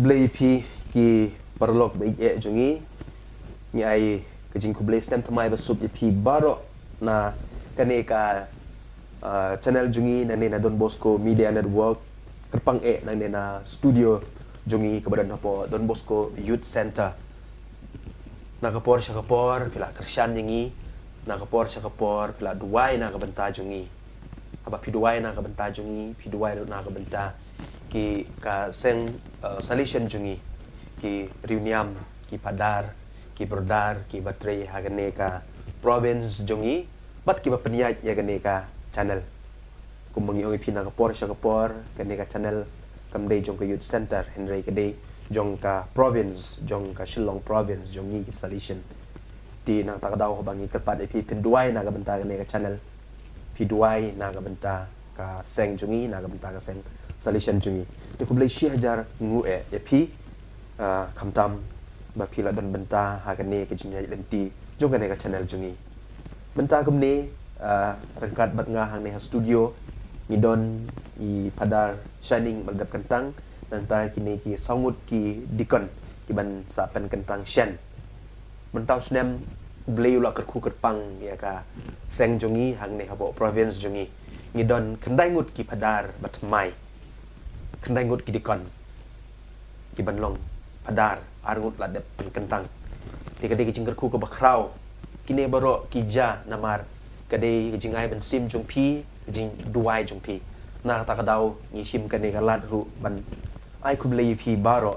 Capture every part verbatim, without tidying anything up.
Khublei ïa phi ki paralok ba ïeit jong ngi. Ngi ai ka jingkhublei snem thymmai ba suk ïa phi baroh na kane ka, ah, channel jong ngi nangne na Don Bosco Media Network. Kyrpang eh nangne na studio jong ngi kaba don hapoh Don Bosco Youth Center. Na ka por sha ka por phi la kyrshan ïa ngi, na ka por sha ka por phi la duwai na ka bynta jong ngi. Haba phi duwai na ka bynta jong ngi, phi duwai ruh na ka bynta ki ka seng, eh, Salesian jong ngi, ki riewniam, ki phadar, ki brother, ki ba trei ha kane ka province jong ngi, bad ki ba pynïaid ïa kane ka channel. Kumba ngi ong ïa phi na ka por sha ka por, kane ka channel kam dei jong ka Youth Center, hynrei ka dei jong ka province, jong ka Shillong province, jong ngi ki Salesian. Te na kata ka daw haba ngi kyrpad ïa phi phin duwai na ka bynta kane ka channel, phi duwai na ka bynta ka seng jong ngi, na ka bynta ka seng Salesian jong ngi. Te khublei shi hajar nguh eh ïa phi, ah, khamtam ba phi la don bynta ha kane ka jingïaid lynti jong kane ka channel jong ngi. Mynta kumne, ah, ryngkat bad nga hangne ha studio ngi don i Phadar Shining ba la dep kyntang, nangta kine ki saw ngut ki deacon ki ban sa pynkyntang shen. Mynta u snem U Blei u la kyrkhu kyrpang ïa ka seng jong ngi hangne hapoh province jong ngi. Ngi don khyndai ngut ki phadar ba thymmai, khyndai ngut ki deacon ki ban long phadar, ar ngut la dep pynkyntang. Te ka dei ka jingkyrkhu kaba khraw. Kine baroh ki jia namar ka dei ka jingai mynsiem jong phi, ka jingduwai jong phi. Na kata ka daw ngi shim kane ka lad ruh ban ai khublei ïa phi baroh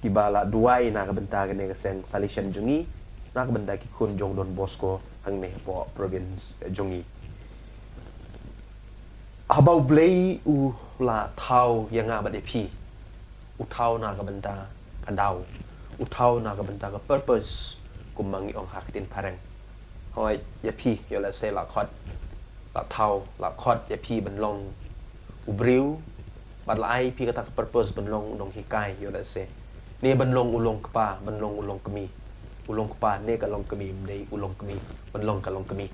kiba la duwai na ka bynta kane ka seng Salesian jong ngi, na ka bynta ki khun jong Don Bosco hangne hapoh province jong ngi. Haba U Blei u la thaw ïa nga bad ïa phi, u thaw na ka bynta ka daw, u thaw na ka bynta ka purpose, kumba ngi ong ha ka ktien phareng. Hooid, ïa phi, ïoh lehse la khot, la thaw, la khot ïa phi ban long u briew, bad la ai phi kata ka purpose ban long u nonghikai, ïoh lehse. Ne ban long u long kpa, ban long u long kmie. U long kpa, ne ka long kmie, ym dei u long kmie, ban long ka long kmie.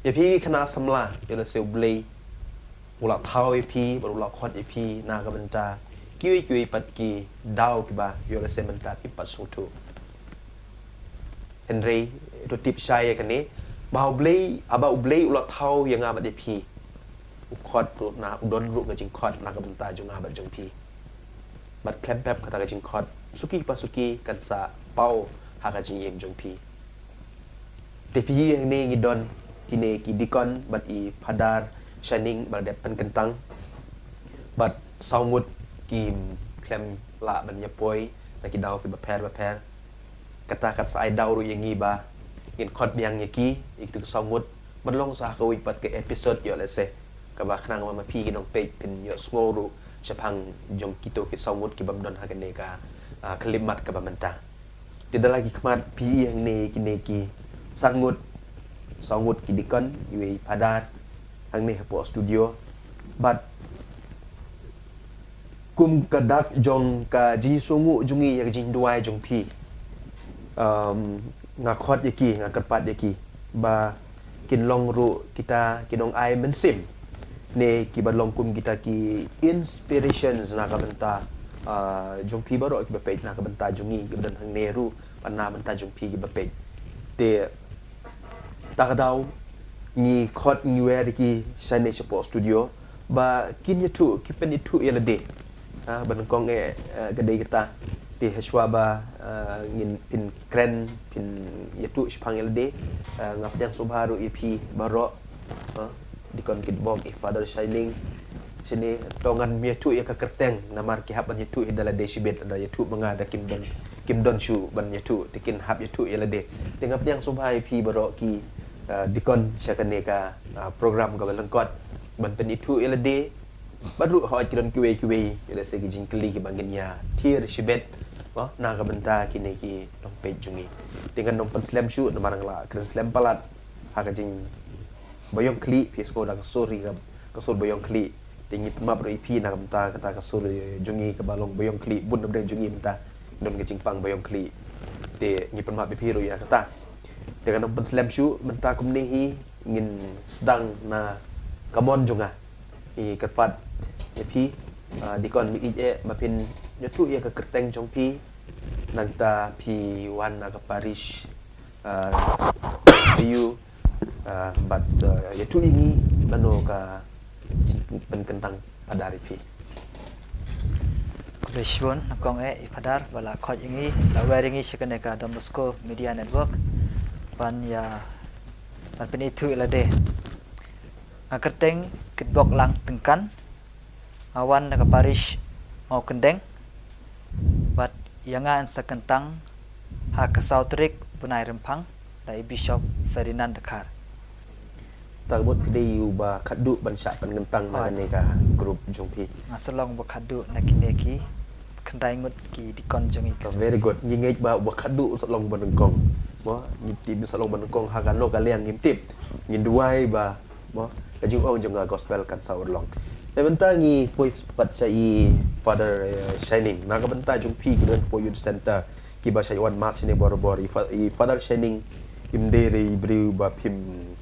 Ïa phi ki khynnah samla, ïoh lehse U Blei u la thaw ïa phi, bad u la khot ïa phi na ka bynta kiwei kiwei pat ki daw kiba ïoh lehse mynta phim pat sngewthuh. Hynrei to tip shai ïa kane, ba U Blei, haba U Blei u la thaw ïa nga bad ïa phi, u khot ruh na, u don ruh ka jingkhot na ka bynta jong nga bad jong phi. Bad khlem pep kata ka jingkhot, suki pa suki kan sa paw ha ka jingim jong phi. Te phi hangne ngi don kine ki deacon bad i Phadar Shining ba la dep pynkyntang, bad saw ngut kim khlem lah ban ïa poi na ki daw kiba pher ba pher. Kata kat sa ai daw ruh ïa ngi ba ngin khot biang ïa ki, ïa kitu ki saw ngut, ban long sa ha kawei pat ka episode, ïoh lehse, kaba khnang ba ma phi ki nongpeit phin ïohsngew ruh shaphang jong kitu ki saw ngut ki bym don ha kane ka, ah, khyllipmat kaba mynta. Te da la ki khmat phi hangne kine ki san ngut, saw ngut ki deacon, iwei i Phadar hangne hapoh studio. Bad kum ka dak jong ka jingsngewnguh jong ngi ïa ka jingduwai jong phi, um, nga khot ïa ki, nga kyrpad ïa ki ba kin long ruh kita ki nongai mynsiem, ne kiba long kum kita ki inspirations na ka bynta, ah, jong phi baroh kiba peit, na ka bynta jong ngi kiba don hangne ruh, bad na bynta jong phi kiba peit. Te ta ka daw ngi khot, ngi wer ïa ki shane shapoh studio ba kin ïathuh, kin pynïathuh ïa lade. Ha, ba nyngkong eh, eh, ka dei kata. Te hashwa ba, eh, ngin pynkren, pynïathuh shaphang ïa lade, eh, nga pdiang sngewbha ruh ïa phi baroh, eh, Deacon Kitbok, i Phadar Shining, shane to ngan ym ïathuh ïa ka kyrteng namar ki hap ban ïathuh hi da lade shibit, lada ïathuh ma nga da kim don, kim don shuh ban ïathuh, te kin hap ïathuh ïa lade. Te nga pdiang sngewbha ïa phi baroh ki, eh, deacon sha kane ka, eh, program kaba lyngkot ban pynïathuh ïa lade. Bad ruh hooid ki don kiwei kiwei, ïoh lehse ki jingkylli kiba ngin ïa thied shibit, mo, na ka bynta kine ki nongpeit jong ngi. Te ngan ym pynslem shuh namar nga la kren slem palat ha ka jingbaïong khlieh, phi sngew da ka sur hi, ka sur baïong khlieh. Te ngi pynmap ruh ïa phi na ka bynta kata ka sur jong ngi kaba long baïong khlieh, bun na pdeng jong ngi mynta don ka jingpang baïong khlieh. Te ngi pynmap ïa phi ruh ïa kata. Te ngan ym pynslem shuh, mynta kumne hi ngin sdang na ka mon jong nga. Ngi kyrpad ïa phi, ah, Deacon, mih ïeit eh ba phin Ïathuh ïa ka kyrteng jong phi, nangta phi wan na ka parish, ah, aïu, ah, bad, ah, ïathuh ïa ngi lano ka jingpynkyntang Phadar ïa phi. Khublei shibun, nyngkong eh, i Phadar, ba la khot ïa ngi, la wer ïa ngi sha kane ka Don Bosco Media Network, ban ïa, ban pynithuh ïa lade. Nga kyrteng Kitbok Lang Tyngkan, nga wan na ka parish Mawkyndeng, bad ïa nga yn sa kyntang ha ka saw tarik bnai Rymphang, da i Bishop Ferdinand Dkhar. Tang mut phi dei uba khatduh ban shah pynkyntang na Oi. kane ka group jong phi. Nga sa long uba khatduh na kine ki khyndai ngut ki dikon jong ngi ki Oh, very good. Ngi ngeit ba uba khatduh sa long uba nyngkong. Mo, ngi tip sa long uba nyngkong ha kano ka liang ngim tip. Ngin duwai ba, mo, ka jingong jong ka gospel kan sa urlong. Te mynta ngi poi pat sha i Father, eh, Shining. Na ka bynta jong phi ki don hapoh Youth Center, kiba shait wan mass shane barabor, i Fa-, i Father Shining im dei re i briew ba phim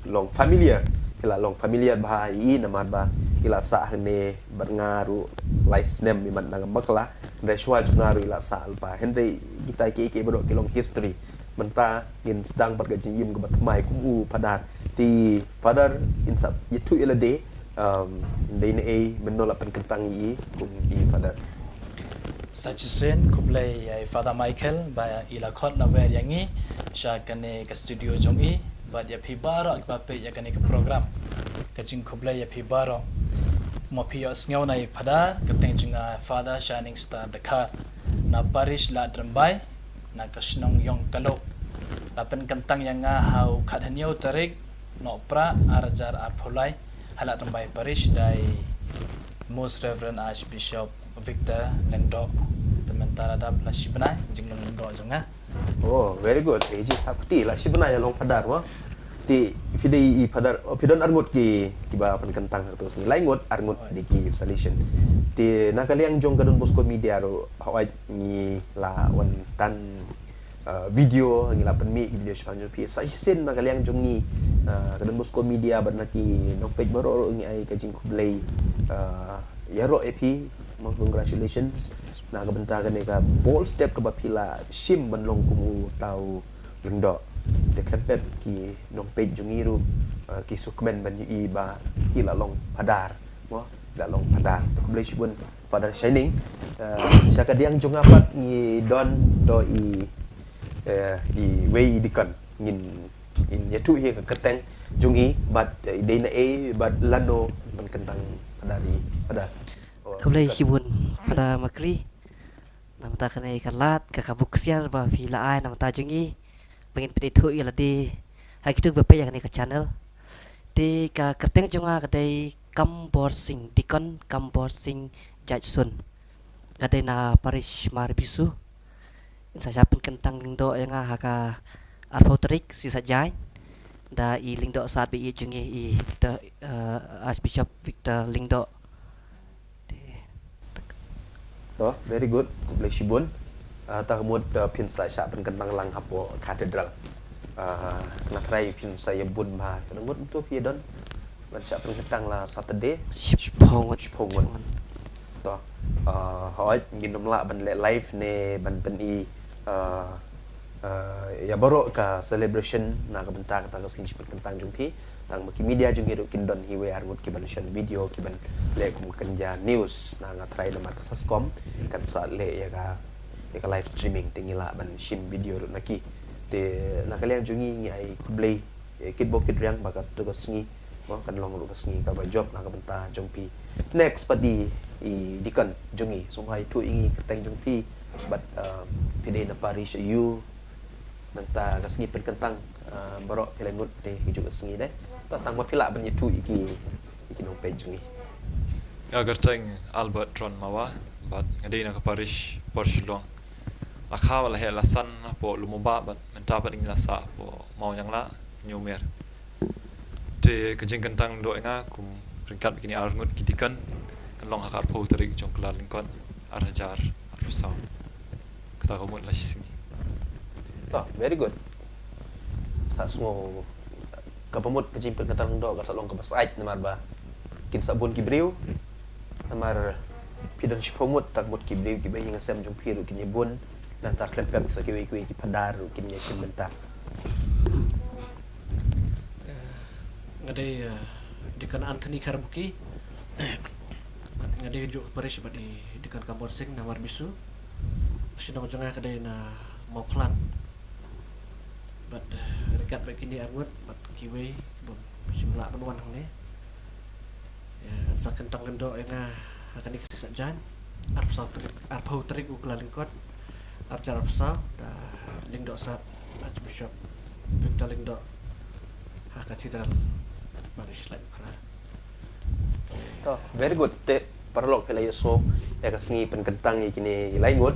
long familiar. Phi la long familiar bha ïa i namar ba i la sah hangne bad nga ruh lai snem, imat na nga bakla. Hynrei shuwa jong nga ruh i la sah lypa. Hynrei kita kiei kiei baroh ki long history. Mynta ngin sdang bad ka jingim kaba thymmai kum u Phadar. Te Father, yn sa ïathuh ïa lade, um, dei naei, mynno la pynkyntang ïa i kum i Father. Sa shisien khublei ïa i Father Michael ba i la khot la wer ïa ngi sha kane ka studio jong i, bad ïa phi baroh kiba peit ïa kane ka program, ka jingkhublei ïa phi baroh. Mo, phi ïohsngew na i Phadar, kyrteng jong nga Father Shining Star Dkhar, na parish Lad Rymbai, na ka shnong Ïong Kaloh. La pynkyntang ïa nga ha u khathynñiew tarik Nohprah arhajar arphew lai ha Lad Rymbai Parish da i Most Reverend Archbishop Victor Lyngdoh. Te mynta la dap la shi bnai jinglong Lyngdoh jong nga. Oh, very good. Eh, ji hap kti la shi bnai ïa long Phadar mo. Te phi dei i Phadar, oh, phi don arngut ki, kiba pynkyntang ha kato ka sngi. Lai ngut, arngut dei ki Salesian. Te na ka liang jong ka Don Bosco Media ruh, hooid ngi la wan tan, uh, video, ngi la pynmih ki video shaphang jong phi. Sa shisien na ka liang jong ngi, uh, ka Don Bosco Media bad na ki nongpeit baroh ruh ngi ai ka jingkhublei, uh, ïaroh ïa phi, mo, congratulations. Na ka bynta kane ka bold step kaba phi la shim ban long kum uta u Lyngdoh. Te khlem pep ki nongpeit jong ngi ruh, uh, ki sngewkmen ban ïohi ba phi la long Phadar. Mo, la long Phadar. Khublei shibun Father Shining. Uh, sha ka liang jong nga pat ngi don, don i, uh, iwei i dikon. Ngin, ngin ïathuh ïa ka kyrteng jong i bad, uh, i dei naei bad lano pynkyntang Phadar i, Phadar. Oh, Khublei dikon. Shibun Father Makri. Na ka bynta kane ka lad, ka, ka buk ksiar ba phi la ai na ka bynta jong ngi ba ngin pynithuh ïa lade ha kito kiba peit ïa kane ka channel. Te ka kyrteng jong nga ka dei Kambor Singh, Dikon Kambor Singh Judson. Nga dei na parish Marbisu. Yn sa shah pynkyntang Lyngdoh ïa nga ha ka arphew tarik Sngi Saitjaiñ da i Lyngdoh Sad ba ïeit jong ngi i Victor, eh, Archbishop Victor Lyngdoh. To, very good. Khublei shibun. Ah, ta ka mut, ah, phin sa shah pynkyntang lang hapoh Cathedral. Ah, nga tharai phin sa ïa bun bha. Ka mut to phi don. Ban shah pynkyntang la Saturday. Shiphew ngut. Shiphew ngut. To, ah, hooid, ngin ym lah ban leh live ne ban pyni, ah, ah, ïa baroh ka celebration na ka bynta kata ka sngi shiphew kyntang jong phi. Tang ba ki media jong ngi ruh kin don hi wei ar ngut ki ban shon video, ki ban leh kum ka kynja news. Na nga tharai namar ka SASCOM kan sa leh ïa ka, ïa ka live streaming, te ngi lah ban shim video ruh na ki. Te na ka liang jong ngi ngi ai khublei, eh, kit bok kit riang ba kato ka sngi, mo, kan long ruh ka sngi kaba jop na ka bynta jong phi. Next pat i, i dikon jong ngi, sngewbha ïathuh ïa ngi kyrteng jong phi bad, eh, phi dei na parish aïu, nangta ka sngi pynkyntang, ah, baroh phi la ngut te hi ju ka sngi de. Ta tang ba phi lah ban ïathuh ïa ki, ïa ki nongpeit jong ngi. Nga kyrteng Albert Tron Mawa, bad nga dei na ka parish Por Shillong. La kha la heh la san hapoh Lum Ubah bad mynta pat ngi la sah hapoh Mawnianglah, Hynñiewmer. Te ka jingkyntang Lyngdoh ïa nga kum ryngkat bad kine ar ngut ki dikon kan long ha ka arphew tarik jong u Kyllalyngkot arhajar arphew saw. Kata ka mut la shi sngi. To, very good. Sa sngew kaba mut ka jingpynkyntang Lyngdoh ka sa long kaba sait namar ba kin sa bun ki briew. Namar Ki don shiphew ngut, tang mut ki briew kiba ïeng ha sem jong phi ruh kin ïa bun, nangta khlem pep sa kiwei kiwei ki phadar ruh kin ïa shim bynta. Nga dei, eh, Deacon Anthony Kharbuki. Nga dei juh ka parish bad i Deacon Kambor Singh na Marbisu. Shnong jong nga ka dei na Mawkhlang. Bad, eh, ryngkat bad kine arngut bad kiwei bym shym lah ban wan hangne. Ïa, yn sa kyntang lyngdoh ïa nga ha kane ka Seng Saitjaiñ. Arphew saw tarik, arphew tarik u Kyllalyngkot. Arhajar arphew saw, da lyngdoh sha Archbishop Victor Lyngdoh ha Cathedral Parish Laitumkhrah. To, very good. Te paralok, phi la ïohsngew ïa ka sngi pynkyntang ïa kine ki lai ngut.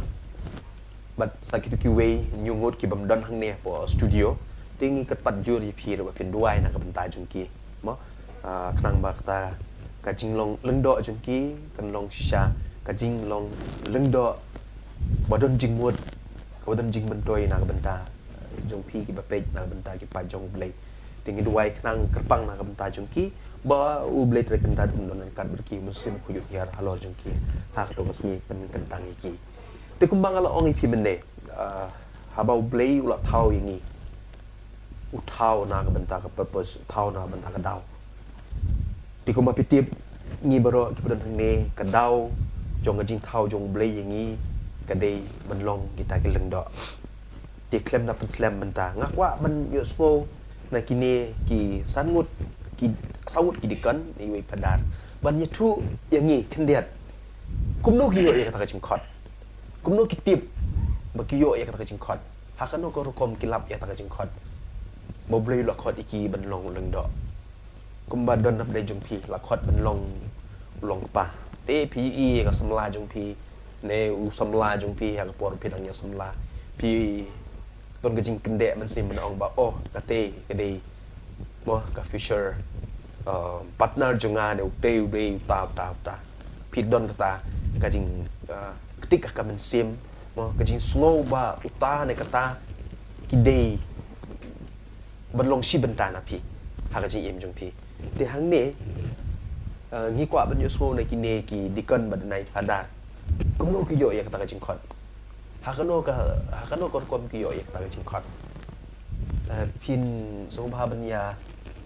Bad sa kito kiwei hynñiew ngut ki bym don hangne hapoh studio. Te ngi kyrpad jur ïa phi ruh ba phin duwai na ka bynta jong ki. Mo, ah, khnang ba kata ka jinglong lyngdoh jong ki kan long shisha ka jinglong lyngdoh ba don jingmut, kaba don jingmyntoi na ka bynta, eh, jong phi kiba peit, na ka bynta ki paid jong U Blei. Te ngi duwai khnang kyrpang na ka bynta jong ki, ba U Blei Trai Kynrad un don ryngkat bad ki, Mynsiem Bakhuid un hiar halor jong ki ha kato ka sngi pynkyntang ïa ki. Te kumba nga la ong ïa phi mynne, ah, haba U Blei u la thaw ïa ngi, u thaw na ka bynta ka purpose, u thaw na ka bynta ka daw. Te kumba phi tip, ngi baroh kiba don hangne, ka daw jong ka jingthaw jong U Blei ïa ngi ka dei ban long kita ki lyngdoh. Te khlem da pynslem bynta, nga kwah ban ïohsngew na kine ki san ngut, ki saw ngut ki deacon, iwei phadar, ban ïathuh ïa ngi khyndiat kumno ki ïoh ïa kata ka jingkhot, kumno ki tip ba ki ïoh ïa kata ka jingkhot, ha kano ka rukom ki lap ïa kata ka jingkhot ba U Blei u la khot ïa ki ban long u lyngdoh. Kumba don napdeng jong phi, la khot ban long u longkpa. Te phi ïohi ïa ka samla jong phi, ne u samla jong phi ha ka por phi dang ïa samla, phi don ka jingkyndeh mynsiem ban ong ba, oh, kata ka dei, mo, ka future, uh, partner jong nga, ne utei u dei uta uta uta. Phi don kata ka jing, uh, ktik ha ka mynsiem, mo, ka jingsngew ba uta ne kata ki dei ban long shi bynta na phi ha ka jingim jong phi. Te hangne, uh, ngi kwah ban ïohsngew na kine ki deacon bad na i phadar, kumno ki ïoh ïa kata ka jingkhot, ha kano ka, ha kano ka rukom ki ïoh ïa kata ka jingkhot. Uh, phin sngewbha ban ïa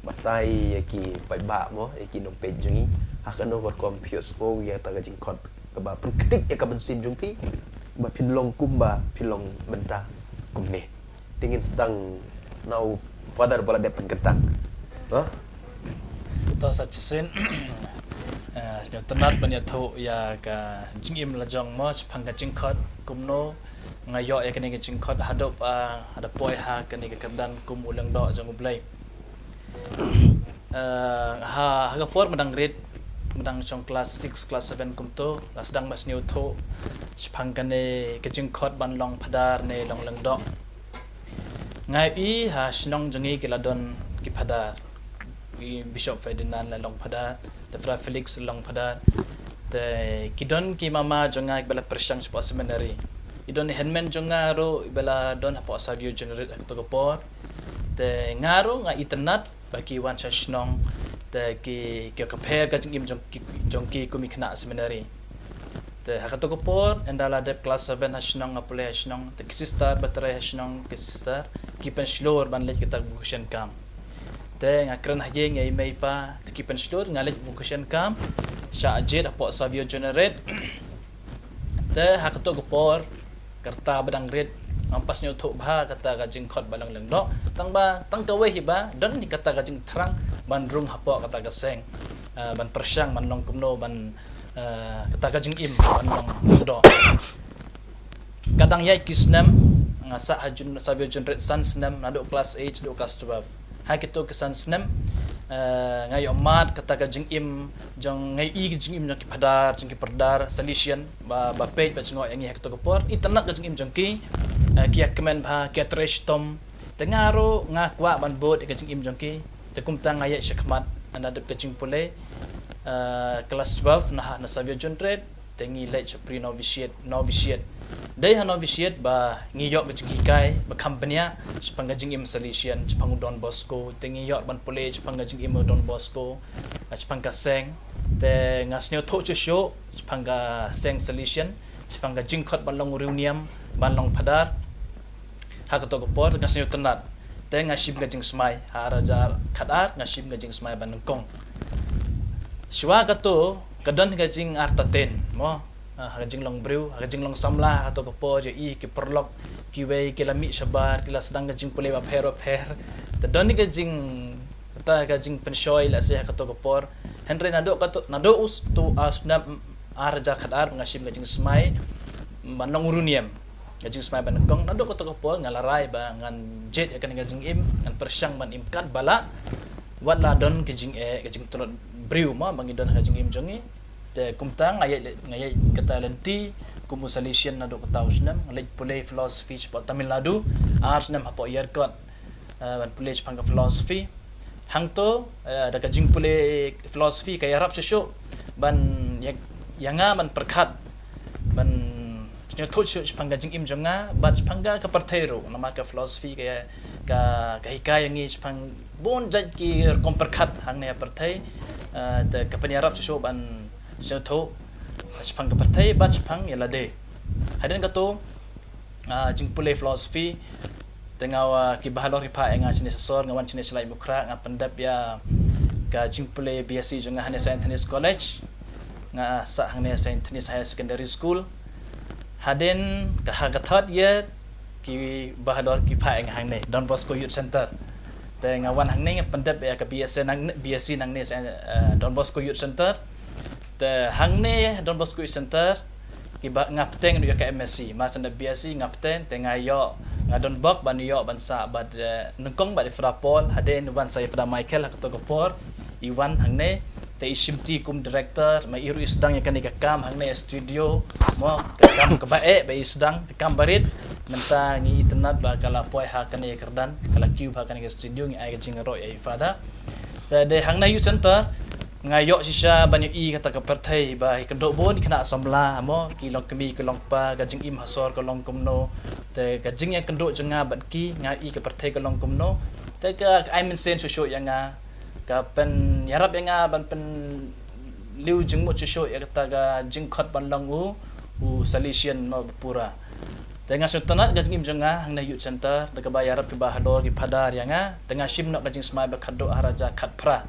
batai ïa ki paidbah, mo, ïa ki nongpeit jong ngi, ha kano ka rukom phi ïohsngew ïa kata ka jingkhot kaba pynktik ïa ka mynsiem jong phi ba phin long kumba phi long mynta kumne. Te ngin sdang na u Father ba la dep pynkyntang. Ha? To, sa shisien, eh, sngewtynnat ban ïathuh ïa ka jingim la jong, mo, shaphang ka jingkhot, kumno nga ïoh ïa kane ka jingkhot haduh, ah, haduh poi ha kane ka kyrdan kum u lyngdoh jong U Blei. Eh, ha, ha ka por ma dang rit, ma dang shong class six, class seven kumto, la sdang ban sngewthuh shaphang kane ka jingkhot ban long phadar ne long lyngdoh. Nga ïohi ha shnong jong ngi ki la don ki phadar. I Bishop Ferdinand la long phadar, te Fra Felix la long phadar. Te ki don ki mama jong nga kiba la pyrshang shapoh seminary. I don i hynmen jong nga ruh iba la don hapoh Savio Generate ha kato ka por. Te nga ruh nga itynnat ba ki wan sha shnong, te ki, ki ïoh ka pher ka jingim jong ki, jong ki kum ki khynnah seminary. Te ha kato ka por, ynda la dep class seven ha shnong, nga pule ha shnong, te ki sister ba trei ha shnong, ki sister ki pynshlur ban leit kata ka vocation camp. Te nga kren ha ïing ïa i mei i pa, te ki pynshlur nga leit vocation camp sha Ajied hapoh Savio Generate. Te ha kato ka por, ka rta ba dang rit, ngam pat sngewthuh bha kata ka jingkhot ba long lyngdoh. Tang ba, tang kawei hi ba don hi kata ka jingthrang ban rung hapoh kata ka seng, eh, ban pyrshang ban long kumno ban, eh, kata ka jingim ban long lyngdoh. Ka dang ïaid ki snem, nga sah ha Jun-, Savio Generate san snem, naduh class eight haduh class twelve. Ha kito ki san snem, eh, nga ïoh mad kata ka jingim jong, nga ïohi ka jingim jong ki phadar, jong ki phadar Salesian ba, ba peit ba jngoh ïa ngi ha kito ki por. Itynnat ka jingim jong ki, eh, ki ïa kmen bha, ki ïa trei shitom. Te nga ruh nga kwah ban bud ïa ka jingim jong ki. Te kumta nga ïaid shakhmat, nga dep ka jingpule, eh, class twelve na, na Savio Generate. Te ngi leit sha pre novitiate, novitiate. Dei ha novitiate ba ngi ïoh ka jinghikai ba kham bniah shaphang ka jingim Salesian, shaphang u Don Bosco, te ngi ïoh ban pule shaphang ka jingim u Don Bosco, shaphang ka seng. Te nga sngewthuh shuh shuh shaphang ka seng Salesian, shaphang ka jingkhot ban long u riewniam, ban long phadar. Ha kato ka por nga sngewtynnat. Te nga shim ka jingsmai, ha ar hajar khatar nga shim ka jingsmai ba nyngkong. Shuwa kato ka don ka jingartatien mo, ha ka jinglong briew, ha ka jinglong samla, ha kato ka por ïohi ki paralok kiwei ki la mih shabar, ki la sdang ka jingpule bapher bapher. Te don ka jing, kata ka jingpynshoi lehse ha kato ka por. Hynrei naduh kato, naduh uto u snem ar hajar khatar nga shim ka jingsmai ban long u riewniam, ka jingsmai ba nyngkong. Naduh kato ka por nga la rai ba ngan jied ïa kane ka jingim, ngan pyrshang ban im katba lah, wat la don ka jingeh, ka jingtynrud briew mo ba ngi don ha ka jingim jong ngi. Te kumta nga ïaid, nga ïaid kata lynti kum u Salesian naduh kata u snem, nga leit pule philosophy shapoh Tamil Nadu, ar snem hapoh Yerkot, ban pule shaphang ka philosophy. Hangto da ka jingpule philosophy ka ïarap shuh shuh ban ïa, ïa nga ban pyrkhat, ban sngewthuh shuh shaphang ka jingim jong nga bad shaphang ka pyrthei ruh, namar ka philosophy ka, ka, ka hikai ïa ngi shaphang bun jait ki rukom pyrkhat hangne ha pyrthei. Te ka pynïarap shuh shuh ban sngewthuh shaphang ka pyrthei bad shaphang ïa lade. Hadien kato jingpule philosophy, te nga, ki bahalor ki phah ïa nga shane sha sor, nga wan shane sha Laitumkhrah, nga pyndep ïa ka jingpule B S c jong nga hangne Saint Anthony's College, nga sah hangne Saint Anthony's Higher Secondary School. Hadien ka, ha ka third year, ki bahalor ki phah ïa nga hangne Don Bosco Youth Center. Te nga wan hangne nga pyndep ïa ka B S c nang, B S c nangne Don Bosco Youth Center. Te hangne Don Bosco Youth Center, ki ba nga bteng ruh ïa ka M S c, mar shen da B S c nga bteng, te nga ïoh, nga don bok ban ïoh ban sah bad nyngkong bad i Fada Paul, hadien wan sah i Fada Michael ha kato ka por. I wan hangne te i shimti kum director, ma i ruh i sdang ïa kane ka kam hangne studio mo, ka kam kaba eh ba i sdang, ka kam barit. Mynta ngi itynnad ba ka la poi ha kane ka kyrdan, ka la kiew ha kane ka studio, ngi ai ka jingïaroh ïa i Fada. Te dei hangne Youth Center nga ïoh shisha ban ïohi kata ka pyrthei ba i kynduh bun ki khynnah samla mo, ki long kmie ki long kpa, ka jingim ha sor ka long kumno. Te ka jingïakynduh jong nga bad ki, nga ïohi ka pyrthei ka long kumno. Te ka, ka ai mynsiem shuh shuh ïa nga, ka pynïarap ïa nga ban pynliew jingmut shuh shuh ïa kata ka jingkhot ban long u, u Salesian mo ba pura. Te nga sngewtynnat ka jingim jong nga hangne Youth Center, da kaba ïarap ki bahalor ki phadar ïa nga, te nga shim noh ka jingsmai ba khatduh ar hajar khatphra.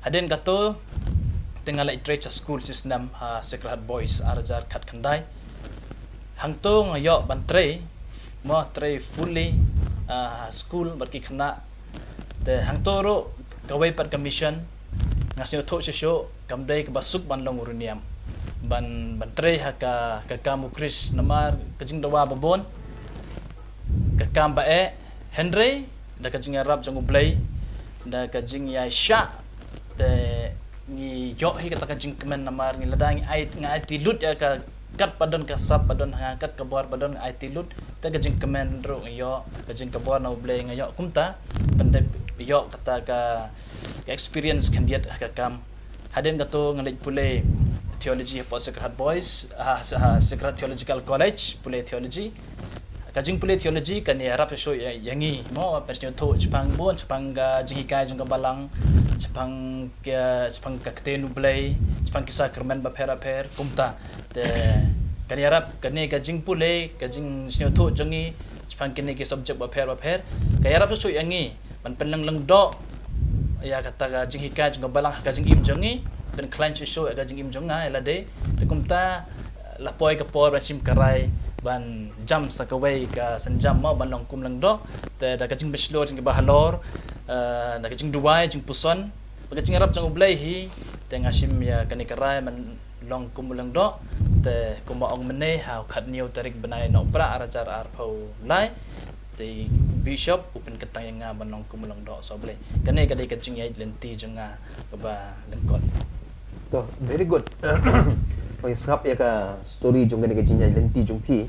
Hadien kato te nga leit trei sha skul shi snem ha Sacred Heart Boys ar hajar khatkhyndai. Hangto nga ïoh ban trei mo, trei fully ha skul bad ki khynnah. Te hangto ruh kawei pat ka mission, nga sngewthuh shuh shuh kam dei kaba suk ban long u riewniam, ban, ban trei ha ka, ka kam u Khrist, namar ka jingdawa ba bun, ka kam ba eh, hynrei da ka jingïarap jong U Blei, da ka jingïaishah, te ngi ïoh hi kata ka jingkmen, namar ngi lada ngi ai, nga aiti lut ïa ka, katba don ka sap ba don ha nga, kat ka bor ba don nga aiti lut, te ka jingkmen ruh nga ïoh, ka jingkabor na U Blei nga ïoh. Kumta pyndep ïoh kata ka, ka experience khyndiat ha ka kam. Hadien kato nga leit pule theology hapoh Sacred Heart Boys, ha, ha Sacred Heart Theological College, pule theology. Ka jingpule theology kan ïarap shuh shuh ïa, ïa ngi mo, ban sngewthuh shaphang bun, shaphang ka jinghikai jong ka Balang, shaphang ka, shaphang ka Ktien U Blei, shaphang ki sakramen bapher bapher, kumta. Te kan ïarap kane ka jingpule, ka jingsngewthuh jong ngi shaphang kine ki subject bapher bapher, ka ïarap shuh shuh ïa ngi ban pynlong lyngdoh ïa kata ka jinghikai jong ka Balang ha ka jingim jong ngi, pynkhlaiñ shuh shuh ïa ka jingim jong nga ïa lade. Te kumta la poi ka por ban shim ka rai ban jam sa kawei ka sienjam mo, ban long kum lyngdoh. Te da ka jingpynshlur jong ki bahalor, eh, da ka jingduwai, jingpuson, bad ka jingïarap jong U Blei hi, te nga shim ïa kane ka rai ban long kum u lyngdoh. Te kumba ong mynne, ha u khathynñiew tarik bnai Nohprah ar hajar arphew lai, te u Bishop u pynkyntang ïa nga ban long kum u lyngdoh sohblei. Kane ka dei ka jingïaid lynti jong nga kaba lyngkot. To, very good. Phi sngap ïa ka story jong kane ka jingïaid lynti jong phi.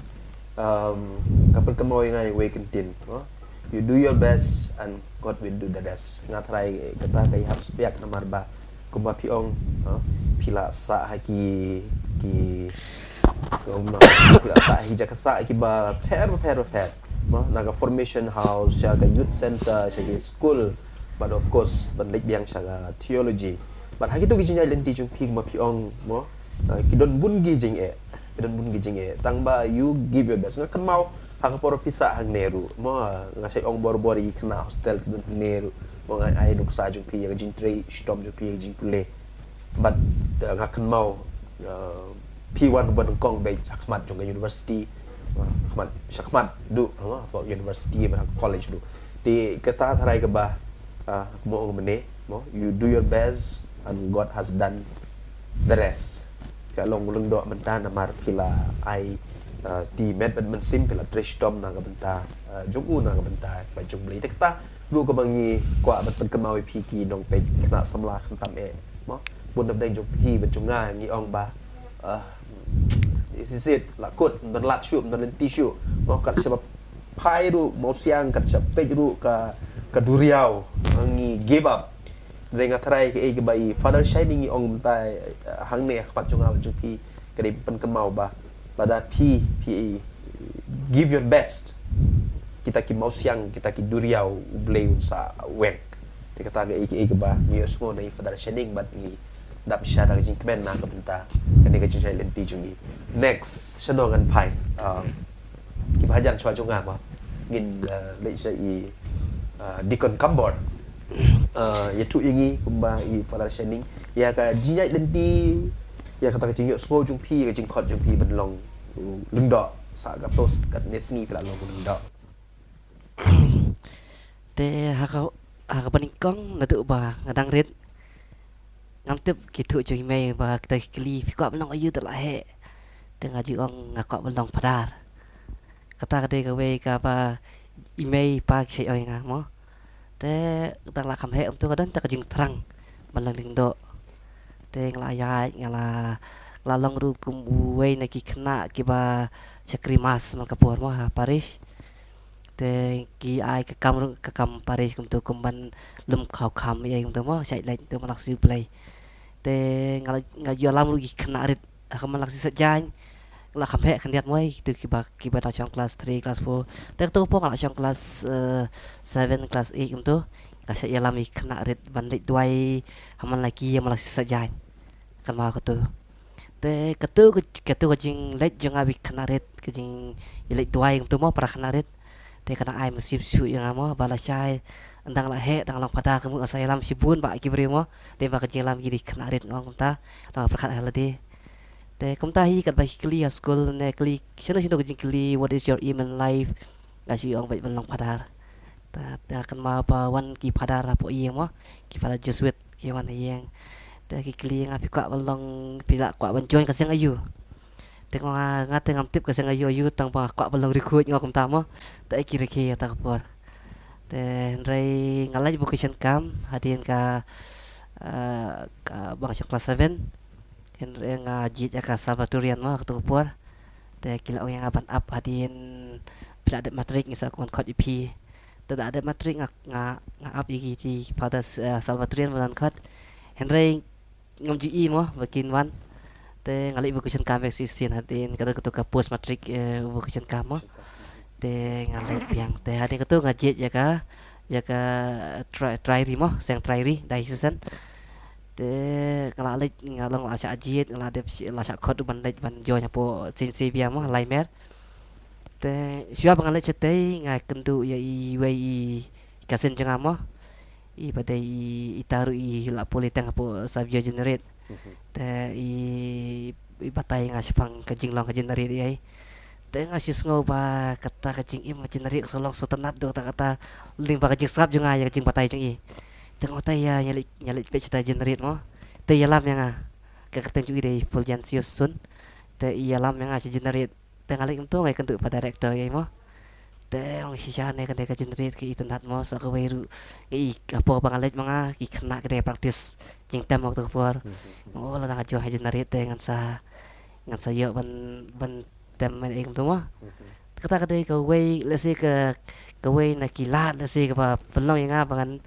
Um, ka pynkynmaw ïa nga ïa kawei ka ktien, no? You do your best and God will do the rest. Nga tharai kata ka ïahap spiak namar ba kumba phi ong, no? Phi la sah ha ki, ki, Ong na, phi la sah hi jaka sah kiba pher pher pher. Mo, na ka formation house, sha ka youth center, sha ki school. But of course ban leit biang sha ka theology. But ha kito ki jingïaid lynti jong phi, ma phi ong, mo, ah, ki don bun ki jingeh. Ki don bun ki jingeh. Tang ba you give your best. Nga kynmaw ha ka por phi sah hangne ruh, mo, ah, nga shait ong bor bor ïa ki khynnah hostel ki don hangne ruh. Mo, nga ai nuksa jong phi ïa ka jingtrei shitom jong phi ïa ka jingpule. But, uh, nga kynmaw, uh, phi wan ban kong beit ha khmat jong ka university, uh, khmat, sha khmat duh, uh, ha university bad ha college duh. Te kata tharai kaba, uh, mo, ong mynne, mo, you do your best and God has done the rest. Phi la long u lyngdoh mynta namar phi la ai, uh, ti met bad mynsiem, phi la trei shitom na ka bynta, uh, jong u, na ka bynta ka jong U Blei. Te kata ruh kaba ngi kwah ban pynkynmaw ïa phi ki nongpeit, khynnah samla khamtam eh, mo. Bun na pdeng jong phi bad jong nga ngi ong ba, ah, this is it, la kut, ym don lad shuh, ym don lynti shuh. Mo, kat shaba phai ruh mawsiang, kat shaba peit ruh ka, ka duriaw, ngi give up. Hynrei nga tharai kaei kaba i Father Shining i ong mynta, eh, hangne ha khmat jong nga bad jong phi, ka dei pynkynmaw ba lada phi, phi give your best, kita ki mawsiang, kita ki duriaw, U Blei un sa weng. Te kata kaei kaei kaba ngi ïohsngew na i Father Shining bad ngi dap sha da ka jingkmen na ka bynta kane ka jingïaid lynti jong ngi. Next, shano ngan phai? Ah, kiba hajan shuwa jong nga, mo, ngin, ah, leit sha i, ah, Deacon Kambor. Ah, ïathuh ïa ngi kumba i Father Shining, ïa ka jingïaid lynti, ïa kata ka jingïohsngew jong phi, ka jingkhot jong phi ban long u lyngdoh. Sa katto katne sngi phi la long u lyngdoh. Te ha ka, ha kaba nyngkong naduh ba nga dang rit, ngam tip ki thuh jong i mei ba kita ki kylli, phi kwah ban long aïu da la heh. Te nga ju ong nga kwah ban long phadar. Kata ka dei kawei kaba i mei i pa ki shait ong ïa nga, mo. Te tang la kham heh kumto ka don tang ka jingthrang ban long lyngdoh. Te nga la ïaid, nga la, nga la long ruh kum uwei na ki khynnah kiba shakri mass man ka por, mo, ha parish. Te ki ai ka kam ruh, ka kam parish kumto, kum ban lum khaw kham ïa kumto, mo, shait leit kumto, man la ka sngi U Blei. Te nga la, nga ju ïalam ruh ki khynnah rit ha ka man la ka sngi Saitjaiñ. Nga la kham heh khyndiat mo ïa kito kiba, kiba dang shong class three, class four. Te kato ka por nga la shong class, eh, seven, class eight kumto. Nga shait ïalam ïa ki khynnah rit ban leit duwai ha man la ki, ha man la ka sngi Saitjaiñ. Kynmaw kato. Te kato ka, kato ka jingleit jong nga bad ki khynnah rit, ka jingïaleit duwai kumto, mo, para khynnah rit. Te ka dang ai mynsiem shuh ïa nga, mo, ba lashai ynda nga la heh, ynda nga long phadar, kumno nga sa ïalam shibun bad ki briew, mo. Te ba ka jingïalam ki dei ki khynnah rit, nga ong kumta, nga pyrkhat ha lade. Te kumta hi katba ki kylli ha skul ne kylli shano shano ka jingkylli, "What is your aim in life?" Nga shu ong beit ban long phadar. Te, te kynmaw ba wan ki phadar hapoh ïing, mo, ki phadar Jesuit ki wan ha ïing. Te ki kylli nga, "Phi kwah ban long, phi la kwah ban join ka seng aïu?" Te nga, nga te ngam tip ka seng aïu aïu, tang ba nga kwah ban long riewkhuid, nga ong kumta, mo. Te ki rakhe ïa kata ka por. Te hynrei nga leit vocation camp hadien ka, eh, kaba nga shong class seven. Hynrei nga jied ïa ka Salvatorian, mo, kato ka por. Te ki la ong ïa nga ban ap hadien phi la dep matric, ngin sa khot ïa phi. Te da dep matric nga, nga, nga ap ïa ki, ki Father, eh, Salvatorian ban khot. Hynrei ngam ju ïohi, mo, ba kin wan. Te nga leit vocation camp beit shisien hadien, kato, kato ka post matric, eh, vocation camp, mo. Te nga leit biang. Te hadien kato nga jied ïa ka, ïa ka Tri-, Triary, mo, seng Triary, diocesan. Te nga la leit, nga long la shah jied, nga la dep shi-, la shah khot ban leit ban join hapoh Saint Xavier, mo, Laimer. Te shuwa ba nga leit shatei nga kynduh ïa iwei i cousin jong nga, mo. I ba dei i, i ta ruh i la pule tang hapoh Xavier Jenerit. Mhm. Te i, i batai ïa nga shaphang ka jinglong ka Jenerit ïa i. Te nga shu sngew ba kata ka jingim ka Jenerit ka sa long sngewtynnat, dei kata, kata lyngba ka jingsngap jong nga ïa ka jingbatai jong i. Te nga batai ïa, ïa leit, ïa leit peit shata Jenerit, mo. Te i ïalam ïa nga. Ka kyrteng jong i dei Fulgencio Sun. Te i ïalam ïa nga sha Jenerit. Te nga leit kumto nga ïakynduh bad director ïa i, mo. Te ong shisha ne kane ka Jenerit ka itynnat, mo, sa kawei ruh. Nga i, hapoh ba nga leit ma nga, ki khynnah ki dang practice jingtem, mo, kato ka por. Mhm. Nga ong lada nga join ha Jenerit te ngan sa, ngan sa ïoh ban, ban tem, ïa i kumto, mo. Mhm. Kata ka dei kawei, let's say ka, kawei na ki lad, let's say, kaba pynlong ïa nga ba ngan,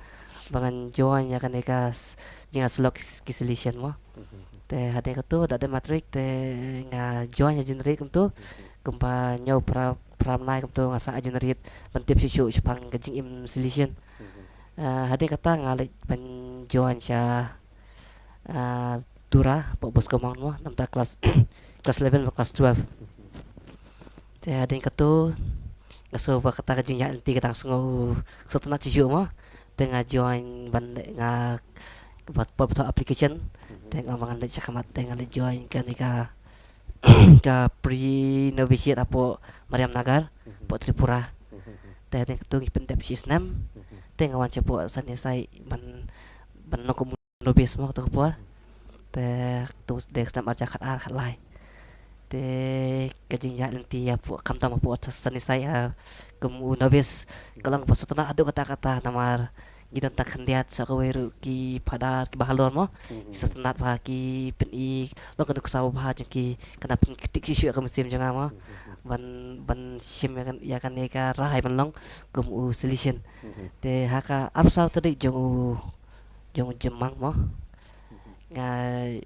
ba ngan join ïa kane ka s-, jingïasyllok ki Salesian, mo. Mhm. Te hadien katu da dep matric te nga join ha Jinrit kumtu. Kumba ñiew phra phra bnai kumtu nga sah ha Jinrit ban tip shuh shuh shaphang ka jingim Salesian. Ah, hadien kata nga leit ban join sha, ah, Tura, hapoh Bosco Mount mo, namar klas klas eleven bad klas twelve. Te hadien katu nga sngew ba kata ka jingïaid lynti ka dang sngew sngewtynnat shuh shuh mo. Te nga join ban leit, nga bad por ba thoh application. Te nga ong ba ngan leit shakhmat, te nga leit join kane ka ka pre novitiate hapoh Mariam Nagar, hapoh Tripura. Te hadien katu ngi pyndep shi snem. Te nga wan shapoh Sunny Side ban ban long kum u novice mo katu ka por. Te tu dei snem arhajar khatar khatlai. Te ka jingïaid lynti hapoh, khamtam hapoh Sunny Side, ah, kum u novice ka long ba sngewtynnat haduh katta katta namar ngi don tang khyndiat, sa kawei ruh ki phadar kiba halor mo. Ki sngewtynnat ba ki pyni long ka nuksa babha jong ki, kane pynkynthih shuh shuh ïa ka mynsiem jong nga mo. Ban ban shim ïa kan, ïa kane ka rai ban long kum u Salesian. Te ha ka arphew saw tarik jong u jong u Jymmang mo, nga,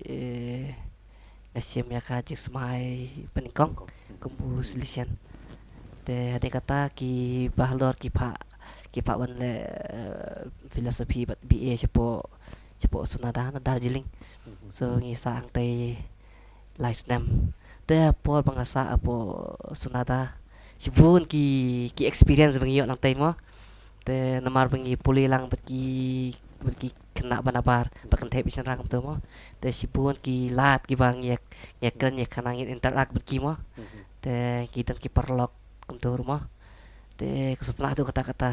eh, nga shim ïa ka jingsmai pynïkong kum u Salesian. Te hadien kata kiba halor ki phah, ki phah ban leh, eh, philosophy bad B A shapoh shapoh Sonada na Darjeeling. So ngi sah hangtei lai snem. Te por ba nga sah hapoh Sonada, shibun ki ki experience ba ngi ïoh hangtei mo. Te namar ba ngi pule lang bad ki bad ki khynnah ba nabar, ba kynthei bad shynrang kumtu mo. Te shibun ki lad kiba ngi ïa, ngi ïakren ïakhana, ngi interact bad ki mo. Te ki don ki paralok kumtu ruh mo. Te ka sngewtynnat haduh katta katta.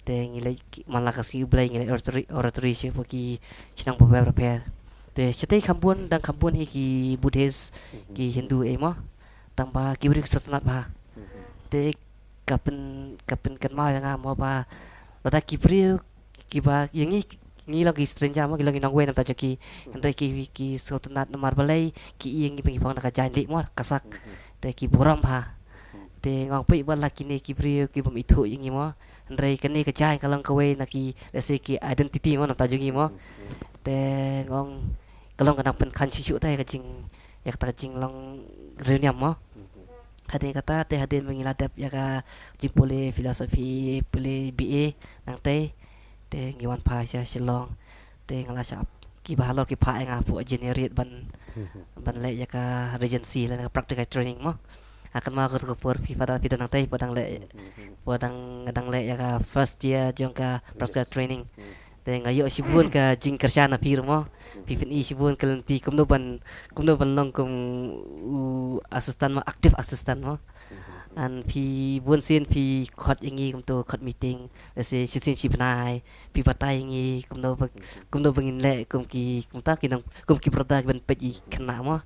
Te ngi leit ki, man la ka sngi U Blei ngi leit oratory, oratory shapoh ki shnong bapher bapher. Te shatei kham bun, dang kham bun hi ki Buddhist, ki Hindu ei mo. Tang ba ki briew ki sngewtynnat bha. Te ka pyn, ka pynkynmaw ïa nga mo ba lada ki briew kiba ïa ngi, ngi long ki stranger mo, ngi long ki nongwei na bynta jong ki. Hynrei ki, ki sngewtynnat namar balei, ki ïa ngi ba ngi phong da ka jaiñlih mo, ka sak. Te ki burom bha. Te nga ong peit ba la kine ki briew ki bym ithuh ïa ngi mo. Hynrei kane ka jaiñ ka long kawei na ki, let's say, ki identity mo, na bynta jong ngi mo. Te nga ong ka long ka nang pynkhan shuh shuh te ka jing, ïa kata ka jinglong riewniam mo. Hadien kata te hadien ba ngi la dep ïa ka jingpule philosophy, pule B A nangtei, te ngi wan phai sha Shillong. Te nga la shah, kiba halor ki phah ïa nga hapoh Jinrit ban, ban leh ïa ka Regency lane ka practical training mo. Nga kynmaw katu ka por phi Father, phi dang nangtei, phi dang leh, phi dang, dang leh ïa ka first year jong ka practical training. Te nga ïoh shibun ka jingkyrshan na phi ruh mo. Phi pyni shibun ka lynti kumno ban, kumno ban long kum u assistant mo, active assistant mo. An phi bun sien phi khot ïa ngi kumtu, khot meeting, let's say shisien shi bnai, phi batai ïa ngi kumno ba, kumno ba ngin leh kum ki, kumta ki nong, kum ki brother kiban peit ïa ki khynnah mo.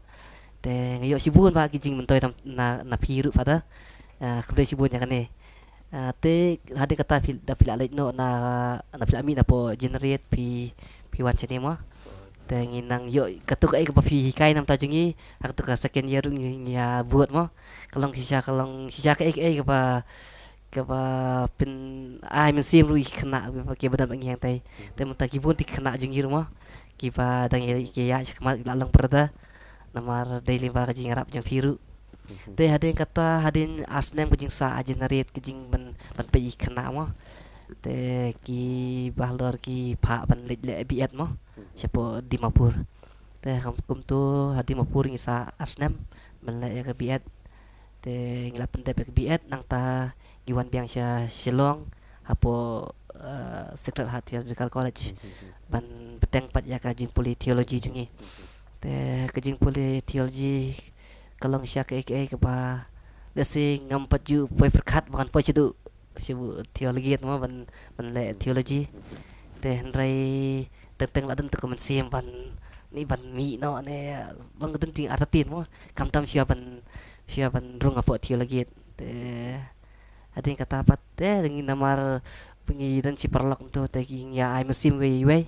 Te nga ïoh shibun bah ki jingmyntoi na, na, na phi ruh Father. Ah, khublei shibun ïa kane. Ah, te hadien kata phi, da phi la leit noh na, na phi la mih na hapoh Jinrit phi, phi wan shane mo. Te ngi nang ïoh katu kaei kaba phi hikai na bynta jong ngi, ha katu ka second year ruh ngi, ngi ïa bud mo. Ka long shisha, ka long shisha kaei kaei kaba, kaba pyn-ai mynsiem ruh ïa ki khynnah kiba, kiba don bad ngi hangtei. Te mynta ki bun ki khynnah jong ngi ruh mo, kiba dang ïa, ïa, ïa shakhmat ki la long brother. Namar dei lyngba ka jingïarap jong phi ruh. Te hadien kata, hadien ar snem ka jingsah ha Jinrit, ka jing ban, ban peit ïa ki khynnah mo. Te kiba halor ki phah ban leit leh B Ed mo, shapoh Dimapur. Te kum, kumtu ha Dimapur ngi sah ar snem ban leh ïa ka B Ed. Te ngi la pyndep ïa ka B Ed, nangta ngi wan biang sha Shillong hapoh, eh, Sacred Heart Theological College ban bteng pat ïa ka jingpule theology jong ngi. Te ka jingpule theology ka long shisha kaei kaei kaba, let's say, ngam pat ju poi pyrkhat ba ngan poi shaduh, shaduh theology mo, ban, ban leh theology. Te hynrei teng teng la don tu ka mynsiem ban, ni ban mih noh ne, long ka don jing artatien mo, khamtam shuwa ban, shuwa ban rung hapoh theology. Te hadien kata pat te ngi namar ba ngi don shi paralok kumtu te ngi ïa ai mynsiem wei wei.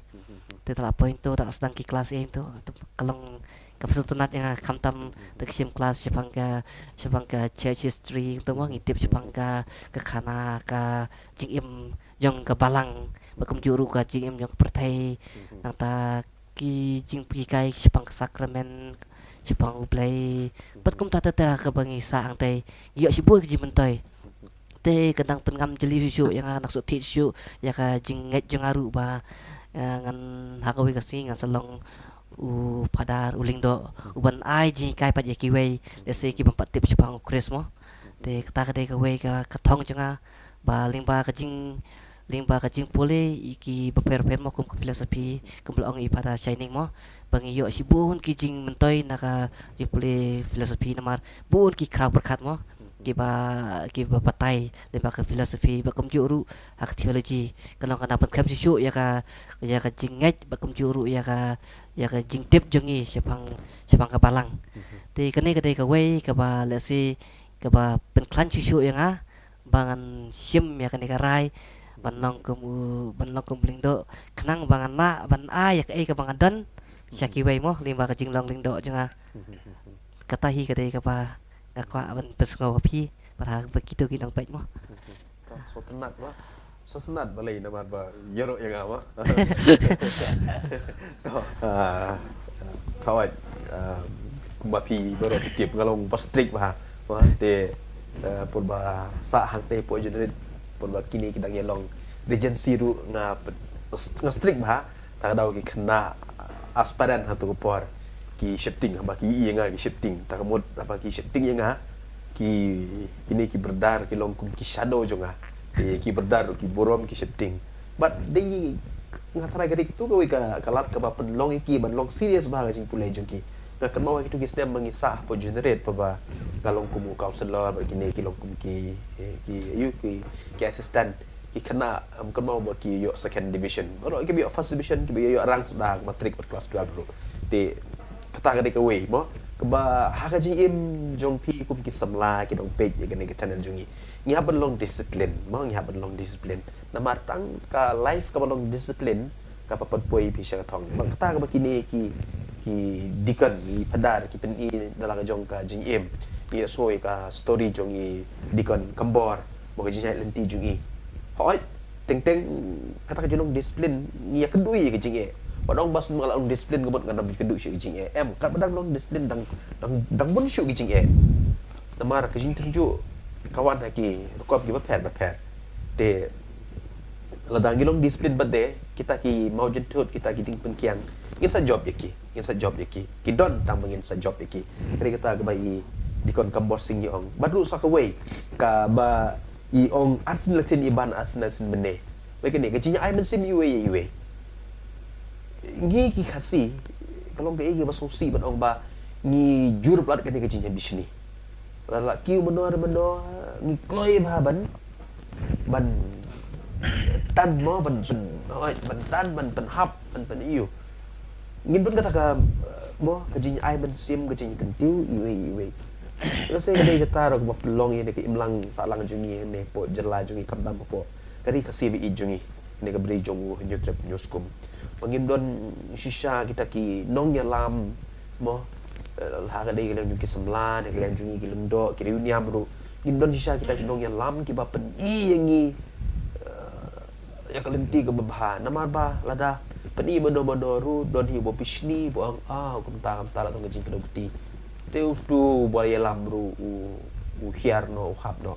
Te da la poi kumtu, da la sdang ki klas ïa kumtu, te ka long kaba sngewtynnat ïa nga, khamtam te ka shim klas shaphang ka, shaphang ka church history kumtu mo, ngi tip shaphang ka, ka khana, ka jingim jong ka balang, bad kumjuh ruh ka jingim jong ka pyrthei. Nangta ki jingpynhikai shaphang ka sakramen, shaphang U Blei. Bad kumta ter ter kaba ngi sah hangtei, ngi ïoh shibun ki jingmyntoi. Te ka dang pynngam jylliew shuh shuh ïa nga, nang shu thied shuh shuh ïa ka jingngeit jong nga ruh ba, eh, ngan ha kawei ka sngi ngan sa long u phadar, u lyngdoh, u ban ai jinghikai pat ïa kiwei, lehse ki bym pat tip shaphang u Khrist mo. Te kata ka dei kawei ka, ka thong jong nga, ba lyngba ka jing, lyngba ka jingpule ïa ki bapher bapher mo, kum ka philosophy, kum ba la ong i Phadar Shining mo, ba ngi ïoh shibun ki jingmyntoi na ka jingpule philosophy namar bun ki khraw pyrkhat mo, kiba, kiba batai lyngba ka philosophy, bad kumjuh ruh ha ka theology, ka long ka nang pynkhlem shuh shuh ïa ka, ïa ka jingngeit, bad kumjuh ruh ïa ka, ïa ka jingtip jong ngi shaphang, shaphang ka Balang. Te kane ka dei kawei kaba lehse kaba pynkhlaiñ shuh shuh ïa nga ba ngan shim ïa kane ka rai ban long kum u, ban long kum u lyngdoh, khnang ba ngan lah ban ai ïa kaei kaba nga don sha kiwei mo, lyngba ka jinglong lyngdoh jong nga. Kata hi ka dei kaba nga kwah ban pynsngew ha phi, bad ha ba kito ki nongpeit mo. Ka sngewtynnat ba, sngewtynnat balei namar ba ïaroh ïa nga ba. To, ah, to, ah, kumba phi baroh phi tip nga long ba strict bha. Ba te, eh, pud ba sah hangtei hapoh January, pud ba kine ki dang ïalong Regency ruh nga, nga strict bha. Ta ka daw ki khynnah aspirant ha tu ka por ki sheptieng, haba ki ïohi ïa nga ki sheptieng. Ta ka mut haba ki sheptieng ïa nga, ki, kine ki brother ki long kum ki shadow jong nga. Ki, ki brother ruh ki burom, ki sheptieng. Bad dei nga tharai ka dei tu kawei ka, ka lad kaba pynlong ïa ki ban long serious bha ha ka jingpule jong ki. Nga kynmaw ha kitu ki snem ba ngi sah hapoh January, pud ba nga long kum u counselor, bad kine ki long kum ki, ki, ïa ki, ki assistant. Ki khynnah, em, kynmaw ba ki ïoh second division. Baroh kiba ïoh first division, kiba ïoh, ïoh rank suda ha matric bad class twelve ruh. Te kata ka dei kawei mo, kaba ha ka jingim jong phi kum ki samla ki nongpeit ïa kane ka channel jong ngi, ngi hap ban long discipline mo, ngi hap ban long discipline. Namar tang ka life kaba long discipline kaba pynpoi phi sha ka thong. Bad kata kaba kine ki, ki deacon, ki phadar ki pyni da la ka jong ka jingim. Ngi ïohsngew ïa ka story jong i Deacon Kambor, mo, ka jingïaid lynti jong i. Hooid, teng teng kata ka jinglong discipline ngi ïakynduh ïa ka jingeh. Wat ong ba shu long discipline ka mut ngan ym ïakynduh shuh ïa ka jingeh. Em, katba dang long discipline dang, dang, dang bun shuh ka jingeh. Namar ka jingtynjuh ka wan ha ki rukom kiba pher bapher. Te lada ngi long discipline pat de, kita ki mawjynthut, kita ki diengpyngkiang, ngin sa jop ïa ki, ngin sa jop ïa ki. Ki don tang ba ngin sa jop ïa ki. Ka dei kata kaba i Deacon Kambor Singh i ong. Bad ruh sa kawei kaba i ong, arsien la sien i ban, arsien la sien mynne. Wei kane ka jingïa ai mynsiem iwei ïa iwei. Ngi ki Khasi, ka long kaei kaba sngewsih ban ong ba ngi jur palat kane ka jingïabishni. La la kiew mynno re mynno, ngi kloi bha ban, ban tan mo, ban, ban, ban tan, ban pynhap, ban pyn-ïoh. Ngin don kata ka, mo, ka jingïa ai mynsiem, ka jingïakyntiew iwei iwei. Nga sngew ka dei kata ruh kaba pynlong ïa kane ka imlang sahlang jong ngi, ne hapoh jylla jong ngi, khamtam hapoh ka ri Khasi ba ïeit jong ngi, ne ka bri jong u Hynñiewtrep Hynñiewskum. Ba ngim don shisha kita ki nongïalam, mo, eh, la ka dei ka liang jong ki samla, ne ka liang jong ngi ki lyngdoh, ki riewniam ruh. Ngim don shisha kita ki nongïalam kiba pyni ïa ngi, eh, ïa ka lynti kaba bha. Namar ba lada pyni mynno mynno ruh, don hi uba bishni, ba ong, ah, kumta kumta la tang ka jingkdew kti. Te utu uba ïalam ruh u, u hiar noh, u hap noh.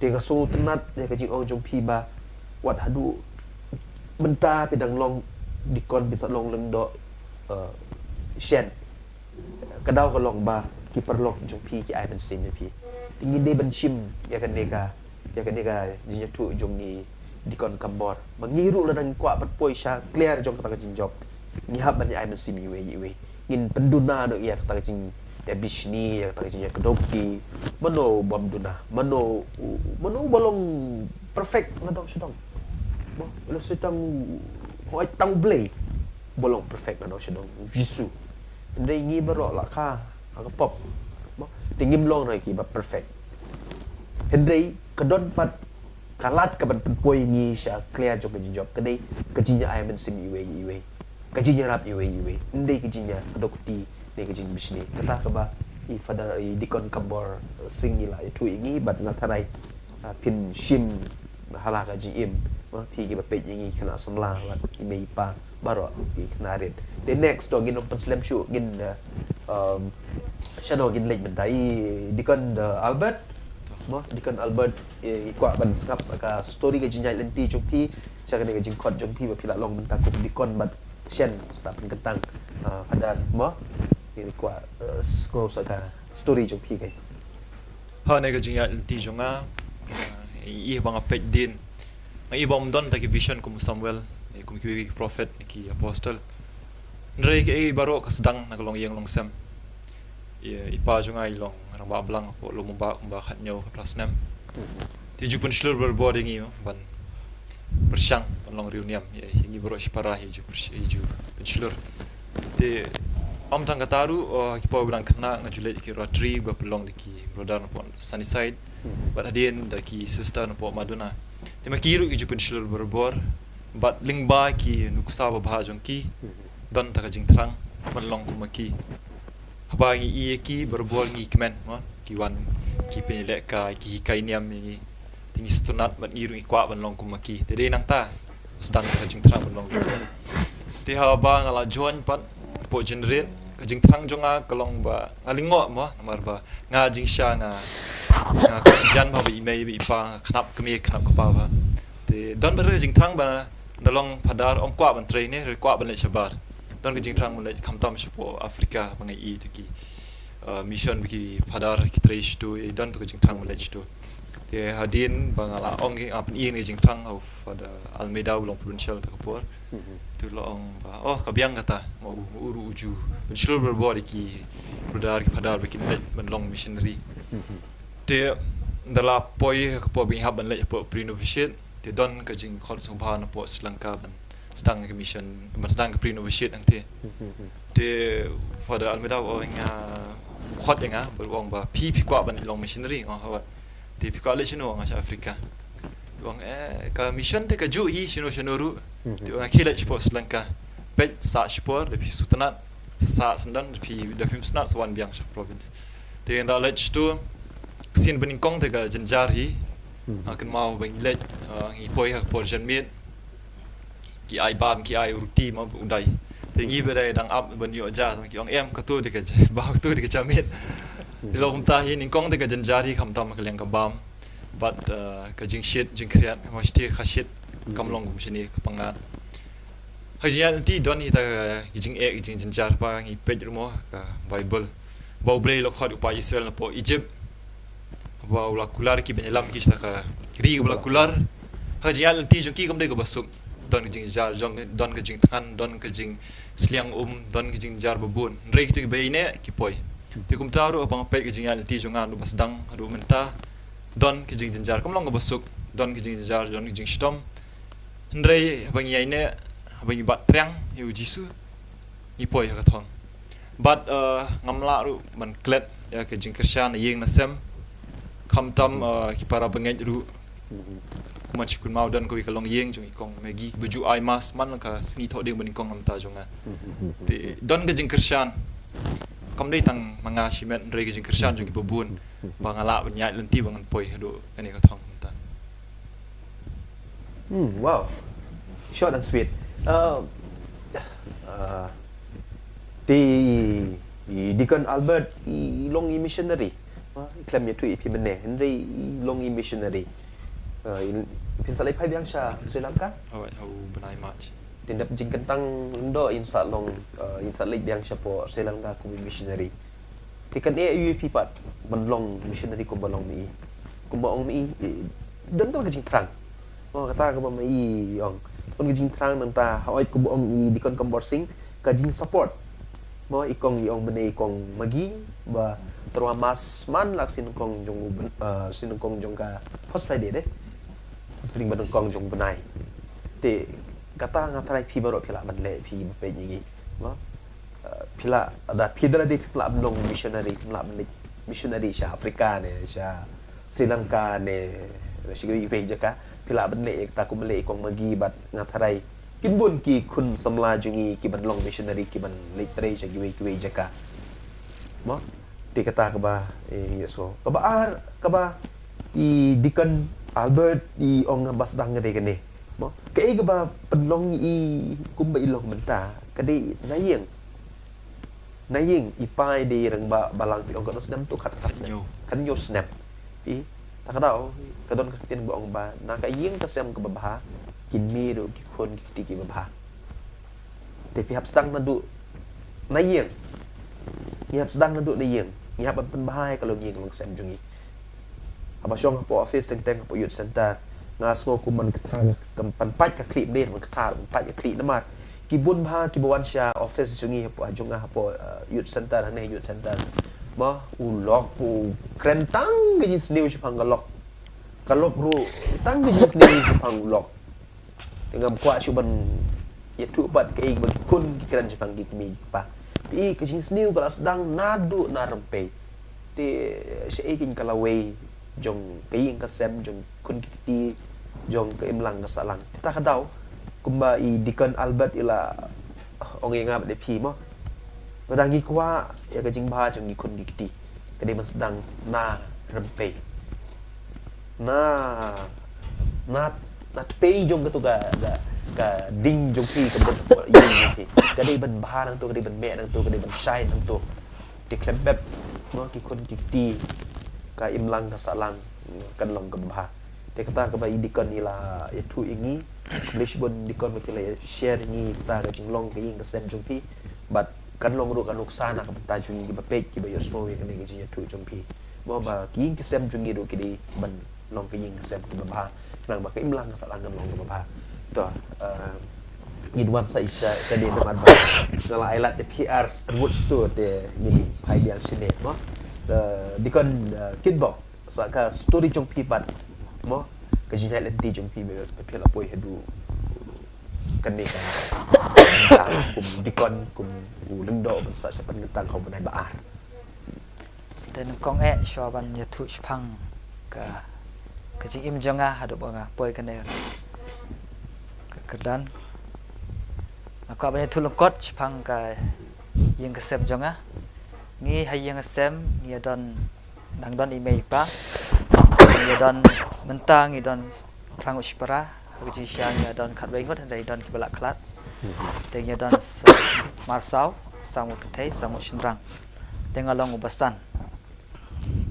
Te nga sngewtynnat ïa ka jingong jong phi ba wat haduh mynta phi dang long deacon, phi sa long lyngdoh, eh, shen. Ka daw ka long ba ki paralok jong phi ki ai mynsiem ïa phi. Te ngi dei ban shim ïa kane ka, ïa kane ka jingïathuh jong i Deacon Kambor. Ba ngi ruh lada ngi kwah ban poi sha kliar jong kata ka jingjop, ngi hap ban ïa ai mynsiem iwei iwei. Ngin pynduna noh ïa kata ka jingïabishni, ïa kata ka jingïakdew kti. Mano bym duna, mano, mano ba long perfect na dong sha dong. Ba long sha dong, hooid tang U Blei ba long perfect na dong sha dong, U Jisu. Hynrei ngi baroh la kha ha ka pop. Mo, te ngim long ruh kiba perfect. Hynrei ka don pat ka lad kaban pynpoi ngi sha kliar jong ka jingjop, ka dei ka jingïa ai mynsiem iwei iwei. Ka jingïarap iwei iwei. Ym dei ka jingïakdew kti ne ka jingbishni. Kata kaba i Father, i Deacon Kambor Singh i la ïathuh ïa ngi, bad nga tharai, ah, phin shim ha la ka jingim, mo, phi kiba peit ïa ngi khynnah samla bad i mei i pa baroh ki khynnah rit. Te next to ngin ym pynslem shuh, ngin, eh, um, shadoh ngin leit mynta ïa i Deacon, eh, Albert. Mo, Deacon Albert, eh, i kwah ban sngap sa ka story, ka jingïaid lynti jong phi sha kane ka jingkhot jong phi ba phi la long mynta kum deacon bad shen sa pynkyntang, ah, Father, mo. I kwah, eh, sngew sa ka story jong phi kai. Ha kane ka jingïaid lynti jong nga, eh, i ba nga peit dien, nga i ba ym don ta ki vision kum Samuel, eh, kum ki, ki prophet, ki apostle. Hynrei kaei baroh ka sdang na ka longïing longsem. I, i pa jong nga i long rangbah blang hapoh Lum Umbah kumba khathynñiew khatphra snem. Te ju pynshlur barabor ïa ngi, mo, ban pyrshang ban long riewniam. Ïa, ïa ngi baroh shipara ïa ju pyrsh-, ïa ju pynshlur. Te ym tang kata ruh, eh, ki por ba dang khynnah nga ju leit ki rotary ba pynlong da ki brother napoh Sunnyside. Bad hadien da ki sister napoh Maduna. Te ma ki ruh ki ju pynshlur barabor. Bad lyngba ki nuksa babha jong ki, don ta ka jingthrang ban long kum ma ki. Haba ngi ïa ki barabor ngi kmen, mo, ki wan ki pynlehkai, ki hikai niam ïa ngi. Te ngi sngewtynnat bad ngi ruh ngi kwah ban long kum ma ki. Te dei nangta sdang ka jingthrang ban long. Te haba nga la join pat hapoh Generate, ka jingthrang jong nga ka long ba nga lyngngoh, mo, namar ba nga jingshisha nga, nga jan ba, ba i mei ba i pa, nga khynnah kmie khynnah kpa ba. Te don ba ka jingthrang ba na long Father ym kwah ban trei ne, kwah ban leit shabar. Don ka jingthrang ban leit khamtam shapoh Africa ba nga i tu ki, uh, mission ba ki Father ki trei shitu, i don tu ka jingthrang ban leit shitu. Te hadien ba nga la ong, nga pyni ka jingthrang ha u Father Almeida u long provincial ta ka por. Tu la ong ba, oh, ka biang kata, ma u, u ruh u ju pynshlur barabor ïa ki brother ki Father ba kin leit ban long missionary. Te da la poi ka por ba ngi hap ban leit hapoh pre-novitiate. Te don ka jingkhot sngewbha napoh Sri Lanka ban sdang ka mission, ban sdang ka pre-novitiate hangte. Te Father Almeida u ong ïa nga, khot ïa nga, bad u ong ba phi, phi kwah ban long missionary, nga ong hawa. Te phi kwah leit shano? Nga ong sha Africa. U ong, eh, ka mission te ka juh hi shano shano ruh. Te u ong khie leit shapoh Sri Lanka. Peit sah shipor, da phi sngewtynnat, sah syndon, da phi, da phim sngewtynnat sa wan biang sha province. Te nga da leit shitu, sien ba nyngkong te ka jynjar hi. Nga kynmaw ba ngi leit, ah, ngi poi ha ka por janmiet. Ki ai bam, ki ai roti ma u dai. Te ngi ba dei dang ap ban ïoh ja, ki ong em, katu dei ka ja, ba katu dei ka janmiet. Te la kumta hi nyngkong te ka jynjar hi khamtam ka liang ka bam. Bad, ah, ka jingshit, jingkhriat, ma shiti ka shit, kam long kum shini ka pyngngad. Ha jingïaid lynti don hi ta ka jingeh, ka jingjynjar ba ngi peit ruh mo ka Bible. Ba U Blei u la khot u paid Israel napoh Egypt. Ba u la kular ki ban ïalam ki sha ka ri ba la kular. Ha jingïaid lynti jong ki kam dei kaba suk. Don ka jingjynjar, jong, don ka jingthngan, don ka jingsliang um, don ka jingjynjar ba bun. Hynrei kito kiba ïaineh ki poi. Te kumta ruh haba nga peit ka jingïaid lynti jong nga naduh ba sdang haduh mynta. Don ka jingjynjar, kam long kaba suk. Don ka jingjynjar, don ka jingshitom. Hynrei haba ngi ïaineh, haba ngi bat triang ïa u Jisu, ngi poi ha ka thong. Bad, eh, ngam lah ruh ban klet ïa ka jingkyrshan na ïing na sem. Khamtam, eh, ki para bangeit ruh. Kumba shu kynmaw don kawei ka longïing jong i Kong Maggie ba ju ai mass man la ka sngi Thohdieng ba nyngkong na bynta jong nga. Te don ka jingkyrshan. Kam dei tang ma nga shimet, hynrei ka jingkyrshan jong kiba bun. Ba nga lah ban ïaid lynti ba ngan poi haduh kane ka thong mynta. Hmm, wow. Short and sweet. Uh, uh, te i Deacon Albert i long i missionary. Uh, i khlem ïathuh ïa phi mynne, hynrei i long i missionary. Uh, i, phin sa leit phai biang sha Sri Lanka? Hooid, ha u bnai March. Te dep jingkyntang lyngdoh in sa long, uh, in sa leit biang shapoh Sri Lanka kum i missionary. Te kane ïa phi pat ban long missionary kumba long ma i. Kumba ong ma i, eh, don ka jingthrang. Oh, kata kaba ma i ong. Don ka jingthrang nangta, hooid kumba ong i Deacon Kambor Singh, ka jingsupport. Mo i kong i ong bnai i Kong Maggie, ba tyrwa mass man la ka sngi nyngkong jong u bn-, eh, sngi nyngkong jong ka First Friday de. First Friday ba nyngkong jong u bnai. Te kata nga tharai phi baroh phi lah ban leh phi ba peit ïa ngi. Mo. Uh, phi lah, da phi da la dei phi lah ban long missionary, phi lah ban leit missionary sha Africa ne, sha Sri Lanka ne, sha kiwei kiwei jaka, phi lah ban leit, ta kum leit i Kong Maggie bad nga tharai. Kin bun ki khun samla jong ngi ki ban long missionary ki ban leit trei sha kiwei kiwei jaka. Mo? Te kata kaba, eh, ïa so. Kaba ar, kaba i Deacon Albert i ong ba sdang ka dei kane. Mo, kaei kaba pynlong i kumba i long mynta, ka dei na ïing. Na ïing i pa i dei rangbah balang, phi ong katno snem tu? Khat, khat snem. Hynñiew. Hynñiew snem. Phi, ta ka daw, ka don ka ktien ba ong ba na ka ïing ka sem kaba bha, ki mei ruh ki khun ki kti kiba bha. Te phi hap sdang naduh na ïing. Ngi hap sdang naduh na ïing. Ngi hap ban pynbha ïa ka longïing longsem jong ngi. Haba shong hapoh office teng teng, hapoh youth center, nga sngew kum ban kthar, kum ban pait ka khlieh, ban kthar, ban pait ka khlieh namar ki bun bha kiba wan sha office jong ngi hapoh, jong nga hapoh, eh, youth center, hangne youth center. Ma, u lok u kren tang ka jingsniew shaphang ka lok. Ka lok ruh tang ka jingsniew shaphang u lok. Te ngam kwah shuh ban ïathuh pat kaei ba ki khun ki kren shaphang ki kmie ki kpa. Phi, ka jingsniew ka la sdang naduh na rympei. Te shaei kein ka lawei jong ka ïing ka sem jong ki khun ki kti, jong ka imlang ka sahlang. Te ta ka daw kumba i Deacon Albert i la ong ïa nga bad ïa phi mo, lada ngi kwah ïa ka jingbha jong ki khun ki kti, ka dei ban sdang na rympei. Na, na, na tpei jong katu ka, ka, ka ding jong phi, ka bor ïing jong phi. Ka dei ban bha nangtu, ka dei ban meh nangtu, ka dei ban shai nangtu. Te khlem pep mo, ki khun ki kti, ka imlang ka sahlang kan long kaba bha. Te kata kaba i Deacon i la ïathuh ïa ngi. Khublei shibun Deacon ba phi la share ïa ngi kata ka jinglong ka ïing ka sem jong phi. Bad kan long ruh ka nuksa na ka bynta jong ngi kiba peit, kiba ïohsngew ïa kane ka jingïathuh jong phi. Mo, ba ki ïing ki sem jong ngi ruh ki dei ban long ki ïing ki sem kiba bha, khnang ba ka imlang ka sahlang kan long kaba bha. To, eh, ngin wan sa shisha shane namar ba nga la ai lad ïa phi ar wut stu te ngin phai biang shane mo. Eh, Deacon, eh, Kitbok, sa ka story jong phi pat mo, ka jingïaid lynti jong phi ba phi la poi haduh kane ka, kum Deacon, kum u lyngdoh ban sa sha pynkyntang ha u bnai ba ar. Te nyngkong eh shuwa ban ïathuh shaphang ka, ka jingim jong nga haduh ba nga poi kane ka kyrdan, nga kwah ban ïathuh lyngkot shaphang ka ïing ka sem jong nga. Ngi ha ïing ha sem ngi ïa don, dang don i mei i pa. Ngi ïa don, mynta ngi don phra ngut shipara, ha ka jingshisha ngi ïa don khatwei ngut, hynrei don kiba la khlad. Te ngi ïa don sa, marsaw, saw ngut kynthei, saw ngut shynrang. Te nga long uba san.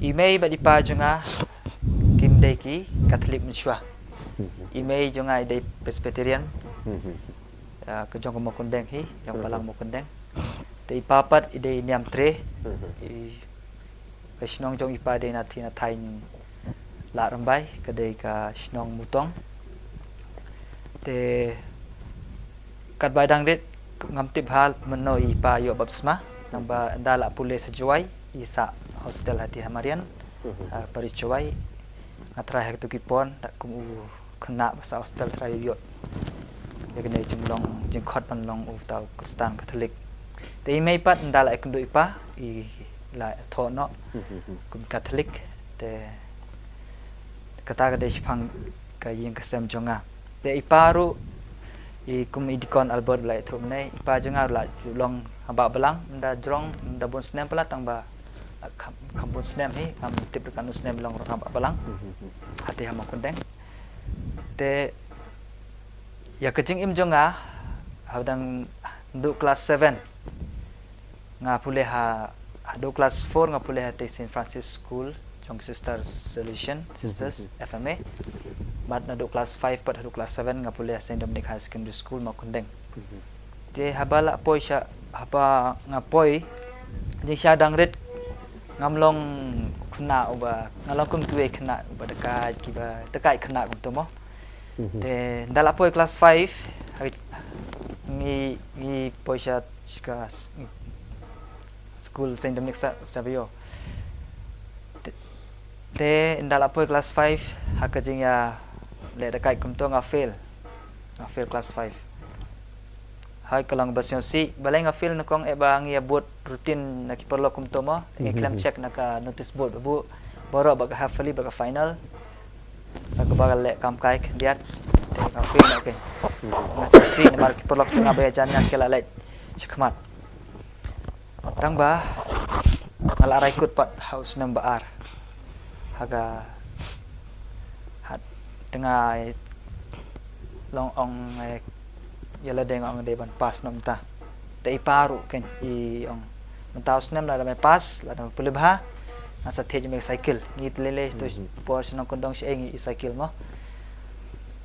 I mei bad i pa jong nga kim dei ki Katholik mynshuwa. I mei jong nga i dei Presbyterian, ah, ka jong ka Mawkyndeng hi, jong ka Balang Mawkyndeng. Te i pa pat i dei Niamtre. I, ka shnong jong i pa dei na Thi na Thaiñ Lahrymbai, ka dei ka shnong Mutong. Te katba i dang rit ngam tip bha mynno i pa ïoh baptisma, nangba ynda la pule sha Jowai i sah hostel ha Thi ha Marian, ah, parish Jowai. Nga tharai ha kito ki por da kum u khynnah ba sah hostel tharai ïoh ïa kane jinglong jingkhot ban long uta u Khristan Katholik. Te i mei pat ynda la ïakynduh i pa i la thoh noh kum Katholik. Te kata ka dei shaphang ka ïing ka sem jong nga. Te i pa ruh, i kum i Deacon Albert ba la ïathuh mynne, i pa jong nga ruh la ju long ha Bah Balang ynda jrong, ynda bun snem palat, tang ba kham, kham bun snem hi, ngam tip ruh katno snem i long ruh ha Bah Balang. Ha Thi ha Mawkyndeng. Te ïa ka jingim jong nga, haba dang duh class seven nga pule ha, haduh class four nga pule ha Thi Saint Francis School jong Sisters Salesian, Sisters, F M A. Bad naduh class five pat haduh class seven nga pule ha Saint Dominic Higher Secondary School, Mawkyndeng. Te haba la poi sha, haba nga poi, jingshisha dang rit ngam long khynnah uba, nga long kum kiwei khynnah uba dakaid, kiba dakaid khynnah kumto mo. Te ynda la poi class five, ha, ngi, ngi poi sha, sha ka s-, school Saint Dominic Sa-, Savio. Te, te ynda la poi class five, ha ka jingïaleh dakaid kumto nga fail. Nga fail class five. Hooid, ka long ba sngewsih, balei nga fail, nyngkong eh ba ngi ïa bud routine na ki paralok kumto mo, eh, ngi khlem check na ka notice board, ba buh baroh bad ka half yearly bad ka final. Sa kaba ka leh kam kai khyndiat, te nga fail noh kein. Nga sngewsih namar ki paralok jong nga ba ïajan ïa nga ki la leit shakhmat. Tang ba nga la rai kut pat ha u snem ba ar. Ha ka, ha, Te nga long ong, eh, ïa lade nga ong dei ban pass noh mynta. Te i pa ruh kein i ong mynta u snem lada me pass, lada me pule bha, nga sa thied ïa me cycle. Ngi te lei lei tu por shnong kyndong shi ei ngi i cycle mo.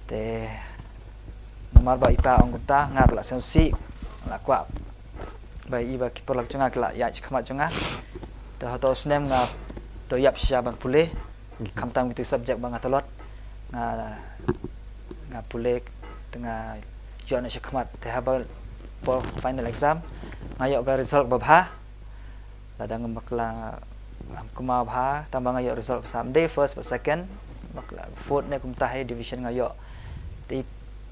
Te namar ba i pa ong kumta nga la sngewsih, la kwah ba i ba ki paralok jong nga ki la ïaid shakhmat jong nga. Te hato u snem nga dei ïap shisha ban pule. Khamtam kitu subject ba nga tlot, nga, nga pule, te nga ïoh noh shakhmat. Te haba por final exam nga ïoh ka result ba bha. Lada ngam bakla, ngam kynmaw bha, tang ba nga ïoh result ba bha, ym dei first ba second, bakla fourth ne kumta hi division nga ïoh. Te i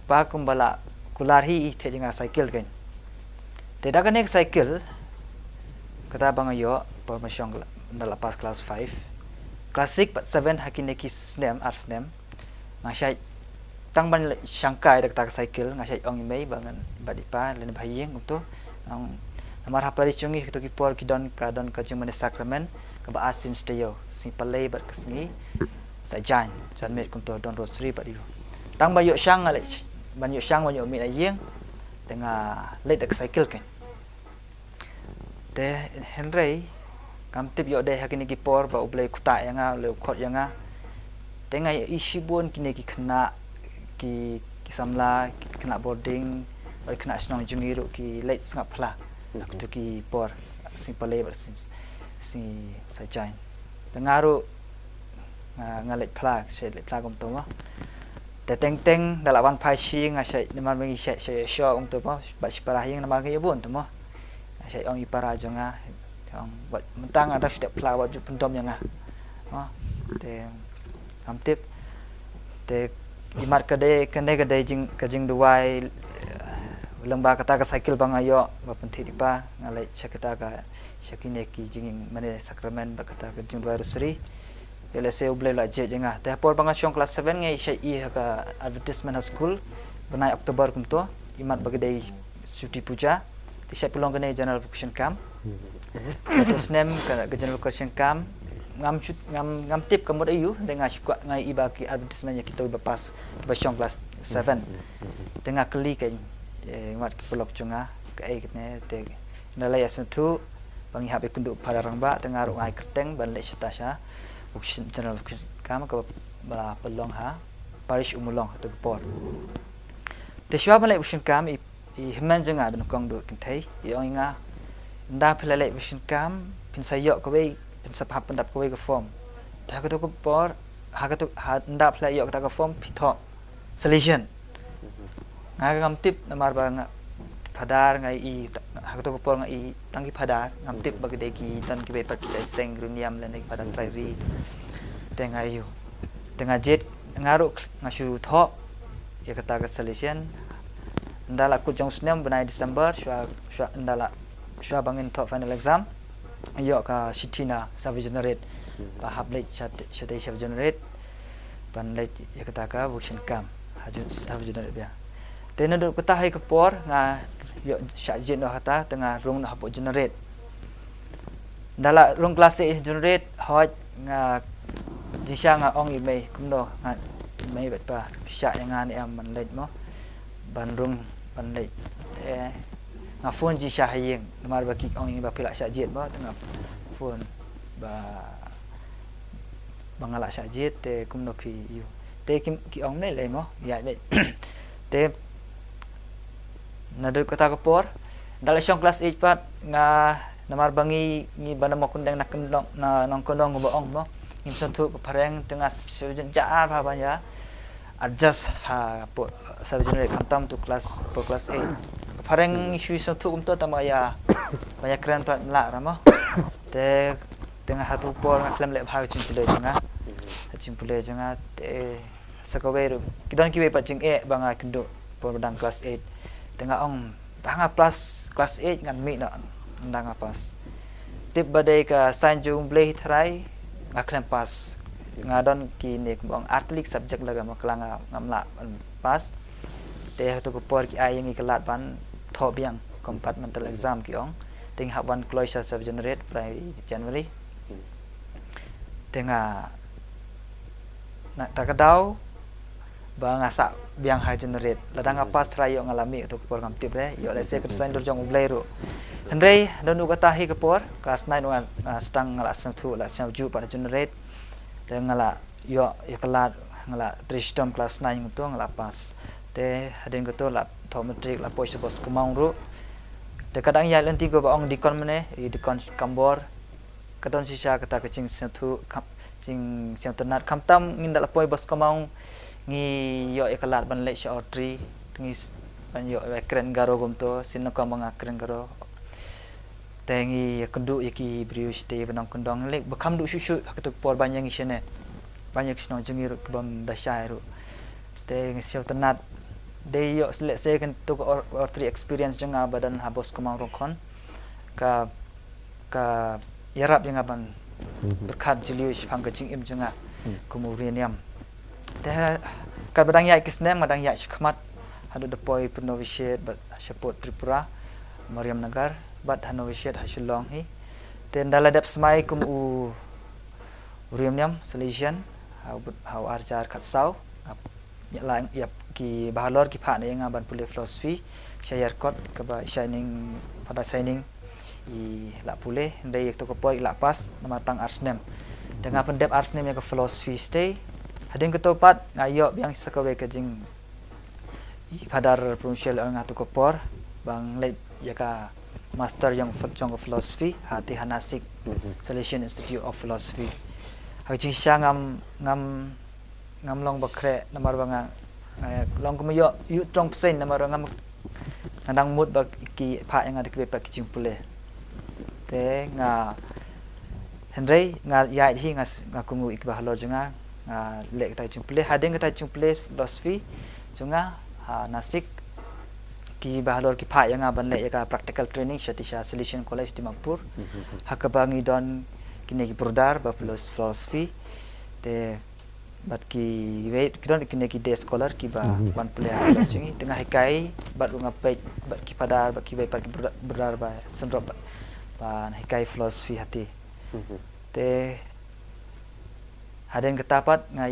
pa kumba la kular hi i thied ïa nga cycle kein. Te da kane ka cycle, kata ba nga ïoh por ba shong, ynda la pass class five, class six bad seven, ha kine ki snem, ar snem, nga shait tang ban leit shangkai da kata ka cycle, nga shait ong ïa i mei bad ngan, bad i pa lane ba ha ïing kumto. Namar ha parish jong ngi kito ki por ki don ka, don ka jingmane sakramen kaba ar sien shi taïew, sngi Palei bad ka sngi Saitjaiñ, janmiet kumto, don rosary bad ïa u. Tang ban ïoh shang nga leit, ban ïoh shang ban ïoh miet ha ïing, te nga leit da ka cycle kein. Te hynrei ngam tip ïoh dei ha kine ki por ba U Blei u ktah ïa nga, U Blei u khot ïa nga. Te nga ïohi shibun kine ki khynnah, ki, ki samla, ki khynnah boarding bad khynnah shnong jong ngi ruh ki leit sngap phla. Kito ki por sngi Palei bad sngi, sngi Saitjaiñ. Te nga ruh nga, nga leit phla, shait leit phla kumto mo. Te teng teng da la wan phai shi nga shait, namar ba ngi shait, shait shoh kumto mo, bad shi para ha ïing namar ngi ïa bun to mo. Nga shait ong ïa i para jong nga, ong bad mynta nga dang shu dep phla bad ju pyndom ïa nga. Mo. Te ngam tip. Te imat ka dei, kane ka dei jing, ka jingduwai, eh, lyngba kata ka cycle ba nga ïoh ba pynthied i pa, nga leit sha kata ka, sha kine ki jingmane sakramen bad kata ka jingduwai rosary. Ïa lehse U Blei u la jied ïa nga. Te ha por ba nga shong class seven nga ïa shait i ha ka advertisement ha skul, bnai October kumto, imat ba ka dei Shuti Puja. Te shait pynlong kane general vocation camp. Te ha u snem ka, ka general vocation camp ngam shu, ngam, ngam tip ka mut aïu, hynrei nga shu kwah, nga ïohi ba ki advertisement ïa kito ba pass, ba shong class seven. Te nga kylli kein, eh, wat ki paralok jong nga, kaei kane, te na la ïa sngewthuh ba ngi hap ïakynduh Phadar Rangbah, te nga ruh nga ai kyrteng ban leit shata sha vocation, general vocation camp kaba la pynlong ha parish Ummulong ha kata ka por. Te shuwa ban leit vocation camp i, i hynmen jong nga ba nyngkong Duh Kynthei i ong ïa nga, ynda phi la leit vocation camp phin sa ïoh kawei, phin sa hap pyndap kawei ka form. Te ha kata ka por, ha kata, ha, ynda phi la ïoh kata ka form phi thoh Salesian. Nga ngam tip namar ba nga Phadar nga i, ha kato ka por nga i tang ki Phadar, ngam tip ba ki dei ki don kiwei pat ki jait seng riewniam lane ki Phadar Priory. Te nga ïoh, te nga jied, nga ruh nga shu thoh ïa kata ka Salesian. Ynda la kut jong u snem, bnai December, shuwa, shuwa, ynda la, shuwa ba ngin thoh final exam, ïoh ka shithi na Savaijanarate. Ba hap leit sha, shatei Savaijanarate ban leit ïa kata ka vocation camp ha Savaijanarate biang. Te naduh kata ha ka por nga ïoh shah jied noh hata, te nga rung noh hapoh Janarate. Ynda la rung class eight Janarate, hooid nga jingshisha nga ong ïa i mei kumno, nga, mei bad pa, phi shah ïa nga ne em ban leit mo, ban rung ban leit. Te nga phone jingshisha ha ïing namar ba ki ong ïa nga ba phi la shah jied mo, te nga phone ba ba nga la shah jied, te kumno phi ïoh. Te ki, ki ong ne lei mo, ïa lei. Te naduh kata ka por, ynda la shong class eight pat, nga namar ba ngi, ngi ba na Mawkyndeng na kyndong, na Nongkyndong ba ong mo, ngim sngewthuh ka phareng, te nga shu jynjar bha ban ïa adjust hapoh Savaijanarate khamtam tu class, hapoh class eight. Ka phareng ngi shu sngewthuh kumto, tang ba ïa, ba ïa kren pat ym lah ra mo. Te, te nga ha tu por nga khlem leh bha ka jingpule jong nga. Ka jingpule jong nga te sa kawei ruh, ki don kiwei pat jingeh ba nga kynduh por ba dang class eight. Te nga ong, tang nga pass class eight ngan mih noh, ynda nga pass. Tip ba dei ka sign jong U Blei hi tharai nga khlem pass. Nga don kine kumba ong ar tylli ki subject la ka bakla nga, ngam lah ban pass. Te ha tu ka por ki ai ïa ngi ka lad ban thoh biang, compartmental exam ki ong. Te nga hap wan kloi sha Savaijanarate prai January. Te nga, na kata ka daw, ba nga sah biang ha generate. Lada nga pass try ïoh nga la mih tu ka por ngam tip re. Ïoh lehse ka design dur jong U Blei ruh. Hynrei don u kata hi ka por klas nine nga, nga sdang nga la sngewthuh la sngewjuh pat generate. Te nga la ïoh ïa ka lad nga la trei shitom klas nine tu nga la pass. Te hadien katu la thoh matric la poi sha Bosco Mawng ruh. Te ka dang ïaid lynti kaba ong dikon mane i dikon Kambor. Ka don shisha kata ka jingsngewthuh kam, jingsngewtynnat khamtam ngin da la poi Bosco Mawng ngi ïoh ïa ka lad ban leit sha oratory ngi ban ïoh ïa kren Garo kumto shisha nyngkong ba nga kren Garo. Te ngi ïa kynduh ïa ki briew shatei ba nongkyndong lei ba kham duh shuh shuh ha katu ka por ban ïa ngi shane ban ïa ki shnong jong ngi ruh ki bym da shai ruh. Te ngi sngewtynnat dei ïoh lehse katu ka oratory experience jong nga ba don ha Bosco Mawng Rongkhon ka ka ïarap ïa nga ban pyrkhat jylliew shaphang ka jingim jong nga kum u riewniam. Te katba dang ïaid ki snem nga dang ïaid shakhmat haduh da poi pynnovitiate bad sha pud Tripura Mariamnagar bad ha novitiate ha Shillong hi. Te ynda la dep smai kum u riewniam Salesian ha u ar hajar khatsaw. Ïa la ïa ki bahalor ki phah na ïa nga ban pule philosophy sha Yarkot kaba i Shining, Father Shining i la pule. Hynrei ïa katu ka por i la pass namar tang ar snem. Te nga pyndep ar snem ïa ka philosophy shatei. Hadien katu pat nga ïoh biang sa kawei ka jing i Father Provincial ong nga tu ka por ba ngan leit ïa ka master jong jong ka philosophy ha ti ha Nasik Salesian Institute of Philosophy. Ha ka jingshisha ngam ngam ngam long ba khreh namar ba nga, nga long kum ïoh ïoh trong phew snem namar ba ngam nga dang mut ba ki phah ïa nga da kaba pat ki jingpule. Te nga hynrei nga ïaid hi nga nga kum u i ki bahalor jong nga nga leh kata ka jingpule hadien kata ka jingpule philosophy jong nga ha Nasik ki bahalor ki phah ïa nga ban leh ïa ka practical training sha ti sha Salesian College Dimapur. Ha kaba ngi don kine ki brother ba philosophy te bad ki wei ki don kine ki day scholar kiba ban pule ha college jong ngi te nga hikai bad ruh nga peit bad ki Father bad kiwei pat ki brother ba synrop ban hikai philosophy ha ti. Te hadien kata pat nga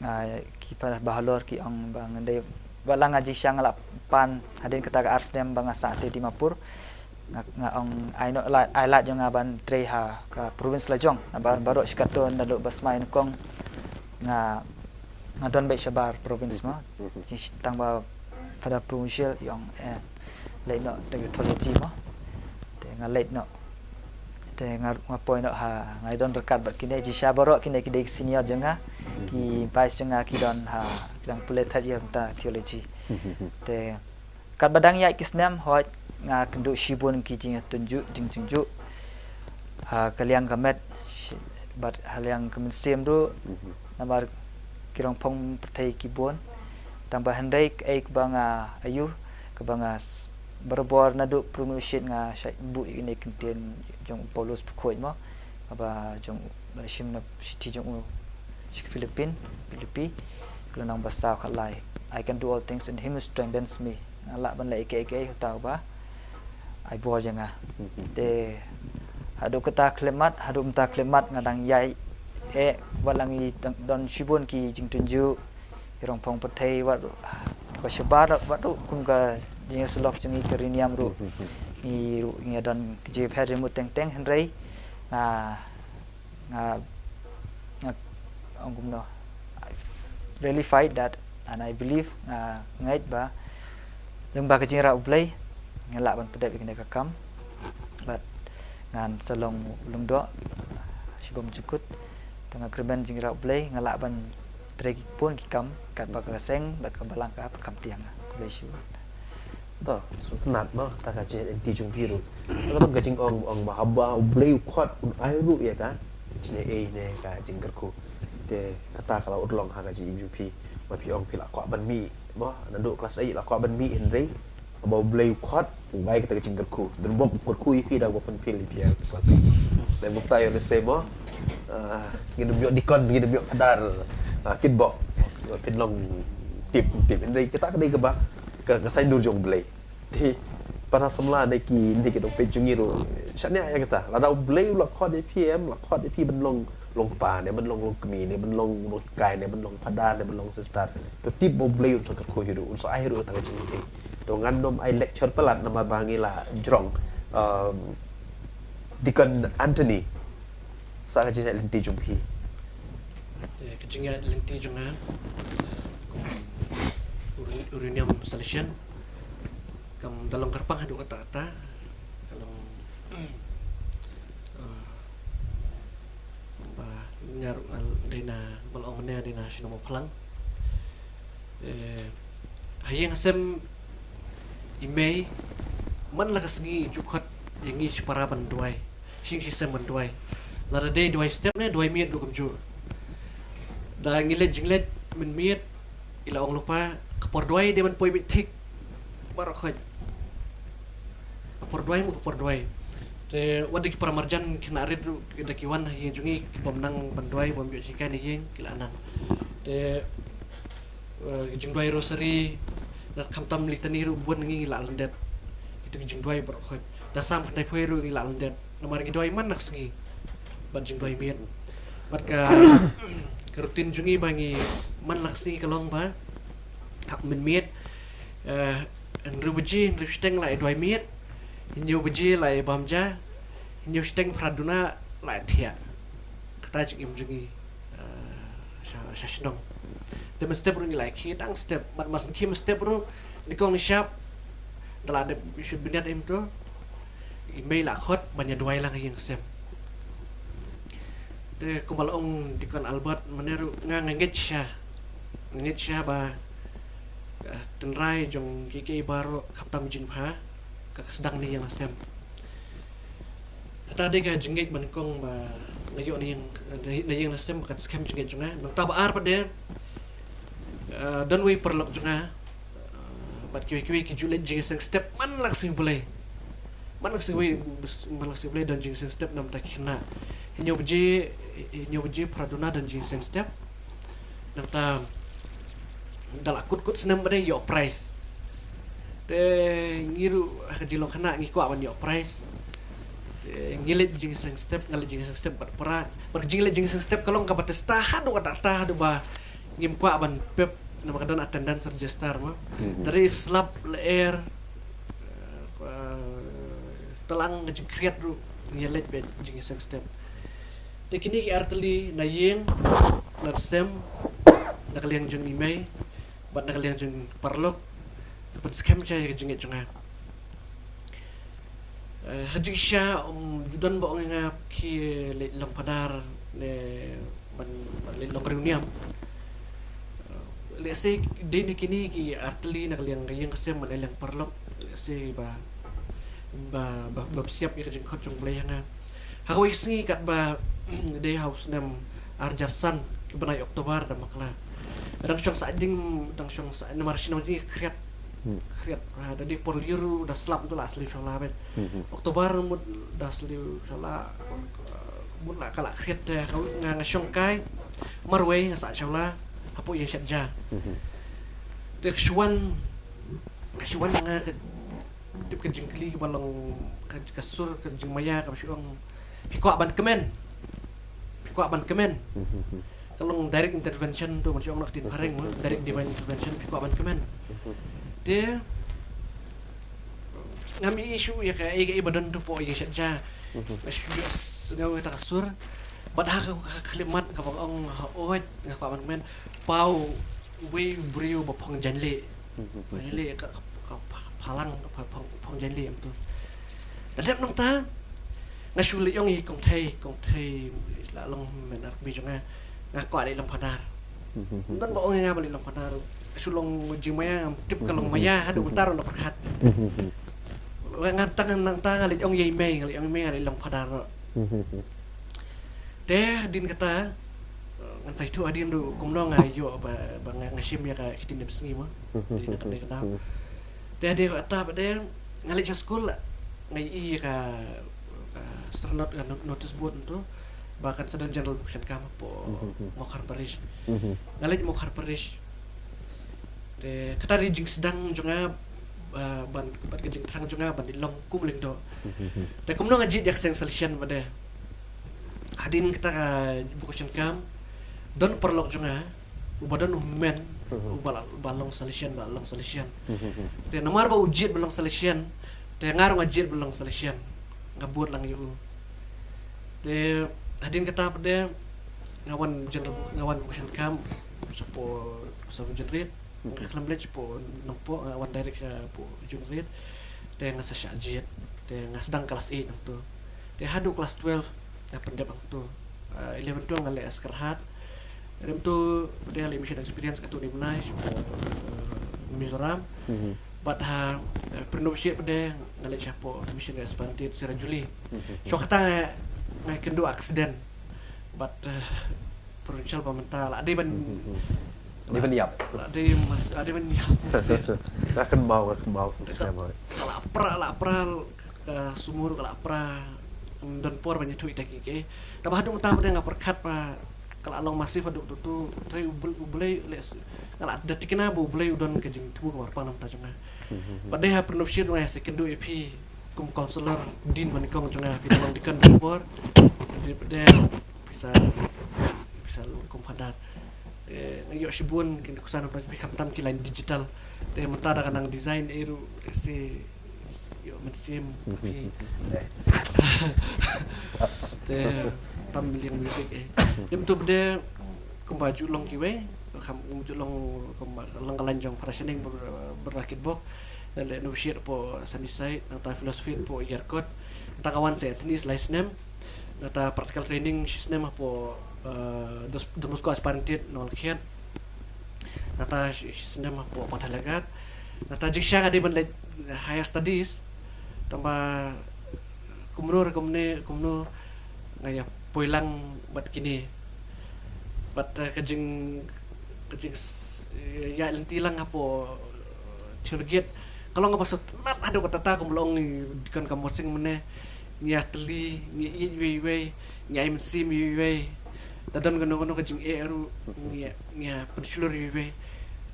nga ki Father bahalor ki ong ba ngan dei ba la nga jingshisha nga la pan hadien kata ka ar snem ba nga sah ha ti Dimapur. Nga, nga ong ai noh lad, ai lad jong nga ban trei ha ka province la jong. Namar baroh shi katto naduh ba smai nyngkong nga nga don beit shabar province mo. Tang ba Father Provincial i ong eh leit noh te theology mo. Te nga leit noh. Te nga nga poi noh ha nga don ryngkat bad kine jingshisha baroh kine ki dei senior jong nga. Ki pais jong nga ki don ha ki dang pule third year mynta theology. Te katba dang ïaid ki snem hooid nga kynduh shibun ki jingtynjuh jingjynjuh ha ka liang ka met bad ha liang ka mynsiem ruh. Namar ki rong phong pyrthei ki bun tang ba hynrei kaei kaba nga ayu kaba nga barabor naduh pyrshah nga shait buh ïa kine ki ktien jong u Paulus Bakhuid mo kaba jong ba shim na shithi jong u sha ki Philippine Philippi ka lynnong ba saw khatlai. I can do all things in him who strengthens me. Nga lah ban leh ïa kiei kiei ha uta uba ai bor ïa nga. Te haduh kata khyllipmat haduh mynta khyllipmat nga dang ïai eh wat la ngi don shibun ki jingtynjuh ki rong phong pyrthei wat ruh ba shabar wat ruh kum ka jingïasyllok jong ngi ka riewniam ruh ngi ruh ngi don ka jingïapher rimut teng teng hynrei nga nga nga ong kumno, I really fight that and I believe nga ngeit ba lyngba ka jingrwai U Blei nga lah ban pyndep ïa kane ka kam bad ngan sa long u lyngdoh shibun jukut. Te nga kyrmen jingrwai U Blei nga lah ban trei ki bun ki kam katba ka seng bad ka balang ka pyrkhat ïa nga. Khublei shibun. To, sngewtynnat mo kata ka jingïaid lynti jong phi ruh. Kata ka jingong ong ba haba U Blei u khot un ai ruh ïa ka jingïaid ne ka jingkyrkhu. Te kata ka la urlong ha ka jingim jong phi. Ba phi ong phi la kwah ban mih mo naduh klas eight la kwah ban mih hynrei haba U Blei u khot u ai kata ka jingkyrkhu. Don bok kyrkhu ïa phi da ba pynphil ïa phi ha klas eight. Te bok ta ïoh lehse mo. Ngin ym ïoh dikon ngin ym ïoh phadar. Kit bok phin long tip tip hynrei kata ka dei kaba ka, ka saiñdur jong U Blei. Te para samla ne ki ne ki dong peit jong ngi ruh shaniah ïa kata lada U Blei u la khot ïa phi em la khot ïa phi ban long long kpa, ne ban long long kmie, ne ban long long kai, ne ban long phadar, ne ban long sister. To tip ba U Blei un sa kyrkhu hi ruh, un sa ai hi ruh tang ka jingim. To ngan nym ai lecture palat namar ba ngi la jrong. Um, Deacon Anthony, sa ka jingïaid lynti jong phi. Ka jingïaid lynti jong nga kum u Runiam Salesian, kam da long kyrpang haduh katta katta, ka long ba nga ruh nga dei na, ba la ong mynne dei na shnong Mawphlang. Ha ïing ha sem i mei man la ka sngi i ju khot ïa ngi shipara ban duwai, shisha sem ban duwai. Lada dei duwai step ne duwai miet ruh kumjuh. Da ngi leit jingleit mynmiet i la ong lypa ka por duwai dei ban poi beit thik baroh khoit. Ka por duwai mo ka por duwai. Te wat da ki para marjan khynnah rit ruh da ki wan ha ïing jong ngi ki bym nang ban duwai, bym ïoh jinghikai na ïing ki la nang. Te ki jingduwai rosary, na khamtam litany ruh bun ngi la lyndet. Kito ki jingduwai baroh khoit. Da Salm khyndai phew ruh ngi la lyndet. Namar ngi duwai man la ka sngi. Bad jingduwai miet. Bad ka ka routine jong ngi ba ngi man la ka sngi ka long ba hap mynmiet hynriew baje, hynriew shiteng la ïa duwai miet, hynñiew baje la ïa bam ja, hynñiew shiteng phra duna la ïa thiah. Kata jingim jong ngi sha shnong. Te mynstep ruh ngi la ïa khie dang step, mat mas ngi khie mynstep ruh ngi kong ngi shap. Da la dep shut bniat im to i mei la khot ban ïa duwai lang ha ïing ha sem. Te kumba la ong Deacon Albert mynne ruh nga nga ngeit sha, nga ngeit sha ba tynrai jong kiei kiei baroh khamtam jingbha ka sdang na ïing na sem. Kata dei ka jingngeit ba nyngkong ba nga ïoh na ïing, na ïing na sem ba kan skhem jingngeit jong nga. Nangta ba ar pat de don wei paralok jong nga bad kiwei kiwei ki ju leit jingïaseng step man la ka sngi Blei. Man la ka sngi Blei, man la ka sngi Blei don jingïaseng step namar ta ki khynnah. Hynñiew baje, hynñiew baje phra duna don jingïaseng step. Nangta da la kut kut snem ba dei ïoh prize. Te ngi ruh ha ka jinglong khynnah ngi kwah ban ïoh prize. Te ngi leit jingïaseng step, nga leit jingïaseng step bad para. Bad ka jingleit jingïaseng step ka long kaba testa haduh katta katta haduh ba ngim kwah ban pep namar ka don attendance register mo. Te dei slap lyer, tlang, ka jingkhriat ruh ngi leit beit jingïaseng step. Te kine ki artylli na ïing, na sem, na ka liang jong i mei bad na ka liang jong paralok ka pynskhem sha ïa ka jingngeit jong nga. Ha jingshisha um ju don ba ong ïa nga khie leit long phadar ne ban leit long riewniam. Lehse dei na kine ki artylli na ka liang ka ïing ka sem bad na ka liang paralok lehse ba ba ba ba psiap ïa ka jingkhot jong U Blei ha nga. Ha kawei ka sngi katba dei ha u snem ar hajar san ki bnai October da bakla. Dang shong sah ding, dang shong sah namar shnong jong ngi khriat. Khriat ha da dei por lyiur da slap tu la sliew shawla beit. October mut da sliew shawla mut la ka la khriat te ha kawei nga nga shong kai marwei nga sah shawla hapoh ïing shet ja. Te ka shuwan ka shuwan nga ka tip ka jingkylli ba long ka sur ka jingmaïa kaba shu ong phi kwah ban kmen, phi kwah ban kmen. Ka long direct intervention tu man shu ong na ka ktien phareng mo, direct divine intervention, phi kwah ban kmen. Te ngam ïohi shuh ïa kaei kaei ba don tu hapoh ïing shet ja. Nga shu ïohsngew ïa kata ka sur bad ha ka khyllipmat kaba ong ha oid nga kwah ban kmen, paw wei u briew ba phong jaiñlieh. Phong jaiñlieh ka phalang phong jaiñlieh em tu. Da dep nangta nga shu leit ong ïa i kong Thei, kong Thei la long hynmen arphew jong nga, nga kwah leit long phadar. Don ba ong ïa nga ban leit long phadar. Nga shu long jingmaïa, ngam tip ka long maïa haduh mynta ruh nga pyrkhat. Nga tang nangta nga leit ong ïa i mei, nga leit ong ïa i mei nga leit long phadar ruh. Te hadien kata ngan sa ïathuh hadien ruh kumno nga ïoh ba nga shim ïa ka ktien dem sngi mo. Dei na kane ka daw. Te hadien kata pat de nga leit sha skul, nga ïohi ïa ka syrnod, ka notice board tu ba kan sa don general vocation camp hapoh Mawkhar Parish. Nga leit Mawkhar Parish. Te kata dei jingsdang jong nga ban, bad ka jingthrang jong nga ban leit long kum u lyngdoh. Te kumno nga jied ïa ka seng Salesian pat de? Hadien kata ka vocation camp, don paralok jong nga uba don u hynmen, uba la, uba long Salesian, ba long Salesian. Te namar ba u jied ba long Salesian, te nga ruh nga jied ba long Salesian. Nga bud lang ïa u. Te hadien kata pat de nga wan general, nga wan vocation camp, shapoh, shapoh Jaiñtia. Nga khlem leit shapoh Nongpoh, nga wan direct shapoh Jaiñtia. Te nga sa shah jied. Te nga sdang klas eight nangto. Te haduh klas twelve nga pyndep hangto. Ah, eleven twelve nga leh Skerhad. Te mynta pat de nga leh mission experience katto katne bnai shapoh, eh, Mizoram. Bad ha, eh, pre-novitiate pat de nga leit shapoh mission aspirant Sierra Juli. Shuwa kata nga, nga ïakynduh accident. Bad, eh, provincial ba mynta la dei ban, dei ban ïap. La dei mas, la dei ban ïap. Nga kynmaw, nga kynmaw. Ka la pra, la pra ka sumur, ka la pra. Ym don por ban ïathuh ïa kita kiei kiei. Tangba haduh mynta pat de nga pyrkhat ba ka la long massive haduh tu tu, trai U Bl-, U Blei leh, nga la da thikna ba U Blei u don ka jingthmu kaba kyrpang na ka bynta jong nga. Pat de ha pre-novitiate nga sa ïakynduh ïa phi kum counselor, dean banyngkong jong nga, phi dang long deacon bad por. Pat de phi sa, phi sa long kum father. Te nga ïoh shibun ki nuksa na phi khamtam ki line digital. Te mynta da ka nang design ei ruh, te sa ïoh mynsiem phi. Te tam liang music eh. Te mynta pat de kumba ju long kiwei, kham ju long kumba long ka line jong para shaneng ber-, berrakit bok. Nga leh novitiate hapoh Sunnyside, nangta fellowship hapoh Yarkot. Nangta nga wan sha Anthony's lai snem. Nangta practical training shi snem hapoh, eh, Dos-, Don Bosco Aspirant Nongkhiat. Nangta shi, shi snem hapoh Pathar Laigat. Nangta jingshisha nga dei ban leit higher studies. Tangba kumno re kumne, kumno nga ïa poi lang bad kine. Bad, eh, ka jing, ka jing s-, ïa lynti lang hapoh, eh, Theology. Ka long kaba sngewtynnat haduh katta, kum long i Deacon Kambodsing mynne. Ngi ïa tylli, ngi ïeit iwei iwei, ngi ai mynsiem iwei iwei. Da don kano kano ka jingeh ruh, ngi ïa, ngi ïa pynshlur iwei iwei.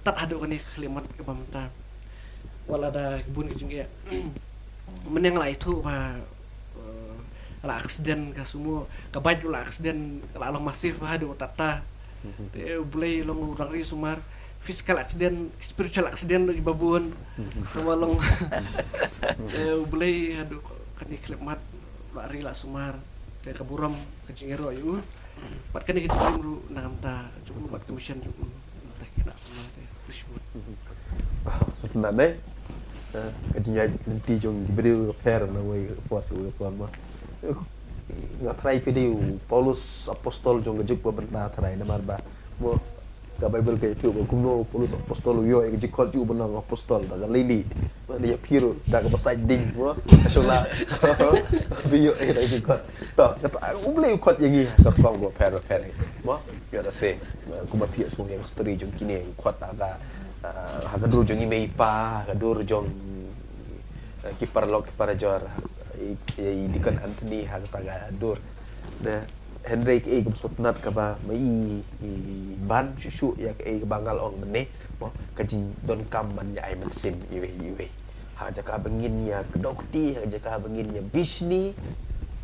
Tad haduh kane ka khyllipmat kaba mynta. Wat la da bun ka jingeh. Mynne nga la ithuh ba, eh, la accident ka sumo, ka bike ruh la accident, ka la long massive bha haduh katta. Te U Blei long u rangri sumar, physical accident, spiritual accident ruh kiba bun. Tangba long. Te U Blei haduh kane ka khyllipmat la ri la sumar. Te ka burom ka jingïaroh ïa u. Bad kane ka jingim ruh na ka bynta jong u bad ka mission jong u. Bad ki khynnah samla te, khublei shibun. Ah, sngewtynnat eh. Eh, ka jingïaid lynti jong ki briew ka pher na wei ka por sha wei ka por mo. Eh, nga tharai phi dei u Paulus apostol jong ka juk ba bynta tharai namar ba mo ka Baibl ka ïathuh ba kumno u Paulus apostol u ïoh ïa ka jingkhot jong u ban long apostol da ka lili. Ba lei ïa phi ruh da kaba sait ding mo. Ka shu la. Phi ïoh ïa ka jingkhot. To, kata U Blei u khot ïa ngi ha ka rukom ba pher ba pher. Mo, ïoh da se. Kumba phi ïohsngew ïa ka story jong kine, u khot ha ka, ah, ha ka dur jong i mei i pa, ha ka dur jong, eh, ki paralok ki parajor, i, i Deacon Anthony ha kata ka dur. Te hynrei kaei kaba sngewtynnat kaba ma i, i ban shuh shuh ïa kaei kaba nga la ong mynne, mo, ka jingdonkam ban ïa ai mynsiem iwei iwei. Ha ka jaka ba ngin ïa kdew kti, ha ka jaka ba ngin ïa bishni,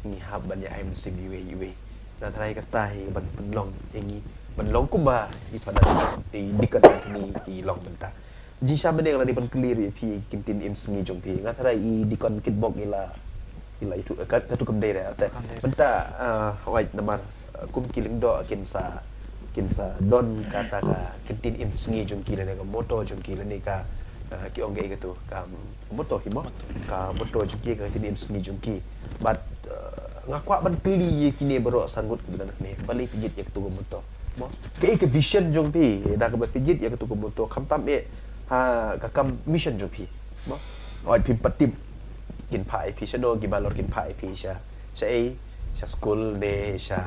ngi hap ban ïa ai mynsiem iwei iwei. Nga tharai kata hi ban pynlong ïa ngi, ban long kumba i Father, i Deacon Anthony i long mynta. Jingshisha mynne nga la dei ban kylli ruh ïa phi ki ktien im sngi jong phi. Nga tharai i Deacon Kitbok i la, i la ïathuh, ka, katu kam dei re, te. Kam dei re. Mynta, ah, hooid namar, ah, kum ki lyngdoh kin sa, kin sa don kata ka ktien im sngi jong ki lane ka motto jong ki lane ka, ah, ki ong kaei katu, ka motto hi mo? Motto. Ka motto jong ki, ka ktien im sngi jong ki. Bad, eh, nga kwah ban kylli ïa kine baroh san ngut kiba don hangne, balei phi jied ïa katu ka motto? Mo? Kaei ka vision jong phi da kaba phi jied ïa katu ka motto, khamtam eh ha ka kam mission jong phi? Mo? Hooid phim pat tip kin phah ïa phi shano, ki balor kin phah ïa phi sha, sha ei, sha skul ne sha,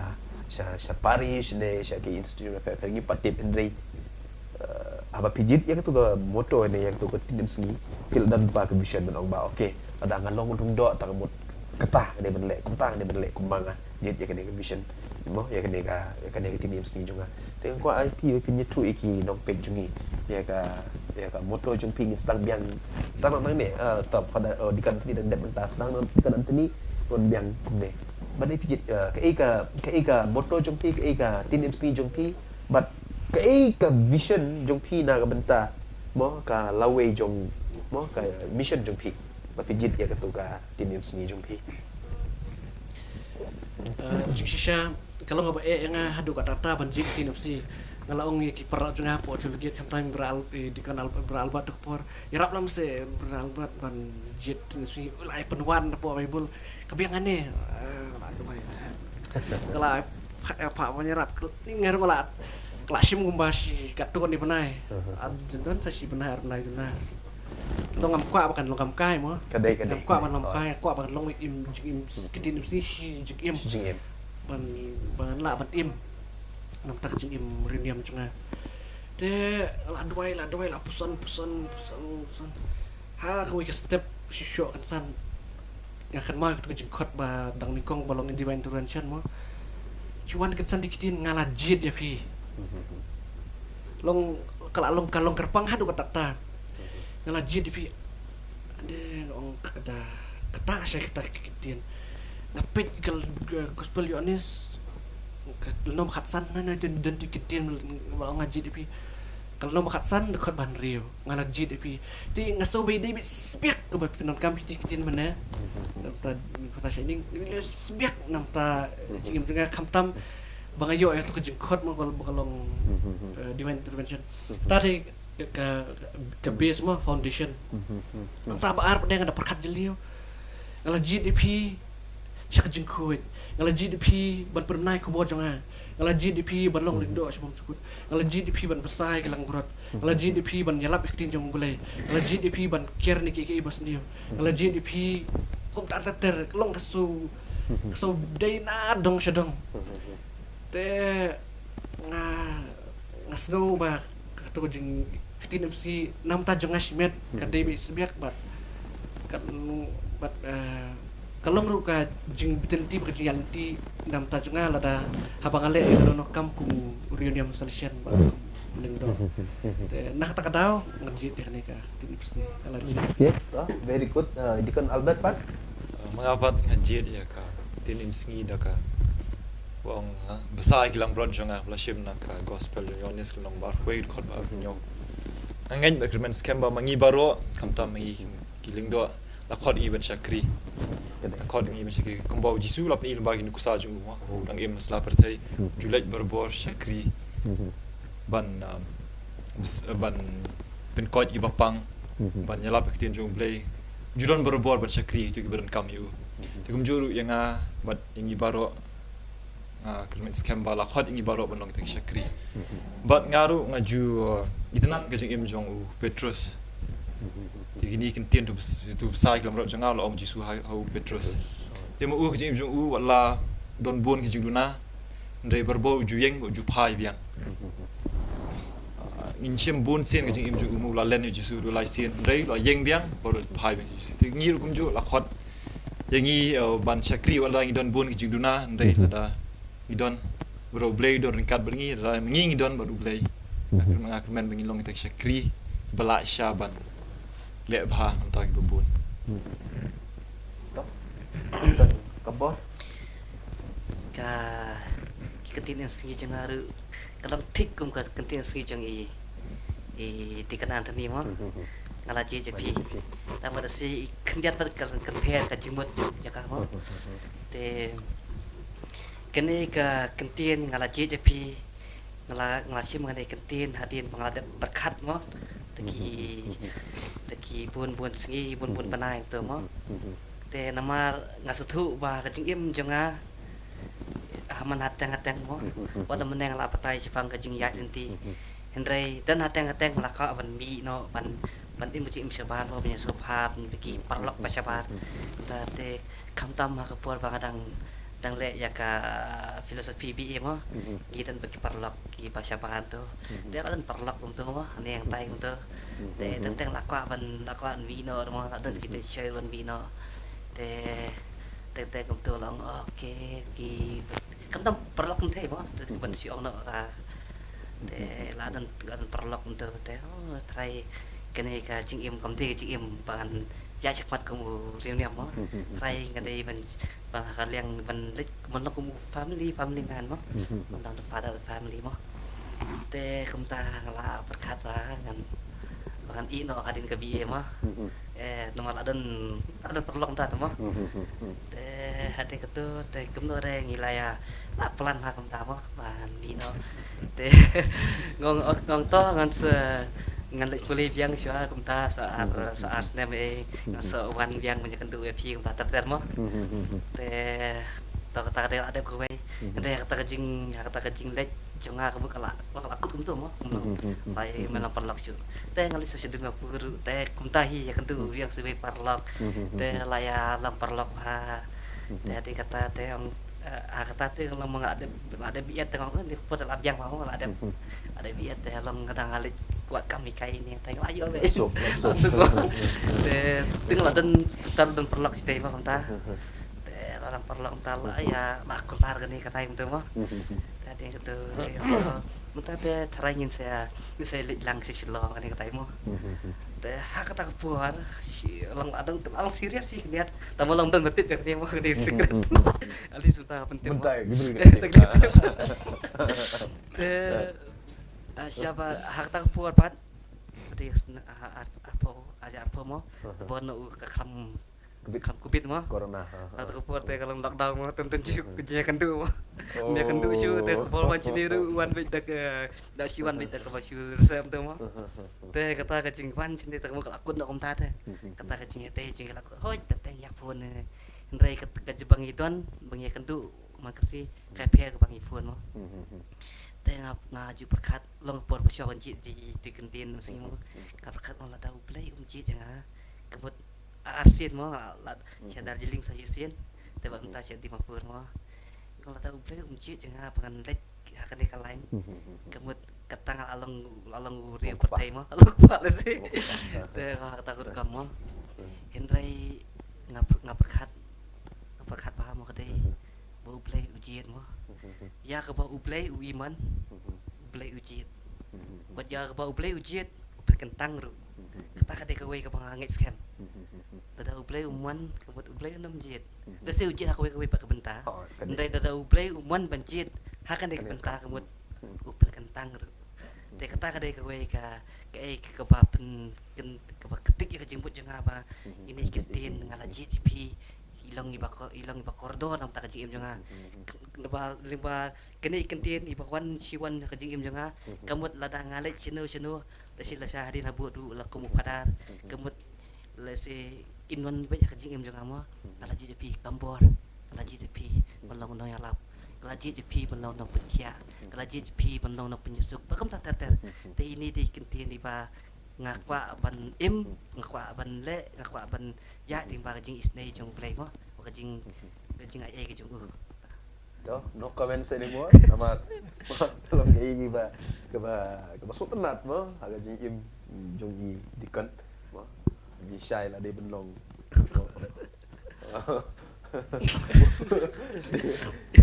sha, sha parish ne sha ki institution pher pher, ngim pat tip, hynrei eh, haba phi jied ïa katu ka motto ne ïa katu ka ktien im sngi, phi la don ba ka vision ban ong ba, okay, lada nga long u lyngdoh, ta ka mut kata nga dei ban leh, kumta nga dei ban leh, kumba nga jied ïa kane ka vision, mo, ïa kane ka, ïa kane ka ktien im sngi jong nga. Te nga kwah ai phi, phin ïathuh ïa ki nongpeit jong ngi ïa ka, ïa ka motto jong phi, ngin sdang biang, sdang nangne, eh, to Father, eh, Deacon Anthony dang dep mynta, sdang nangne Deacon Anthony, ngan biang kumne. Balei phi jied, eh, kaei ka, kaei ka motto jong phi, kaei ka ktien M S N E jong phi, bad kaei ka vision jong phi na ka bynta, mo, ka lawei jong, mo, ka mission jong phi, ba phi jied ïa katu ka ktien M S N E jong phi. Eh, jingshisha, ka long kaba eh ïa nga haduh katta katta ban jied ktien M S N E. Nga la ong ïa ki para jong nga hapoh theology, khamtam Brother Al-, eh, Deacon Al-, Brother Albert tu ka por. Ïarap lem seh Brother Albert ban jied ktien M S N E. U la ai pynwan hapoh Bible. Ka biang hangne. Eh, la duwai. Ka la ai pha, eh, pha ban ïarap. Ni nga ruh la, ka la shim kumba shi katto katne bnai. Ar, don sa shi bnai, ar bnai, bnai. Long ngam kwah ba kan long kam kai mo. Ka dei, ka dei. Ngam kwah ban long kam kai, kwah ban long im jingim, ktien M S N E shi jingim. Shi jingim. Ban, ban lah ban im. Namar ka jingim riewniam jong nga. Te la duwai, la duwai, la puson, puson, puson, puson. Ha kawei ka step shisha kynsan. Nga kynmaw ïa ka jingkhot ba dang nyngkong ba long in divine intervention mo. Shi wan kynsan da ki ktien nga la jied ïa phi. Long ka la long, ka long kyrpang haduh katta katta. Nga la jied ïa phi. Ade ong kata, kata sha kata ki ktien. Nga peit ka, ka gospel Ïoannis. Ka lynnong khatsan na, na don, don ki ktien ba nga jied ïa phi. Ka lynnong khatsan dkhot ba hynriew. Nga la jied ïa phi. Te nga sngew ba dei beit sbiak kaba phin donkam ïa ki ktien mynne. Namar mynta sha ïing, dei beit sbiak namar jingim jong nga khamtam ba nga ïoh ïa katu ka jingkhot mo, ka long, eh, divine intervention. Ta dei ka, ka, ka base mo, foundation. Namar ba ar pat nga da pyrkhat jylliew. Nga la jied ïa phi sha ka jingkhuid. Nga la jied ïa phi ban pynbna ïa ka khubor jong nga. Nga la jied ïa phi ban long lyngdoh sha bym sukut. Nga la jied ïa phi ban bsa ïa ki langbrot. Nga la jied ïa phi ban ïalap ïa ka ktien jong U Blei. Nga la jied ïa phi ban kiar ïa kiei kiei ba sniew. Nga la jied ïa phi kumta ter ter, long ka sngew, ka sngew dei na dong sha dong. Te nga, nga sngew ba katu ka jing, ka ktien M S N E namar jong nga shimet ka dei beit sbiak bad ka, bad, eh, ka long ruh ka jingbitar lynti bad ka jingïaid lynti namar jong nga lada haba nga leh ïa ka dohnud kam kum u riewniam Salesian bad kum u lyngdoh. Te na kata ka daw nga jied ïa kane ka ktien M S N E. Ka la jied. Yes, ah, very good. Ah, Deacon Albert pat? Ah, ma nga pat nga jied ïa ka ktien M S N E da kaba ong, ah, bsa ïa ki langbrot jong nga, ba la shim na ka gospel jong u Ïoannis ka lynnong ba arphew wei dkhot ba arphew hynñiew. Nga ngeit ba kyrmen skhem ba ma ngi baroh, khamtam ma ngi ki lyngdoh, la khot ïa ngi ban shakri. La khot ïa ngi ban shakri. Kumba u Jisu u la pyni lyngba ki nuksa jong u, ma u dang im ha sla pyrthei, u ju leit barabor shakri. Ban, um, bs-, ban pynkoit ïa ki bapang, ban ïalap ïa ka ktien jong U Blei. U ju don barabor ban shakri ïa kito kiba donkam ïa u. Te kumjuh ruh ïa nga bad ïa ngi baroh, nga kyrmen skhem ba la khot ïa ngi baroh ban long kita ki shakri. Bad nga ruh nga ju, uh, itynnad ka jingim jong u Petros. Te kine ki ktien, to bs-, to bsa ïa ki langbrot jong nga, la ong u Jisu ha, ha u Petros. Te ma u ka jingim jong u wat la don bun ki jingduna, hynrei barabor u ju ïeng, u ju phai biang. Ah, ngin shem bun sien ka jingim jong u, ma u la len ïa u Jisu haduh lai sien, hynrei u la ïeng biang bad u phai biang ïa u Jisu. Te ngi ruh kumjuh la khot ïa ngi, eh, ban shakri wat la ngi don bun ki jingduna, hynrei lada ngi don bad U Blei u don ryngkat bad ngi, lada ngi, ngi don bad U Blei. Nga kyrmen, nga kyrmen ba ngin long kita ki shakri ba lah sha ban leh bha na ka bynta kiba bun. Ka bor. Ka, ki ktien M S N E jong nga ruh ka long thik kum ka ktien M S N E jong i, i Deacon Anthony mo. Nga la jied ïa phi. Tang ba da shi khyndiat pat ka, ka pher ka jingmut jong ka mo. Te kane ka ktien nga la jied ïa phi. Nga la, nga la shim kane ka ktien hadien ba nga la dep pyrkhat mo. Da ki, da ki bun bun sngi, bun bun bnai to mo. Te namar nga sngewthuh ba ka jingim jong nga ha man hateng hateng mo. Wat la mynne nga la batai shaphang ka jingïaid lynti. Hynrei don hateng hateng nga la kwah ban mih noh, ban, ban im ka jingim shabar mo, ban ïasngewbha bad ki paralok ba shabar. Te khamtam ha ka por ba nga dang, dang leh ïa ka philosophy B A mo. Ngi don bad ki paralok kiba shabar to. Te la don paralok kumto mo, hangne hangtai kumto. Te teng teng la kwah ban, la kwah ban mih noh mo, la don ki pressure ban mih noh. Te teng teng kumto la ong, okay, ki, khamtam paralok kumthei mo, te ban shu ong noh ka. Te la don, la don paralok kumto, te, oh, trai kane ka jingim kam dei ka jingim ban ïaid shakhmat kum u riewniam mo. Trai nga dei ban, ban ha ka liang ban leit ban long kum u family, family man mo. Ban long the father of the family mo. Te kumta nga la pyrkhat ba ngan, ba ngan ïeh noh hadien ka B A mo. Eh, namar la don, la don paralok mynta te mo. Te hadien katu te kumno re ngi la ïa la plan ha kumta mo ban ïeh noh. Te ngong, ngong to ngan sa, ngan leit pule biang shuwa kumta sa ar, sa ar snem eh ngan sa wan biang ban ïakynduh ïa phi kumta ter ter mo. Te to kata ka dei la dep kawei. Hynrei ha kata ka jing, ha kata ka jingleit jong nga ka mut ka la, ka la kut kumtu mo. Kumno. Bai me long paralok shuh. Te nga leit sa sha Dimapur ruh te kumta hi ïakynduh biang sa wei paralok. Te la ïa long paralok ha. Te hadien kata te ong, eh, ha kata te long ma nga la dep, la dep bieit te ngong ni por te la biang ma nga la dep. La dep bieit te long nga dang leit kwah kam hi kai ni te nga la ïoh be. Suk, suk. Suk mo. Te te nga la don, tar don paralok shatei mo kumta. Te la long paralok kumta la ïa la kular kane ka time tu mo. Te hadien katu te ong to mynta te tharai ngin sa, ngin sa leit lang sha Shillong kane ka time mo. Te ha kata ka por shi long la dang, la long serious shi khyndiat. Tang ba long don ba tip ïa kane mo, kane secret. At least mynta pyntip mo. Mynta ïa kane secret. Te, ah, sha ba ha kata ka por pat. Te sna, ah, ar, arphew, ah, arphew mo. Te bun u ka khlam Covid. Khlam Covid mo. Corona, ha, ha. Kata ka por te ka long lockdown mo, teng teng shu ka jingïakynduh mo. Ym ïakynduh shuh te ka por wan shane ruh wan beit da ka, da shi wan beit da kaba shu resep te mo. Te kata ka jingwan shane te ka mo ka la kut noh kumta te. Kata ka jingïadei jingïalakut. Hooid, teng teng ïa phone. Hynrei ka, ka jingba ngi don, ba ngi ïakynduh, man ka si, ka pher kaba ngi phone mo. Te nga, nga ju pyrkhat, long por ba shuwa ban jied di, di kyntien sngi mo. Nga pyrkhat mo lada U Blei um jied ïa nga. Ka mut arsien mo, la, la, sha Darjeeling sa shisien. Te ba mynta sha Dimapur mo. Nga lada U Blei um jied ïa nga ba ngan leit ha kane ka line. Ka mut kata nga la long, la long u riew pyrthei mo. La long kwah lehse. Te nga kata ka rukom mo. Hynrei nga, nga pyrkhat, nga pyrkhat bha mo ka dei ba U Blei u jied mo. Ïa kaba U Blei u imon, U Blei u jied. Bad ïa kaba U Blei u jied, u pynkyntang ruh. Kata ka dei kawei kaba nga ngeit skhem. Lada U Blei u mon, ka mut U Blei un ym jied. Lehse u jied ha kawei kawei pat ka bynta. Hynrei lada U Blei u mon ban jied ha kane ka bynta, ka mut u pynkyntang ruh. Te kata ka dei kawei ka, kaei kaba pyn, kaba kyntait ïa ka jingmut jong nga ba ine i kyntien nga la jied ïa phi. I long iba kor, i long iba kordor na ka bynta ka jingim jong nga. Lyngba, lyngba kane i kyntien iba wan shi wan ka jingim jong nga. Ka mut lada nga leit shano shano, lehse la sha hadien habud ruh la kum u Phadar. Ka mut lehse in wan beit ha ka jingim jong nga mo. Nga la jied ïa phi Kambor. Nga la jied ïa phi ban long u nongïalap. Nga la jied ïa phi ban long u nongpynkhiah. Nga la jied ïa phi ban long u nongpynïasuk. Ba kumta ter ter. Te ine i dei i kyntien iba nga kwah ban im, nga kwah ban leh, nga kwah ban ïaid lyngba ka jingisynei jong U Blei mo. Ka jing, ka jingaiei ka jong u. To, no comments anymore. Namar long kaei kaba, kaba, kaba sngewtynnat mo ha ka jingim jong i dikon mo. Ji shai la dei ban long.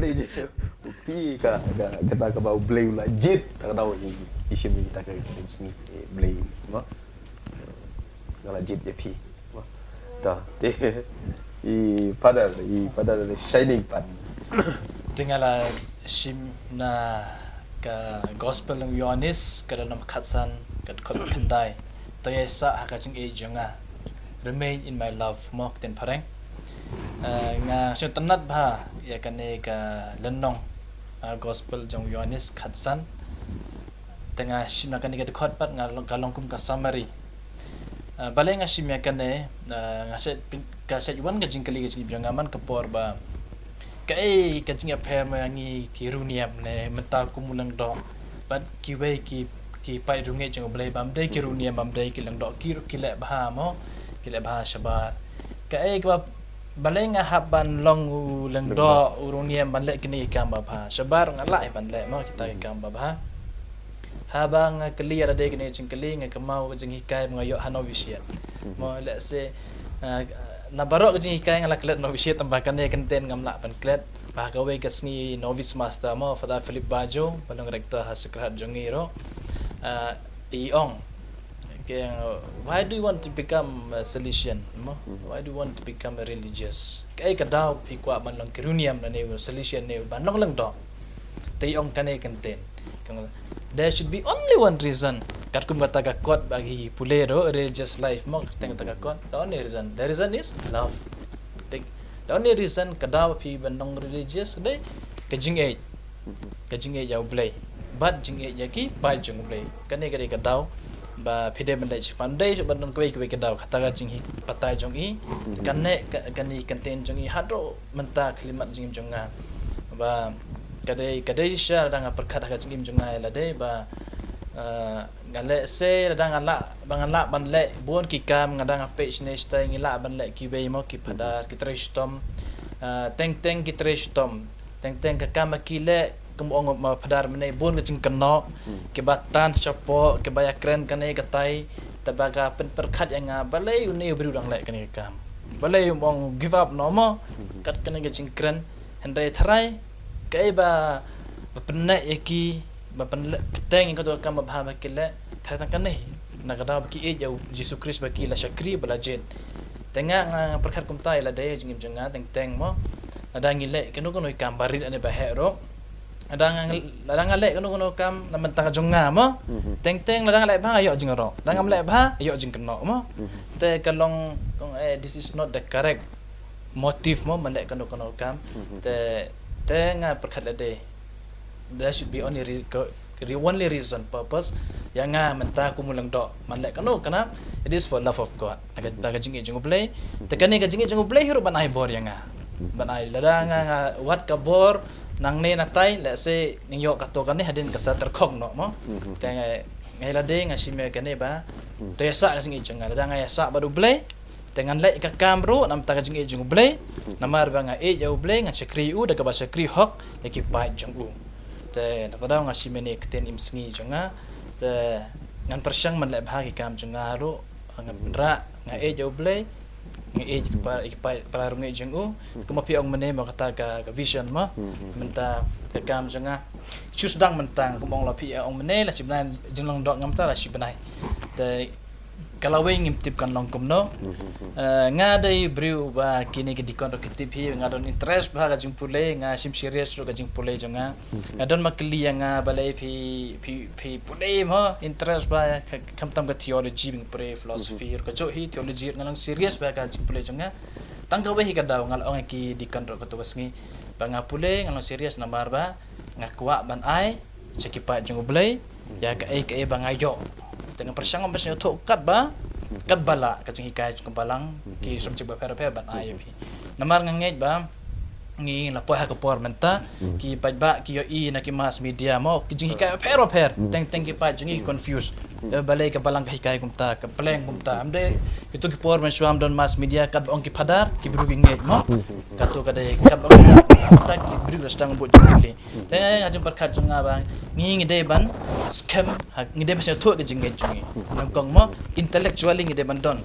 Dei ji. Phi ka, ka, kata kaba U Blei u la jied, ta ka daw i, i shim i ta ka, i shim i Blei mo. Nga la jied ïa phi. To, te i Father, i Father Shining pat. Te nga la shim na ka Gospel jong u Ïoannis, ka lynnong khatsan, ka dkhot khyndai. To ïaisah ha ka jingïeit jong nga. Remain in my love, mo, ka ktien phareng. Eh, nga sngewtynnat bha ïa kane ka lynnong, eh, Gospel jong u Ïoannis khatsan. Te nga shim na kane ka dkhot pat nga long, ka long kum ka summary. Ah, balei nga shim ïa kane, ah, nga shait pyn-, ka shait wan ka jingkylli ka jingim jong nga man ka por ba kaei ka jingïapher ma ngi ki riewniam ne mynta kum u lyngdoh bad kiwei ki, ki paid riewngeit jong U Blei, bym dei ki riewniam, bym dei ki lyngdoh, ki ruh ki leh bha mo, ki leh bha shabar. Kaei kaba Balei nga hap ban long u lyngdoh, u riewniam ban leh kine ki kam babha? Shabar nga lah ban leh mo kita ki kam babha. Haba nga kylli ïa lade kine ki jingkylli nga kynmaw ka jinghikai ba nga ïoh ha novitiate. Mo lehse, ah, na baroh ka jinghikai nga la klet novitiate tang ba kane ka ktien ngam lah ban klet. Ba kawei ka sngi novice master mo Father Philip Bajo, ba long rector ha Sacred Heart jong ngi ruh. Ah, i ong. Why do you want to become a Salesian? Mo? Why do you want to become a religious? Kaei ka daw phi kwah ban long ki riewniam ne Salesian ne ban long lyngdoh? Te ong kane ka ktien. There should be only one reason. Katkum kata ka kot ba ki pule ruh religious life mo, teng kata ka kot. The only reason. The reason is love. The only reason ka daw phi ban long religious dei ka jingïeit. Ka jingïeit ïa U Blei. Bad jingïeit ïa ki paid jong U Blei. Kane ka dei ka daw ba phi dei ban leh sha phi, dei sha ban don kawei kawei ka daw, kata ka jinghikai jong i. Kane ka, kane ka ktien jong i haduh mynta khyllipmat jingim jong nga. Ba ka dei, ka dei shisha lada nga pyrkhat ha ka jingim jong nga ïa lade ba, eh, nga leh se lada nga lah, ba nga lah ban leh bun ki kam, nga dang peit shane shatai ngi lah ban leh kiwei mo, ki phadar, ki trei shitom. Eh, teng teng ki trei shitom. Teng teng ka kam ba ki leh, kum ong ma phadar mynne bun ka jingkynnoh, kiba tan shapoh, kiba ïakren kane katai, te ba ka pynpyrkhat ïa nga balei une u briew u dang leh kane ka kam. Balei um ong give up noh mo, kat kane ka jingkren, hynrei tharai kaei ba, ba pynneh ïa ki, ba pynleh, pynteng ïa kato ka kam babha ba ki leh, tharai tang kane, na ka daw ba ki ïeit ïa U Jisu Khrist ba ki la shakri ba la jied. Te nga, nga pyrkhat kumta ïa lade jingim jong nga, teng teng mo. Lada ngi leh kano kano i kam barit ne baheh ruh. Lada nga, lada nga leh kano kano kam na bynta ka jong nga mo. Teng teng lada nga leh bha nga ïoh jingïaroh. Lada ngam leh bha ïoh jingkynnoh mo. Te ka long kong, eh, this is not the correct motive mo ban leh kano kano kam. Te, te nga pyrkhat lade. There should be only re-, ko-, re-, only reason, purpose ïa nga mynta kum u lyngdoh ban leh kano kano kam, it is for love of God. Na ka, na ka jingïeit jong U Blei. Te kane ka jingïeit jong U Blei hi ruh ban ai bor ïa nga. Ban ai lada nga, nga wad ka bor nangne natai, let's say nga ïoh kato kane hadien ka sa tyrkhong noh mo. Te nga, nga ïa lade nga shim ïa kane ba to ïasah ka jingïeit jong nga, lada nga ïasah bad U Blei. Te ngan leh ka kam ruh namar ka jingïeit jong U Blei. Namar ba nga ïeit ïa U Blei, ngan shakri ïa u da kaba shakri hok ïa ki paid jong u. Te na kata daw nga shim ïa kane ka ktien im sngi jong nga. Te ngan pyrshang ban leh bha ki kam jong nga ruh. Ngan rah, nga ïeit ïa U Blei, nga ïeit ïa ki pa, ïa ki pa, para ryngiej jong u. Kumba phi ong mynne mo kata ka, ka vision mo. Mynta ka kam jong nga shu sdang mynta, kumba ong la phi ong mynne la shi bnai, jinglong doh nga mynta la shi bnai. Te ka lawei ngim tip kan long kumno. Eh, nga dei briew ba kine ki dei ki ruh ki tip hi, nga don interest bha ka jingpule, nga shim serious ruh ka jingpule jong nga. Nga don ma kylli ïa nga balei phi, phi, phi pule mo, interest bha ka, khamtam ka theology, bad pule philosophy ruh kajuh hi, theology ruh nga long serious bha ka jingpule jong nga. Tang kawei hi ka daw nga la ong ïa ki dei ki ruh kato ka sngi ba nga pule, nga long serious namar ba nga kwah ban ai sha ki paid jong U Blei ïa kaei kaei ba nga ïoh. Te nga pyrshang ban pynsngewthuh katba, katba lah ka jinghikai jong ka balang, ki subject bapher bapher ban ai ïa phi. Namar nga ngeit ba ngi la poi ha ka por mynta ki paidbah ki ïohi na ki mass media mo, ki jinghikai bapher bapher, teng teng ki paid jong ngi confuse. Eh, balei ka balang ka hikai kumta, ka pleng kumta. Am dei kito ki por mynshuwa ym don mass media, katba ong ki phadar ki briew ki ngeit mo. Kato ka dei katba ong ki phadar ki briew la sdang bud jingkylli. Te nga, nga jingpyrkhat jong nga ba ngi, ngi dei ban skhem, ha, ngi dei ban sngewthuh ka jingngeit jong ngi. Nyngkong mo, intellectually ngi dei ban don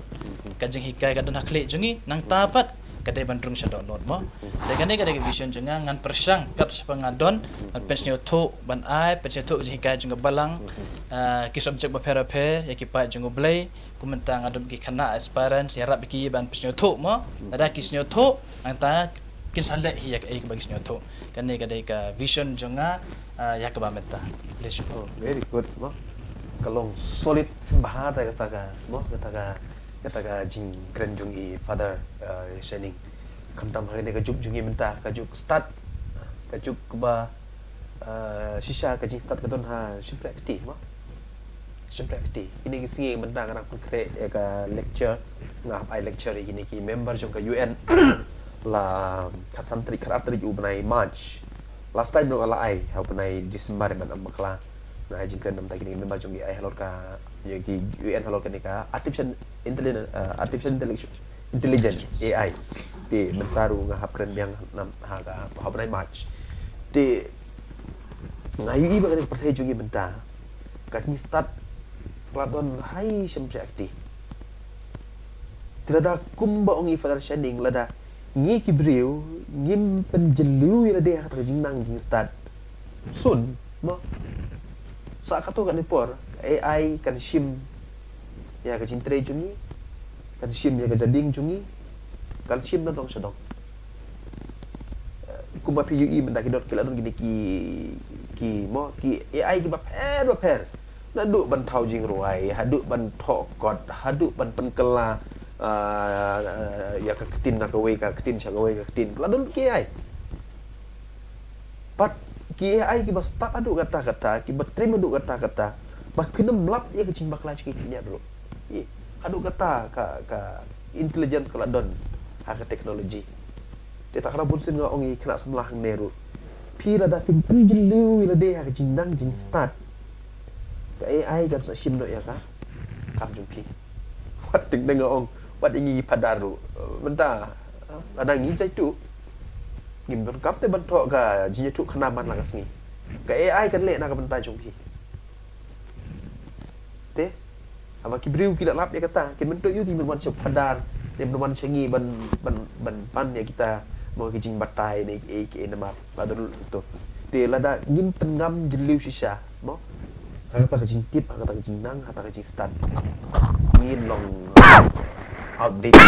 ka jinghikai ka don ha khlieh jong ngi, nangta pat ka dei ban rung sha dohnud mo. Te kane ka dei ka vision jong nga, ngan pyrshang kat shaba nga don ban pynsngewthuh, ban ai pynsngewthuh ka jinghikai jong ka balang, ah, ki subject bapher bapher ïa ki paid jong U Blei. Kum mynta nga don ki khynnah aspirants, ïarap ïa ki ban pynsngewthuh mo. Lada ki sngewthuh, nangta kin sa leh hi ïa kaei kaba ki sngewthuh. Kane ka dei ka vision jong nga, ah, ïa kaba mynta. Khublei shibun. Oh, very good mo. Ka long solid bha kata ka mo, kata ka, kata ka jingkren jong i Father, ah, Shining. Khamtam ha kane ka juk jong i mynta, ka juk stad, ka juk kaba Ah, shisha ka jingstad ka don ha shympriah kti mo. Shympriah kti. Kine ki sngi mynta nga dang pynkhreh ïa ka lecture, nga hap ai lecture ïa kine ki member jong ka U N. La khatsan tarik, khatar tarik u bnai March. Last time ruh nga la ai ha u bnai December ban ym bakla. Nga ai jingkren namar kine ki member jong ki ai halor ka, ïa ki U N halor kane ka artificial intelligence, ah, artificial intelligence. Intelligence, A I. Te mynta ruh nga hap kren biang nam ha ka, ha u bnai March. Te nga ïohi ba kane ka pyrthei jong ngi mynta ka jingstad ka la don ha i shympriah kti. Te lada kumba ong i Father Shining, lada ngi ki briew ngim pynjylliew ïa lade ha kata ka jingnang jingstad, soon mo, sa katto katne por A I kan shim ïa ka jingtrei jong ngi, kan shim ïa ka jabieng jong ngi, kan shim na dong sha dong. Eh, kumba phi ïohi mynta ki don, ki la don kine ki, ki mo, ki A I kiba pher ba pher. Naduh ban thaw jingrwai, haduh ban thoh kot, haduh ban pynkylla, ah, ïa ka ktien na kawei ka ktien sha kawei ka ktien. La don ki A I. Pat ki A I kiba stad haduh katta katta, kiba trim haduh katta katta, ba phin ym lap ïa ka jingbakla jong ki khyndiat ruh. Ïa, haduh katta ka, ka intelligence ka la don ha ka technology. Te ta ka bun sien nga ong ïa ki khynnah samla hangne ruh, phi lada phim pynjylliew ïa lade ha ka jingnang jingstad, ka A I kan sa shim noh ïa ka kam jong phi. Wat teng teng nga ong, wat ïa ngi phadar ruh, eh, mynta, eh, lada ngi jaituh, ngim donkam te ban thoh ka jingïathuh khana man la ka sngi. Ka A I kan leh na ka bynta jong phi. Te haba ki briew ki la lap ïa kata, kin mynta ïoh ki mynwan sha phadar, ne mynwan sha ngi ban, ban, ban pan ïa kita mo ki jingbatai ne ki, ki namar. Lada ruh to. Te lada ngim pynngam jylliew shisha mo, ha kata ka jingtip, ha kata ka jingnang, ha kata ka jingstad, ngin long outdated.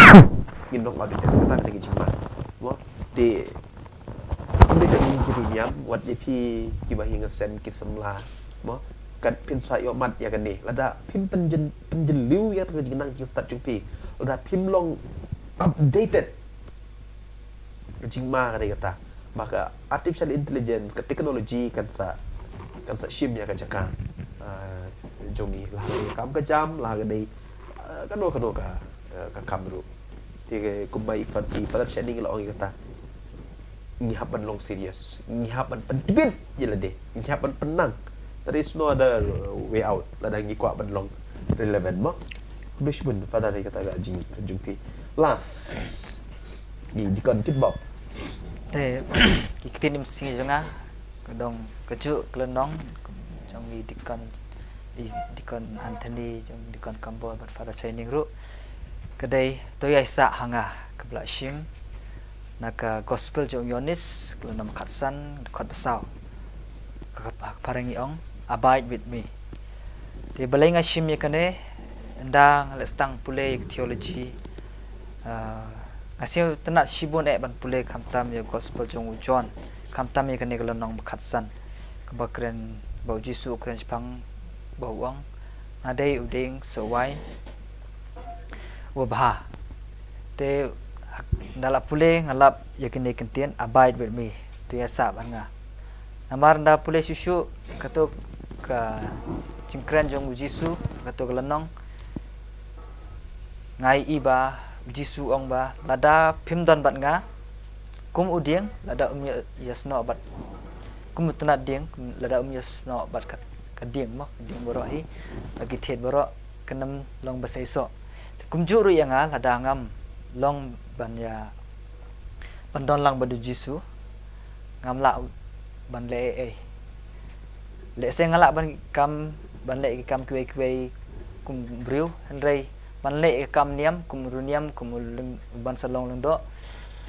Ngin long outdated ha kata ka jingma mo. Te ym dei tang ïa ngi ki riewniam, wat ïa phi kiba ïing sem ki samla mo, kan phin sa ïoh mad ïa kane. Lada phim pynjyl-, pynjylliew ïa ka jingnang jingstad jong phi, lada phim long updated, ka jingma ka dei kata, ba ka artificial intelligence, ka technology kan sa, kan sa shim ïa ka jaka, ah, jong ngi, la ka dei kam ka jam, la ka dei, ah, kano kano ka, ah, ka kam ruh. Te kumba i Fa-, i Father Shining i la ong ïa kata, ngi hap ban long serious, ngi hap ban pyntbit ïa lade, ngi hap ban pynnang. There is no other, uh, way out lada ngi kwah ban long relevant mo. Khublei shibun Father ïa kata ka jing, jingpyni. Last, i Deacon Kitbok. Te ki ktien im sngi jong nga ka dong kajuh ka lynnong jong i Deacon, i Deacon Anthony, jong Deacon Kamboi bad Father Shining ruh. Ka dei, to ïaisah ha nga, kaba la shim na ka Gospel jong u Ïoannis, ka lynnong khatsan, dkhot ba saw. Ka, ka, ka phareng i ong, "Abide with me." Te balei nga shim ïa kane, ynda nga leh stang pule ïa ka theology, ah, nga sngewtynnat shibun eh ban pule khamtam ïa ka Gospel jong u John, khamtam ïa kane ka lynnong ba khatsan, kaba kren, ba u Jisu u kren shaphang, ba u ong, "Nga dei u dieng soh waiñ uba bha." Te ynda la pule nga lap ïa kine ki ktien, "Abide with me." To ïaisah bad nga. Namar ynda pule shuh shuh kato ka jingkren jong u Jisu, kato ka lynnong, nga ïohi ba u Jisu u ong ba lada phim don bad nga, kum u dieng, lada um ïa, ïasnoh bad, kum u tnat dieng, kum, lada um ïasnoh bad ka, ka dieng mo, ka dieng baroh hi, bad ki thied baroh, kan ym long ba seisoh. Te kumjuh ruh ïa nga, lada ngam long ban ïa, ban don lang bad u Jisu, ngam lah ban leh ei ei. Lehse nga lah ban kam, ban leh ki kam kiwei kiwei kum u briew, hynrei ban leh ki kam niam kum u riewniam, kum u lyng-, ban sa long lyngdoh,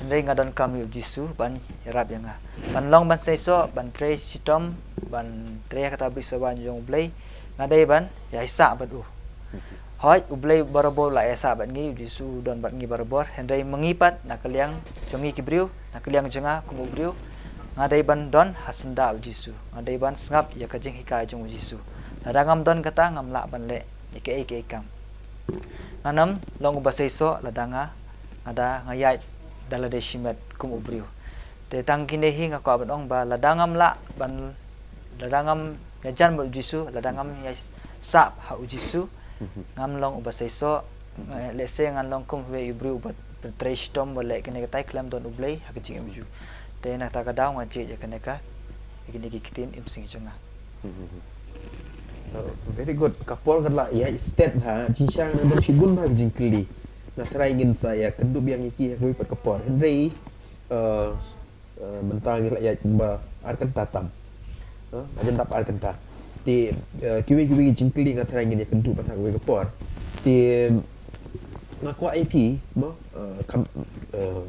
hynrei nga donkam ïa u Jisu ban ïarap ïa nga, ban long ban seisoh, ban trei shitom, ban trei ha kata ka bri sawaiñ jong U Blei. Nga dei ban ïaisah bad u. Hooid, U Blei barabor u la ïaisah bad ngi, u Jisu u don bad ngi barabor, hynrei ma ngi pat, na ka liang jong ngi ki briew, na ka liang jong nga kum u briew, nga dei ban don ha syndah u Jisu, nga dei ban sngap ïa ka jinghikai jong u Jisu. Lada ngam don kata, ngam lah ban leh ïa kiei kiei kam. Ngan ym long uba seisoh lada nga, nga da, nga ïaid da lade shimet kum u briew. Te tang kine hi nga kwah ban ong ba lada ngam lah ban, lada ngam ïajan bad u Jisu, lada ngam ïasah ha u Jisu, ngam long uba seisoh, eh, lehse ngan long kum uwei u briew uba trei shitom, uba leh kane katai khlem don U Blei ha ka jingim jong u. Te na kata ka daw nga jied ïa kane ka, ïa kine ki ktien im sngi jong nga. Oh, very good. Ka por ka la ïaid stet ha, jingshisha nga dang don shibun bha ki jingkylli. Nga tharai ngin sa ïakynduh biang ïa ki ha kawei pat ka por. Hynrei, eh, eh, mynta ngi la ïaid kumba ar kynta tam. Eh, nga jan dap ar kynta. Te, eh, kiwei kiwei ki jingkylli nga tharai ngin ïakynduh pat ha kawei ka por. Te nga kwah ïa phi mo, eh, kham, eh,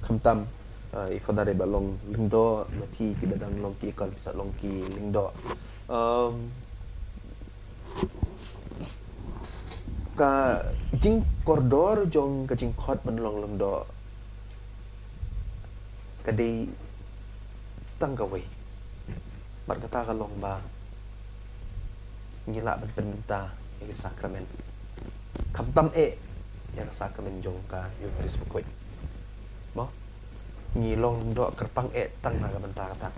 khamtam, eh, i Father ba long lyngdoh, ma phi kiba dang long ki khun phi sa long ki lyngdoh. Em, Ka jingkordor jong ka jingkhot ban long lyngdoh ka dei tang kawei. Bad kata ka long ba ngi lah ban pynbynta ïa ka sakramen, khamtam eh ïa ka sakramen jong ka Eucharist bakhuid. Mo, ngi long lyngdoh kyrpang eh tang na ka bynta kata.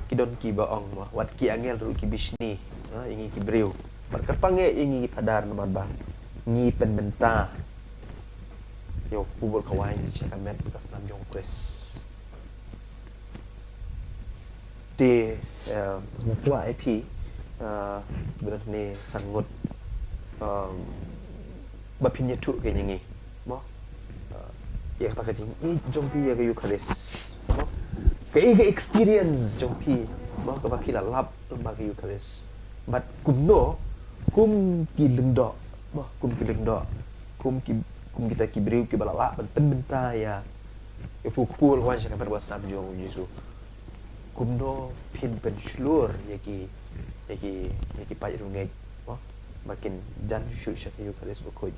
Ki don kiba ong, mo, wat ki angel ruh ki bishni, ha, ïa ngi ki briew. Bad kyrpang eh ïa ngi ki phadar namar ba ngi pynbynta ïa u kpu bad ka waiñ sha ka met bad ka snam jong u Khrist. Te, eh, nga kwah ïa phi, eh, ba don ne san ngut, eh, ba phin ïathuh kein ïa ngi, mo, eh, ïa kata ka jingïeit jong phi ïa ka Eucharist, mo, kaei ka experience jong phi, mo, kaba phi la lap lyngba ka Eucharist. Bad kumno kum ki lyngdoh, mo, kum ki lyngdoh, kum ki, kum kita ki briew kiba la lah ban pynbynta ïa ïa u kpu bad ka waiñ sha ka met bad ka snam jong u Jisu, kumno phin pynshlur ïa ki, ïa ki, ïa ki paid riewngeit, mo, ba kin jan shuh sha ka Eucharist bakhuid?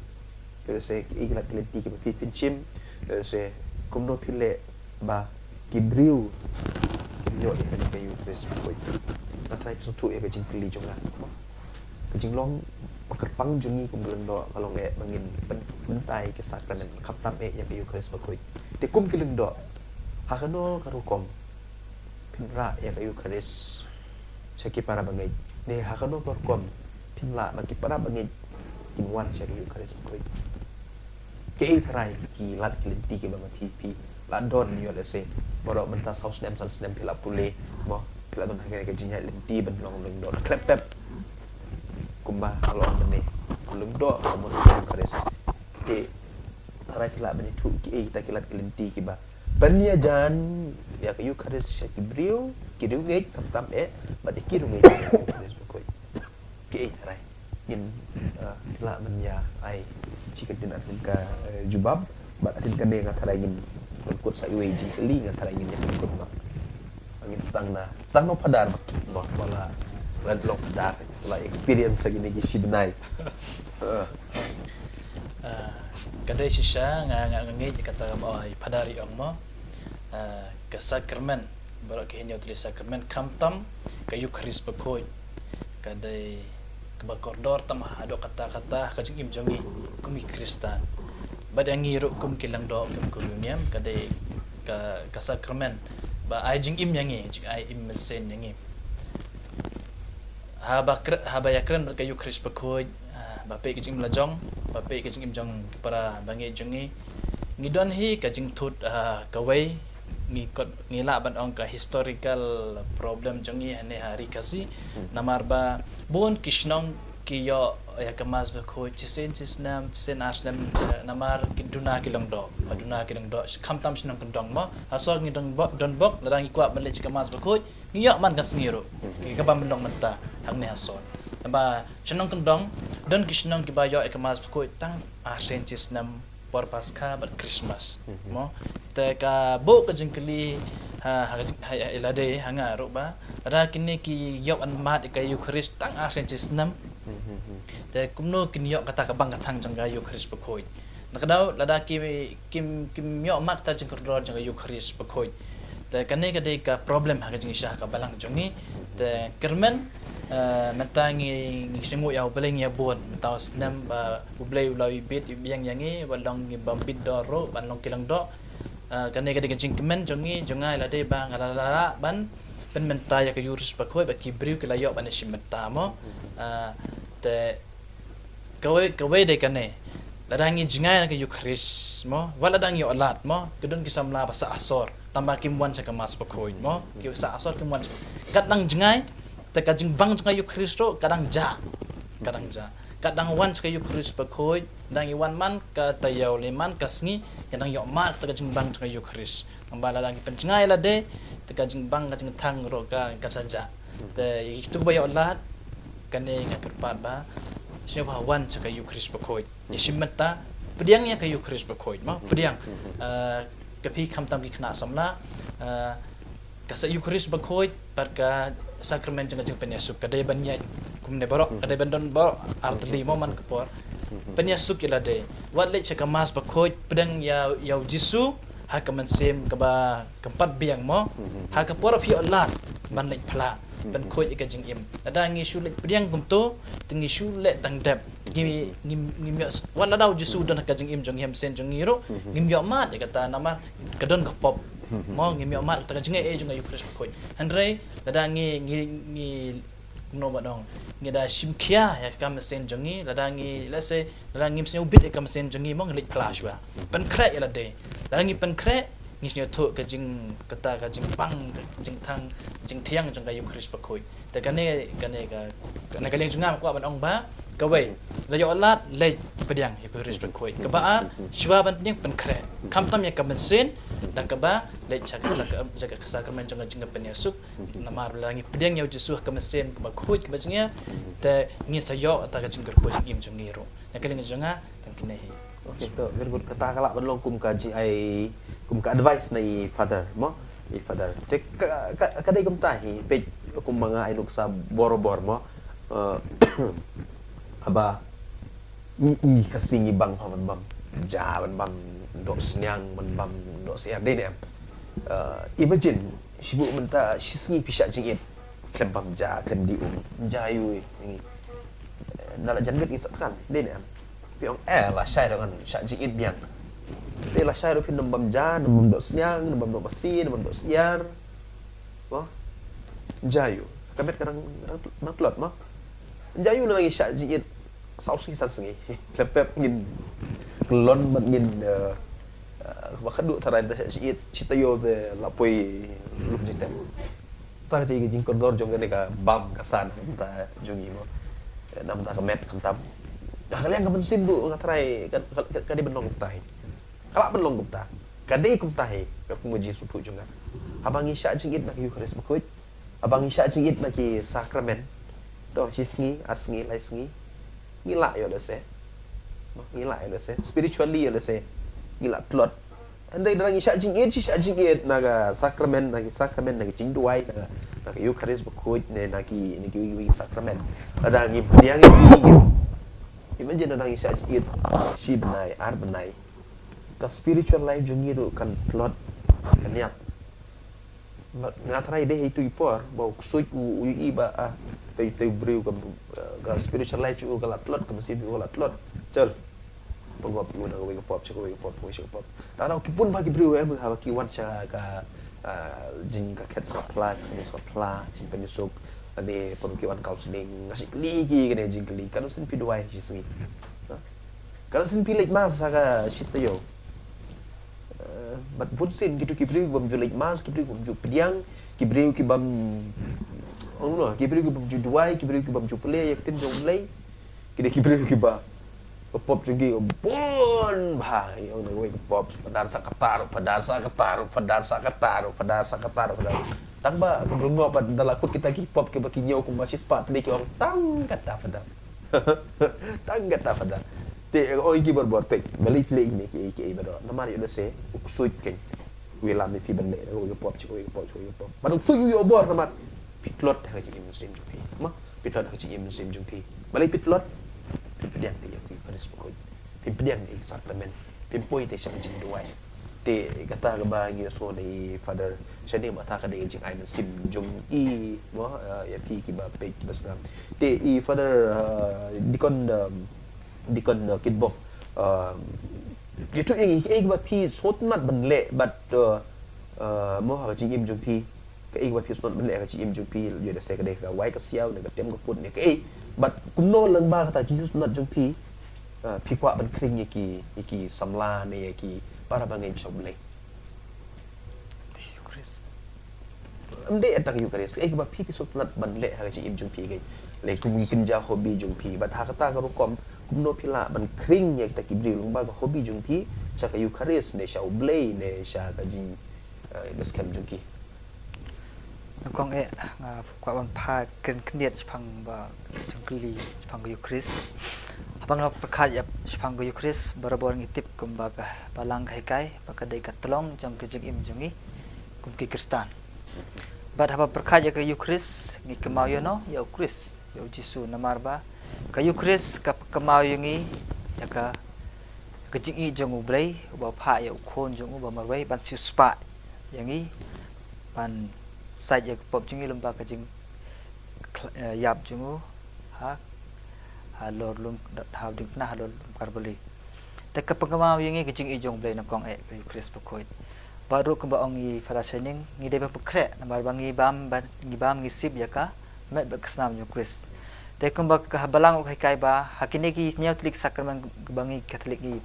Lehse kiei ki lad ki lynti kiba phi phin shim? Lehse kumno phin leh ba ki briew kin ïoh ïa kane ka Eucharist bakhuid? Nga trai phi sngewthuh ïa ka jingkylli jong nga, mo. Ka jinglong ba kyrpang jong ngi kum ki lyngdoh ka long eh ba ngin pyn-, pynbynta ïa ki sakramen, khamtam eh ïa ka Eucharist bakhuid. Te kum ki lyngdoh, ha kano ka rukom phin rah ïa ka Eucharist sha ki para bangeit? Ne ha kano ka rukom phin lah ba ki para bangeit kin wan sha ka Eucharist bakhuid? Kiei tharai ki lad ki lynti kiba ma phi phi la don, ïoh lehse baroh mynta saw snem san snem phi la pule, mo, phi la don ha kane ka jingïaid lynti ban long lyngdoh na khlem pep. Kumba ka long mynne, lyngdoh ka mut ka Eucharist. Te tharai phi lah ban ïathuh kiei kita ki lad ki lynti kiba pynïajan ïa ka Eucharist sha ki briew, ki riewngeit khamtam eh, bad ïa ki riewngeit ïa ka Eucharist bakhuid. Kiei tharai ngin, eh, lah ban ïa ai shi kyntien, ynda ka, eh, jubab, bad ynda kane nga tharai ngin pynkut sa iwei jingkylli, nga tharai ngin ïa pynkut ma. Ngin sdang na, sdang na u phadar, mo, mo, ba la, la long phadar, la experience ha kine ki shi bnai. Eh. Ah, ka dei shisha nga, nga, nga ngeit ïa kata kaba ong i phadar, i ong, mo. Ah, ka sakramen, baroh ki hynñiew tylli sakramen, khamtam ka Eucharist bakhuid, ka dei kaba kordor tam haduh katta katta ha ka jingim jong ngi kum ki Khristan. Bad ïa ngi ruh kum ki lyngdoh, kum ki riewniam, ka dei ka, ka sakramen ba ai jingim ïa ngi, jingai im mynsiem ïa ngi. Haba kre-, haba ïakren bad ka Eucharist bakhuid, ah, ba peit ka jingim la jong, ba peit ka jingim jong ki para bangeit jong ngi, ngi don hi ka jingthut, ah, kawei, ngi kot, ngi lah ban ong ka historical problem jong ngi hangne ha Ri Khasi. Hmm. Namar ba bun ki shnong ki ïoh ïa ka Mass bakhuid shisien shisnem, shisien arsnem, eh, namar ki duna ki lyngdoh, ba duna ki lyngdoh, khamtam shnong kyndong, mo. Ha sor ngi don bok, don bok, lada ngi kwah ban leit sha ka Mass bakhuid, ngi ïoh man ka sngi ruh. Mhm. Kaba mynlong mynta hangne ha sor. Naba shnong kyndong, don ki shnong kiba ïoh ïa ka Mass bakhuid tang arsien shisnem por Paskha bad Christmas. Mhm. Mo, te ka buh ka jingkylli ha, ha, ha, ha, ïa lade, ha nga ruh ba, lada kine ki ïoh ban mad ïa ka Eucharist tang arsien shisnem, mhm, te kumno kin ïoh kata ka bang ka thang jong ka Eucharist bakhuid? Na kadaw lada ki, kim, kim ïoh mad kata ka jingkordor jong ka Eucharist bakhuid. Te kane ka dei ka problem ha ka jingshisha ha ka balang jong ngi. Te kyrmen, eh, mynta ngi, ngi sngewnguh ïa U Blei ngi ïa bun. Mynta u snem ba U Blei u la ibit, u biang ïa ngi, ba long ngi bym bit dor ruh, ban long ki lyngdoh. Eh, kane ka dei ka jingkmen jong ngi, jong nga ïa lade ba nga la lah ban pynmynta ïa ka Eucharist bakhuid bad ki briew ki la ïoh ban ïashim bynta, mo. Eh, te kawei, kawei dei kane. Lada ngi jngai na ka Eucharist, mo, wat lada ngi ïoh lad, mo, ki don ki samla ba sah asor, tangba kim wan sha ka Mass bakhuid, mo, ki sah asor kim wan sha. Kat dang jngai, te ka jingbang jong ka Eucharist ruh ka dang jah. Ka dang jah. Kat dang wan sha ka Eucharist bakhuid, dang ïa wan man ka taïew lane man ka sngi, ïa dang ïoh mad kata ka jingbang jong ka Eucharist. Namar lada ngi pynjngai lade, te ka jingbang ka jingthang ruh ka, ka sa jah. Te ïa kito ba ïoh lad, kane nga kyrpad ba sngewbha wan sha ka Eucharist bakhuid. Ïashim bynta, pdiang ïa ka Eucharist bakhuid, mo, pdiang. Ah, ka phi khamtam ki khynnah samla, ah, ka sa Eucharist bakhuid bad ka sakramen jong ka jingpynïasuk ka dei ban ïaid kumne baroh, ka dei ban don baroh ar tylli, mo, man ka por. Pynïasuk ïa lade. Wat leit sha ka Mass bakhuid, pdiang ïa, ïa u Jisu ha ka mynsiem kaba kympat biang mo. Ha ka por phi ïoh lad ban leit phla, ban khuid ïa ka jingim. Lada ngi shu leit pdiang kumto, te ngi shu leh tang dep. Ngi, ngi, ngi ïoh, wat lada u Jisu don ha ka jingim jong ngi, ha mynsiem jong ngi ruh, ngim ïoh mad ïa kata namar ka don ka pop. Mo, ngim ïoh mad kata ka jingaiei jong ka Eucharist bakhuid. Hynrei lada ngi, ngi, ngi kumno ba dong, ngi da shim khia ïa ka mynsiem jong ngi, lada ngi, let's say, lada ngim sngewbit ïa ka mynsiem jong ngi mo, ngi leit phla shuwa. Pynkhreh ïa lade. Lada ngi pynkhreh, ngi sngewthuh ka jing, kata ka jingpang, ka jingthang, jingthiang jong ka Eucharist bakhuid. Te kane, kane ka, kane ka liang jong nga kwah ban ong ba kawei, la ïoh lad, leit pdiang ïa ka Eucharist bakhuid. Kaba ar, shuwa ban pdiang, pynkhreh. Khamtam ïa ka mynsiem, da kaba leit sha ka sak-, sha ka sakramen jong ka jingpynïasuk. Namar lada ngi pdiang ïa u Jisu ha ka mynsiem kaba khuid kaba jngai, te ngin sa ïoh ïa ka jingkyrkhu jingim jong ngi ruh. Ïa ka liang jong nga tang kine hi. Okay, to, very good. Kata ka lah ban long kum ka jingai, kum ka advice na i Father mo, i Father. Te ka, ka, ka dei kumta hi, peit, kum ma nga ai nuksa borabor mo. Eh, haba ngi, ngi Khasi ngi bang ha ban bam ja, ban bam dohsniang, ban bam dohsyiar, dei ne em? Eh, imagine, shibun mynta shisngi phi shah jingit, khlem bam ja, khlem die um, ja aiu ngi. Eh, na la jan miet ngi sa thngan, dei ne em? Phi ong, eh, lashai ruh ngan shah jingit biang. Te lashai ruh phin ym bam ja, ym bam dohsniang, ym bam dohmasi, ym bam dohsyiar. Mo? Ja aiu. Ka met ka dang, dang, dang tlot mo. Ja aiu, ngi shah jingit saw sngi san sngi. Khlem pep ngin kyllon bad ngin, eh, eh, ba khadduh tharai da shah jingit, shi taïew te la poi lum jingtep. Kata ka jingkordor jong kane ka bam ka san, kata jong ngi mo. Eh, namar ka met khamtam. Ka liang ka mynsiem ruh nga tharai ka, ka, ka, ka dei ban long kumta hi. Ka lah ban long kumta. Ka dei kumta hi, ka kum ka jingsngewthuh jong nga. Haba ngi shah jingit na ka Eucharist bakhuid, haba ngi shah jingit na ki sakramen, to, shisngi, ar sngi, lai sngi, ngi lah ïoh lehse. Ngi lah ïoh lehse. Spiritually ïoh lehse ngi lah tlot. Hynrei lada ngi shah jingit, shi shah jingit na ka sakramen, na ki sakramen, na ki jingduwai, na ka, na ka Eucharist bakhuid, ne na ki, na kiwei kiwei ki sakramen. Lada ngi pdiang ïa ki, imagine lada ngi shah jingit shi bnai, ar bnai, ka spiritual life jong ngi ruh kan tlot, kan ïap. Nga tharai dei ha itu i por ba u ksuid u, u ïohi ba, ah, te, te u briew ka, ka spiritual life jong u ka la tlot, ka mynsiem jong u ka la tlot. Chal, pynngop ïa u na kawei ka pop sha kawei ka pop, kawei sha ka pop. Te lada ki bun bha ki briew em, haba ki wan sha ka, ah, jing ka khet sngap phla, sha ka jingsngap phla, jingpynïasuk, lane pynban ki wan counselling, nga shu kylli ki kane jingkylli, katno sien phi duwai shisngi? Ha? Katno sien phi leit mass ha ka shi taïew? Eh, bad bunsien kito ki briew ki bym ju leit mass, ki briew ki bym ju pdiang, ki briew ki bym, ong no, ki briew ki bym ju duwai, ki briew ki bym ju pule ïa ka ktien jong U Blei. Ki dei ki briew kiba, ka pop jong ki ka bun bha, ïa, ong na kawei ka pop, Phadar sa kata ruh, Phadar sa kata ruh, Phadar sa kata ruh, Phadar sa kata ruh, Phadar. Tang ba ka briew ngop bad da la kut kita ki pop kiba ki ñiew kumba shispah tylli, ki ong tang kata Phadar. Tang kata Phadar. Te ong ïa ki barabor, peit, balei phi leh kine kiei kiei baroh? Namar ïoh lehse u ksuid kein u ïalam ïa phi ban leh na kawei ka pop sha kawei ka pop sha kawei ka pop. Bad u ksuid u ïoh bor namar phi tlot ha ka jingim mynsiem jong phi. Ma, phi tlot ha ka jingim mynsiem jong phi. Balei phi tlot? Phi pdiang te ïa ka Eucharist bakhuid, phi pdiang ïa ki sakramen, phi poi te sha ka jingduwai. Te kata kaba ngi ïohsngew na i Father shane, ma kata ka dei ka jingai mynsiem jong i, mo, eh, ïa phi kiba peit kiba sngap. Te i Father, eh, Deacon, um, Deacon, eh, Kitbok, um, ïathuh ïa ngi kaei kaba phi sngewtynnat ban leh bad, eh, eh, mo, ha ka jingim jong phi, kaei kaba phi sngewtynnat ban leh ha ka jingim jong phi, ïoh lehse ka dei ka wai ka siaw ne ka tem ka put ne kaei, bad kumno lyngba kata ka jingsngewtynnat jong phi, eh, phi kwah ban khring ïa ki, ïa ki samla ne ïa ki para bangeit sha U Blei. Ym dei tang Eucharist, kaei kaba phi, phi sngewtynnat ban leh ha ka jingim jong phi kein. Lei kum ki kynja hobby jong phi, bad ha kata ka rukom kumno phi lah ban khring ïa kita ki briew lyngba ka hobby jong phi sha ka Eucharist ne sha U Blei ne sha ka jing, eh, beskhem jong ki. Nyngkong eh, nga kwah ban phah kren khyndiat shaphang ba jingkylli shaphang ka Eucharist. Haba nga pyrkhat ïa shaphang ka Eucharist, barabor ngi tip kumba ka Balang ka hikai ba ka dei ka tlong jong ka jingim jong ngi kum ki Khristan. Bad haba pyrkhat ïa ka Eucharist, ngi kynmaw ïa uno? Ïa u Khrist, ïa u Jisu, namar ba ka Eucharist ka pynkynmaw ïa ngi ïa ka, ka jingïeit jong U Blei, uba phah ïa u khun jong u ba marwei, ban siewspah ïa ngi, ban sait ïa ka pop jong ngi lyngba ka jing, eh, ïap jong u, ha, halor lum, ha diengphna halor lum Kalbari. Te ka pynkynmaw ïa ngi ka jingïeit jong U Blei nyngkong eh, ka Eukharist bakhuid. Bad ruh kumba ong i Father Shining, ngi dei ban pynkhreh, namar ba ngi bam, ba ngi bam ngi sip ïa ka met bad ka snam jong u Khrist. Te kumba ka balang u hikai ba, ha kine ki hynñiew tylli ki sakramen ba ngi Katholik ngi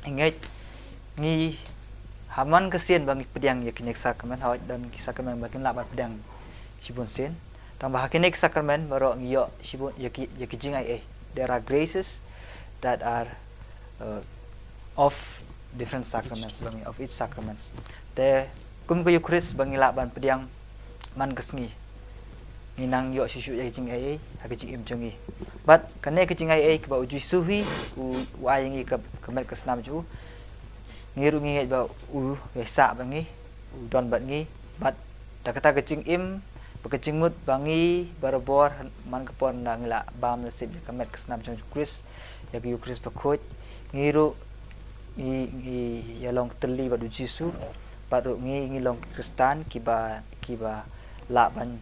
ngeit, ngi ha man ka sien ba ngi pdiang ïa kine ki sakramen, hooid don ki sakramen ba kim lah ban pdiang shibun sien. Tang ba ha kine ki sakramen baroh ngi ïoh shibun ïa ki, ïa ki jingaiei. There are graces that are, uh, of different sacraments, ba ngi, of each sacraments. Te kum ka Eukharist ba ngi lah ban pdiang man ka sngi, ngi nang ïoh shuh shuh ïa ka jingaiei ha ka jingim jong ngi. Bad kane ka jingaiei kaba u Jisu hi u, u ai ïa ngi ka, ka met ka snam jong u. Ngi ruh ngi ngeit ba u ïaisah bad ngi, u don bad ngi, bad da kata ka jingim bad ka jingmut ba ngi barabor man ka por ngi la bam la sip ïa ka met ka snam jong u Khrist, ïa ka Eukharist bakhuid, ngi ruh ngi, ngi ïalong tylli bad u Jisu, bad ruh ngi, ngi long Khristan kiba, kiba lah ban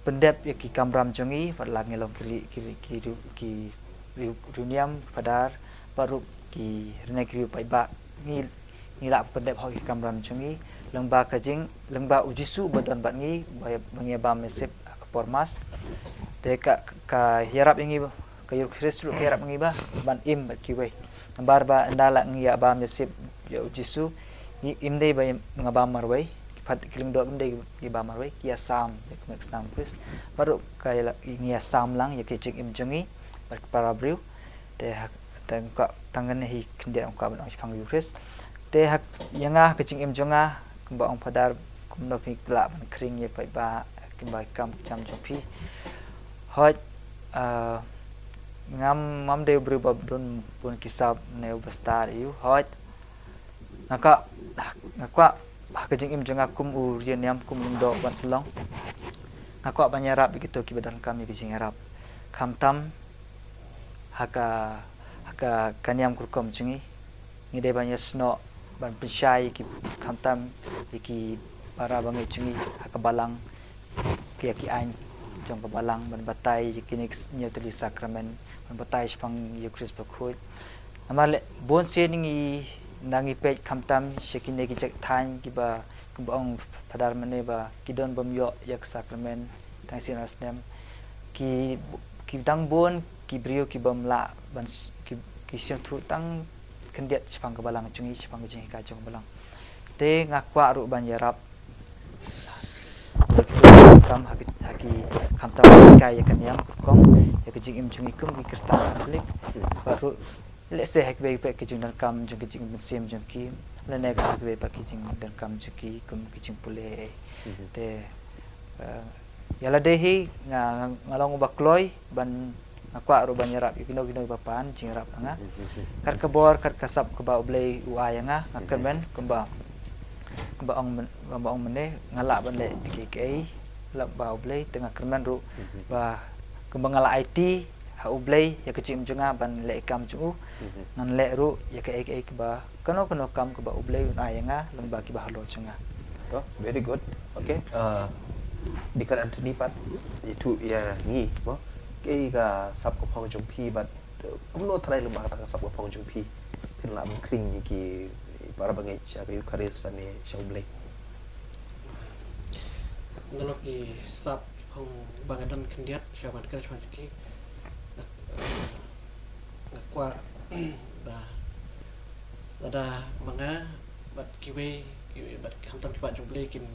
pyndep ïa ki kamram jong ngi, bad lah ngi long ki ri-, ki ri-, ki ri-, ki ri-, riewniam, Phadar, bad ruh ki rynïeng ki riew paidbah, ngi, ngi lah pyndep hok ïa ki kamram jong ngi lyngba ka jing, lyngba u Jisu ba don bad ngi, ba, ba ngi bam ïa sip ha ka por Mass. Te ka, ka ïarap ïa ngi, ka Eukharist ruh ka ïarap ïa ngi ba ban im bad kiwei. Namar ba ynda la ngi ïa bam ïa sip ïa u Jisu, ngi im dei ba ngi bam marwei, ki phad ki lyngdoh kim dei ki bam marwei, ki ïasam ïa ka met ka snam Khrist. Bad ruh ka ïa la, ngi ïasam lang ïa ka jingim jong ngi bad ki para briew. Te ha, te nga kwah tang kane hi khyndiat nga kwah ban ong shaphang Eukharist. Te ha, ïa nga ha ka jingim jong nga, kumba ong Phadar, kumno phi lah ban khring ïa paidbah, kumba kam jam jong phi. Hooid, ah, ngam, ngam dei u briew ba bun, bun ki sap ne uba star ïa u. Hooid, nga kwah, nga kwah ha ka jingim jong nga kum u riewniam, kum u lyngdoh ban shlong, nga kwah ban ïarap ïa kito kiba donkam ïa ka jingïarap. Khamtam ha ka, ha ka, ka niam ka rukom jong ngi, ngi dei ban ïasnoh, ban pynshai ïa ki, khamtam ïa ki para bangeit jong ngi ha ka balang, ki, ïa ki aiñ jong ka balang, ban batai ïa kine ki hynñiew tylli sakramen, ban batai shaphang Eukharist bakhuid. Namar leh bun sien ngi, ynda ngi peit khamtam sha kine ki jaitbynriew kiba, kiba ong Phadar mynne ba ki don bym ïoh ïa ka sakramen tang sien ar snem. Ki, ki dang bun ki briew ki bym lah ban s-, ki, ki sngewthuh tang khyndiat shaphang ka balang jong ngi, shaphang ka jinghikai jong ka balang. Te nga kwah ruh ban ïarap, kam ha ki, ha ki khamtam hikai ïa ka niam ka rukom, ïa ka jingim jong ngi kum ki Khristan Katholik. Bad ruh lehse ha kiwei pat ki jingdonkam jong ki jingim mynsiem jong ki, lane ha kiwei pat ki jingdonkam jong ki kum ki jingpule. Mhm. Te, eh, ïa lade hi nga, nga, nga long uba kloi ban, nga kwah ruh ban ïarap ïa kino kino kiba pan jingïarap na nga. Mhm. Kat ka bor, kat ka sap kaba U Blei u ai ïa nga, nga kyrmen kumba, kumba ong myn-, kumba ong mynne, nga lah ban leh kiei kiei lyngba U Blei, te nga kyrmen ruh, mhm, ba kumba nga la aiti ha U Blei ïa ka jingim jong nga ban leh ïa ka kam jong u, mhm, ngan leh ruh ïa kaei kaei kaba, kano kano kam kaba U Blei un ai ïa nga lyngba kiba halor jong nga. To, very good. Okay. Uh, Deacon Anthony pat, ïathuh ïa ngi mo, kaei ka sap ka phong jong phi bad, uh, kumno trai lyngba kata ka sap ka phong jong phi phin lah ban khring ïa ki para bangeit sha ka Eukharist ne sha U Blei. Nalor ki sap ki phong ba nga don khyndiat sha ban kren sha ban jong ki. Nga, eh, nga kwah ba lada ma nga bad kiwei, kiwei bad khamtam ki paid jong U Blei kin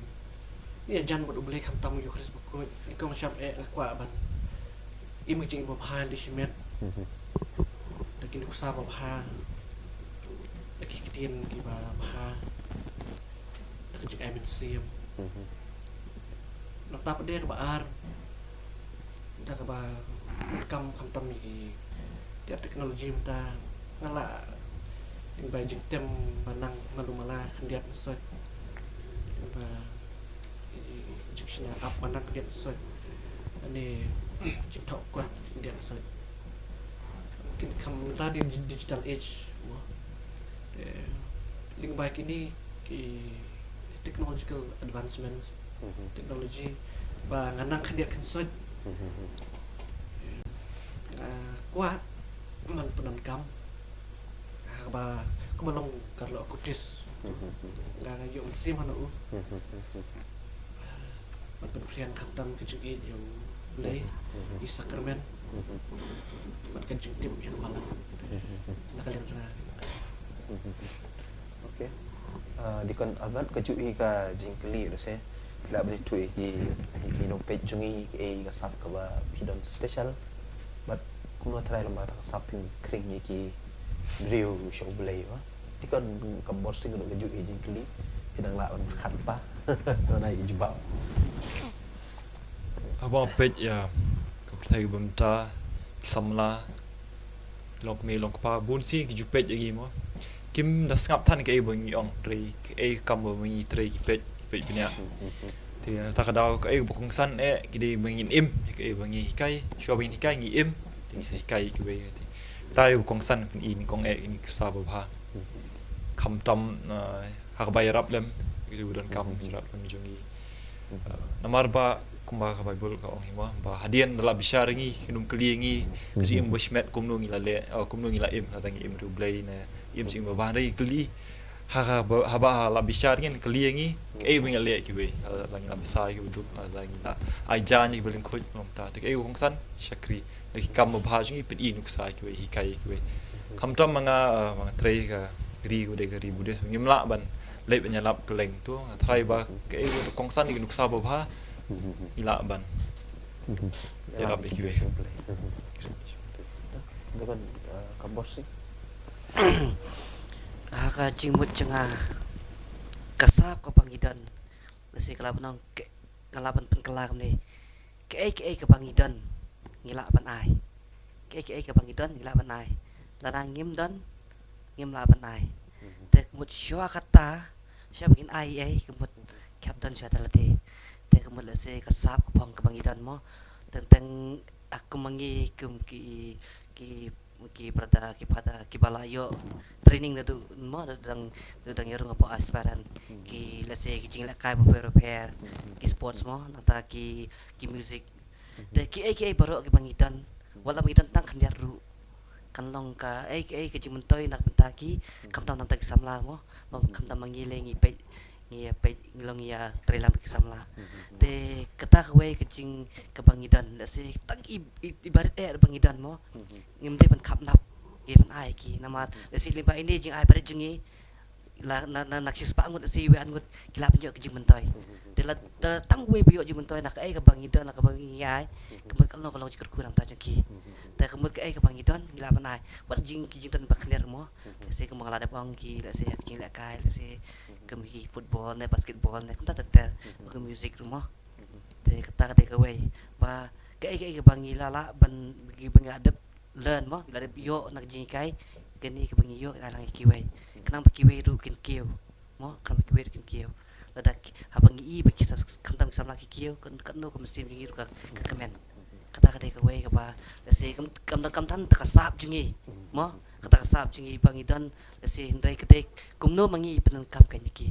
ïa jan bad U Blei khamtam Eukharist bakhuid. Nyngkong shuh eh nga kwah ban im ka jingim babha lade shimet. Mhm. Da ki nuksa babha, da ki ktien kiba bha, da ka jingai mynsiem. Mhm. Nangta pat de kaba ar, da kaba donkam khamtam ïa ki, ïa technology mynta nga lah, ïa ba jingtem ba nang malu mala khyndiat na sot, ïa ba jingshna ap ba nang khyndiat na sot, ne jingthoh kot khyndiat na sot. Kin kham mynta dei digital age mo. Te lyngba kine ki technological advancement, technology ba nga nang khyndiat khynsoit. Nga kwah man pyndonkam ha kaba kumba long ka lok kutis. Nga nga ïoh mynsiem hano u man pynphriang khamtam ka jingïeit jong Blei, i sakramen, man ka jingtip ïa ka balang. Na ka liang jong nga. Okay. Uh, Deacon Albert, ka juh hi ka jingkylli, da se la bri tu ki ki nong pet jong i ki ei ka sap ka ba phi don special. But kumno trai lama ta ka sap phi khring ïa ki briew sha u Blei ba. Deacon ka bor sing ka juh hi jingkylli. Phi dang la ban khat pa. Na i jubab. Haba peit ïa ka pyrthei ba mynta, ki samla, long kmie long kpa, bun sien ki ju peit ïa ngi mo. Kim da sngap than kaei ba ngi ong, trei kaei kam ba ngi trei ki peit, ki peit bniah. Te na ta ka daw kaei ba kongsan eh ki dei ba ngin im, kaei ba ngi hikai, shuwa ba ngin hikai ngi im, te ngi sa hikai kiwei te. Ta ïa ba kongsan pyn i ni kong eh ni ksa ba bha. Khamtam ha ka ba ïarap lem, ki dei ba don kam ïarap lem jong ngi. Namar ba kumba ka Baibl ka ong hi mo ba hadien da la bishar ngi, ki num kylli ngi ka jingim ba shimet kumno ngi la leh, kumno ngi la im, lada ngi im riewblei ne im jingim ba bha, hynrei kylli ha ka ba, haba la bishar ngi, kylli ngi kaei ba ngi la leh kiwei, lada ngi la bsa kiwei duk, lada ngi la ai jan ïa kiba lyngkhuid, long ta te kaei ba kongsan shakri da ki kam ba bha jong ngi, pyn i nuksa kiwei, hikai kiwei. Khamtam ma nga, ma nga trei ka ri kaba dei ka ri Buddhist, ngim lah ban leit ban ïalap kylleng, to nga trai ba kaei ba kongsan ïa ki nuksa ba bha ngi lah ban ïarap ïa kiwei. Deacon, uh, ka bor sing. Ha ka jingmut jong nga, ka sap kaba ngi don, lehse ka lah ban ong, ka lah ban pynkylla kumne. Kaei kaei kaba ngi don ngi lah ban ai. Kaei kaei kaba ngi don ngi lah ban ai. Lada ngim don ngim lah ban ai. Te ka mut shuwa kata, shuwa ba ngin ai ei, ka mut ki hap don shuwa te lade. Te ka mut lehse ka sap ka phong kaba ngi don mo. Teng teng, ah, kum ma ngi kum ki, ki, ki brother, ki father kiba la ïoh training naduh mo, naduh dang, naduh dang ïarung hapoh aspirant. Ki lehse ki jinglehkai bapher bapher, ki sports mo, nangta ki, ki music. Te kiei kiei baroh kiba ngi don, wat la ba ngi don tang khyndiat ruh, kan long kaei kaei ka jingmyntoi na ka bynta ki, khamtam na ka bynta ki samla mo, khamtam ma ngi lei ngi peit, ngi ïa peit, ngi long ïa treilang bad ki samla. Te kata kawei ka jing kaba ngi don, lehse tang i, i, i barit eh ba ngi don mo. Ngim dei ban khapnap, ngi ban ai ki, namar lehse lyngba ine jingai barit jong ngi, la na, na, na shispah ngut, lehse wei ar ngut ki lah ban ïoh ka jingmyntoi. Te lada tang wei ba ïoh jingmyntoi na kaei kaba ngi don, na kaba ngi ai, ka mut ka long, ka long jingkyrkhu na ka bynta jong ki. Te ka mut kaei kaba ngi don ngi lah ban ai. Wat jing ki jingdon ba khyndiat mo. Lehse kumba nga la dep ong ki, lehse ka jinglehkai, lehse kum ki football ne basketball ne kumta ter ter, ki music ruh mo. Te kata ka dei kawei ba kaei kaei kaba ngi la lah ban, kiba ngi la dep learn mo, ngi la dep ïoh na ka jinghikai, kane kaba ngi ïoh ngi ai lang ïa kiwei. Khnang ba kiwei ruh kin kiew mo, khnang ba kiwei ruh kin kiew. Lada ki, haba ngi i ba ki sa, khamtam ki samla ki kiew, kan, katno ka mynsiem jong ngi ruh ka, ka kmen. Kata ka dei kawei kaba lehse kam, kam, kam than ta ka sap jong ngi mo, kata ka sap jong ngi ba ngi don, lehse hynrei ka dei kumno ma ngi pyndonkam kein ïa ki.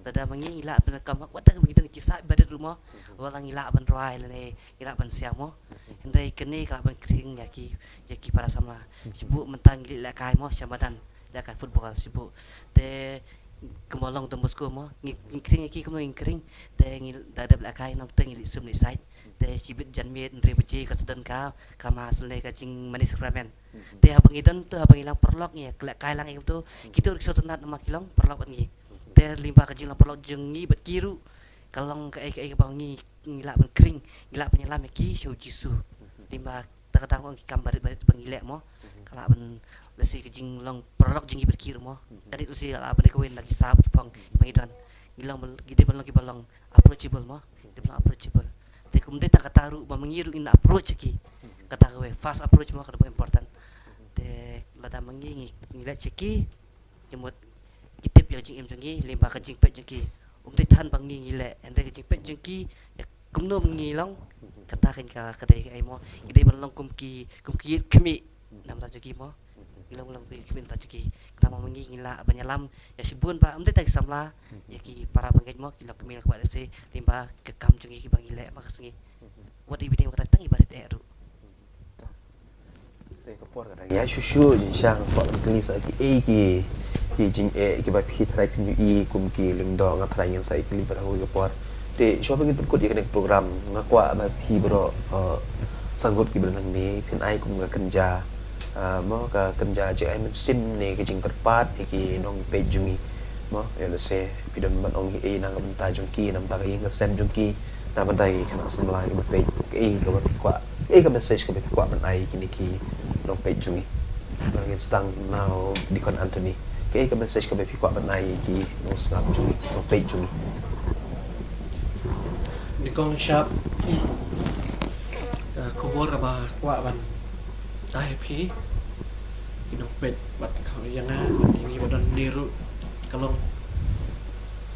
Lada ma ngi ngi lah pyndonkam, wat tang ba ngi don ki sap barit ruh mo, wat la ngi lah ban rwai lane ngi lah ban siam mo. Hynrei kane ka lah ban khring ïa ki, ïa ki para samla. Shibun mynta ngi leit lehkai mo sha madan, lehkai football shibun. Te kumba long Don Bosco mo, ngi, ngi khring ïa ki kumno ngi khring. Te ngi da dep lehkai nangta ngi leit sum leit sait. Te shibit janmiet hynriew baje ka sdang ka, ka mass lane ka jingmane sakramen. Te haba ngi don to, haba ngi long paralok ngi lehkai lang ïa ki to, kito ruh ki sngewtynnat namar ki long paralok bad ngi. Te lyngba ka jinglong paralok jong ngi bad ki ruh, ka long kaei kaei kaba ngi, ngi lah ban khring, ngi lah ban ïalam ïa ki sha u Jisu. Lyngba kata kata ong ki kam barit barit ba ngi leh mo, ka lah ban, lehse ka jinglong paralok jong ngi bad ki ruh mo. Ka dei lehse lah ban dei kawei na ki sap ki phong kiba ngi don. Ngi long, ngi dei ban long kiba long approachable mo. Dei ban long approachable. Te kum dei tang kata ruh ba ma ngi ruh ngin approach ïa ki. Kata kawei, first approach mo, ka dei ba important. Te lada ma ngi ngi, ngi leit sha ki, ki mut ki tip ïa ka jingim jong ngi lyngba ka jingpeit jong ki. Um dei than ba ngi ngi leh, hynrei ka jingpeit jong ki ïa kumno ma ngi long. Kata kein ka, ka dei kaei mo. Ngi dei ban long kum ki, kum ki ïit khmih. Na bynta jong ki mo. Ngi long long phi khmih na bynta jong ki. Khnang ma ngi ngi lah ban ïalam ïa shibun ba ym dei tang ki samla, ïa ki para bangeit mo, ki long kmie, kaba lehse lyngba ki kam jong ngi kiba ngi leh man ka sngi. Wat i bit ïa kata tang iba rit eh ruh. Te ka por ka dang ïaid shuh shuh, jingshisha nga kwah ban kylli sa kiei ki, ki jingeh kiba phi tharai phin ïohi kum ki lyngdoh. Nga tharai ngin sa ïakylli pat ha kawei ka por. Te shuwa ba ngin pynkut ïa kane ka program, nga kwah ba phi baroh, eh, sa ngut kiba don hangne phin ai kum ka kynja, eh, mo, ka kynja jingai mynsiem ne ka jingkyrpad ïa ki nongpeit jong ngi. Mo, ïa lehse phi don ban ong ei na ka bynta jong ki, na bynta ka ïing ka sem jong ki, na bynta ki khynnah samla kiba peit. Kaei kaba phi kwah, kaei ka message kaba phi kwah ban ai kine ki nongpeit jong ngi? Ba ngin sdang na u Deacon Anthony. Kaei ka message kaba phi kwah ban ai ki nongsngap jong ngi, nongpeit jong ngi? Nyngkong nyngshap, ka khubor kaba kwah ban ai ha phi ki nongpeit bad ka ïa nga, ïa ngi ba don hangne ruh, ka long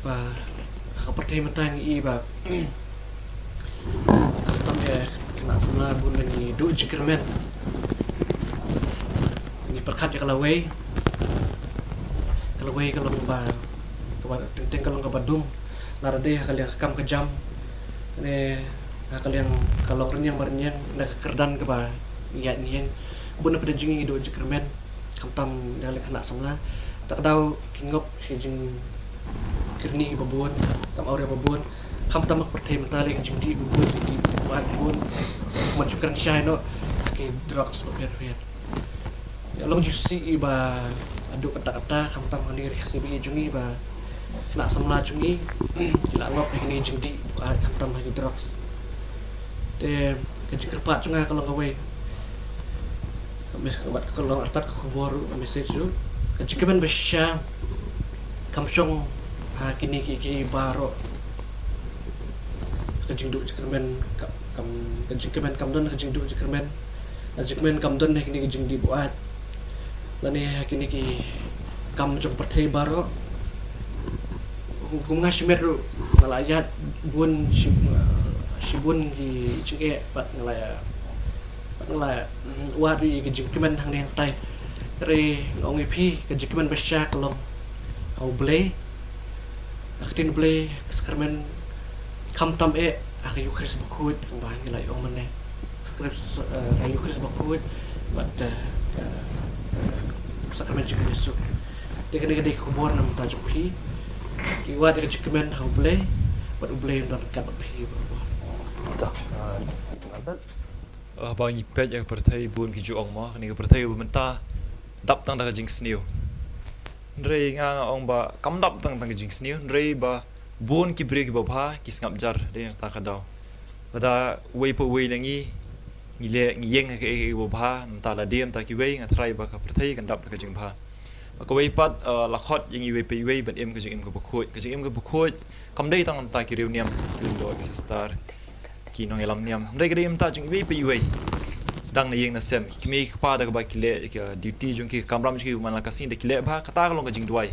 ba ha ka pyrthei mynta ngi i ba khamtam ïa khynnah samla bun ngi duh jingkyrmen. Ngi pyrkhat ïa ka lawei, ka lawei ka long ba, kaba teng teng ka long kaba dum. Lada dei ha ka liang ka kam ka jam ne ha ka liang ka long rynïeng ba rynïeng, na ka kyrdan kaba ngi ïaid ngi ïeng, bun na pdeng jong ngi ngi duh jingkyrmen. Khamtam ïa ka liang khynnah samla, ta ka daw ki ngop shi jingkyrni ba bun, kam awria ba bun. Khamtam ha ka pyrthei mynta lei ka jingdih ba bun, jingdih ba bun, man shu kren shai noh ha ki drugs ba pher pher. Ïa long jingshisha ba haduh katta katta, khamtam hangne ha ri Khasi ba ïeit jong ngi ba khynnah samla jong ngi ki la ngop ha kine ki jingdih ba khamtam ha ki drugs. Te ka jingkyrpad jong nga ka long kawei, ka mes-, ka long artat ka khubor ruh, ka message ruh. Ka jingkmen ba shisha kam shong ha kine ki, ki baroh. Ka jingduh jingkyrmen ka, kam, ka jingkmen kam don ha ka jingduh jingkyrmen. Ka jingkmen kam don ha kine ki jingdih buaid lane ha kine ki kam jong pyrthei baroh. Kum nga shimet ruh nga la ïaid bun shi, shibun ki jingeh bad nga la, bad nga la, mm, wad ruh ïa ki jingkmen hangne hangtai. Hynrei nga ong ïa phi, ka jingkmen ba shisha ka long ha U Blei. Ha ka ktien Blei, ka sakramen, khamtam eh ha ka Ïukharist Bakhuid, kumba ngi la ong mynne. Sakramen, eh, ha ka Ïukharist Bakhuid bad, eh, ka, eh, sakramen jong U Jisu. Te kane ka dei ka khubor na bynta jong phi. Ki wad ïa ka jingkmen ha U Blei bad U Blei un don ryngkat bad phi baroh. To, eh, Albert. Haba ngi peit ïa ka pyrthei, bun ki ju ong mo, kane ka pyrthei ba mynta dap tang da ka jingsniew. Hynrei nga, nga ong ba kam dap tang da ka jingsniew, hynrei ba bun ki briew kiba bha ki sngap jar dei na kata ka daw. Lada uwei pa uwei na ngi ngi leh, ngi ïeng ha kaei kaei kaba bha, na bynta lade, na bynta kiwei, nga tharai ba ka pyrthei kan dap da ka jingbha. Ba kawei pat, eh, la khot ïa ngi iwei pa iwei ban im ka jingim kaba khuid. Ka jingim kaba khuid kam dei tang na bynta ki riewniam, ki lyngdoh, ki sister, ki nongïalam niam, hynrei ka dei na bynta jong iwei pa iwei. Sdang na ïing na sem, ki kmie ki kpa da kaba ki leh ka duty jong ki, ka kamram jong ki, man la ka sngi da ki leh bha, kata ka long ka jingduwai.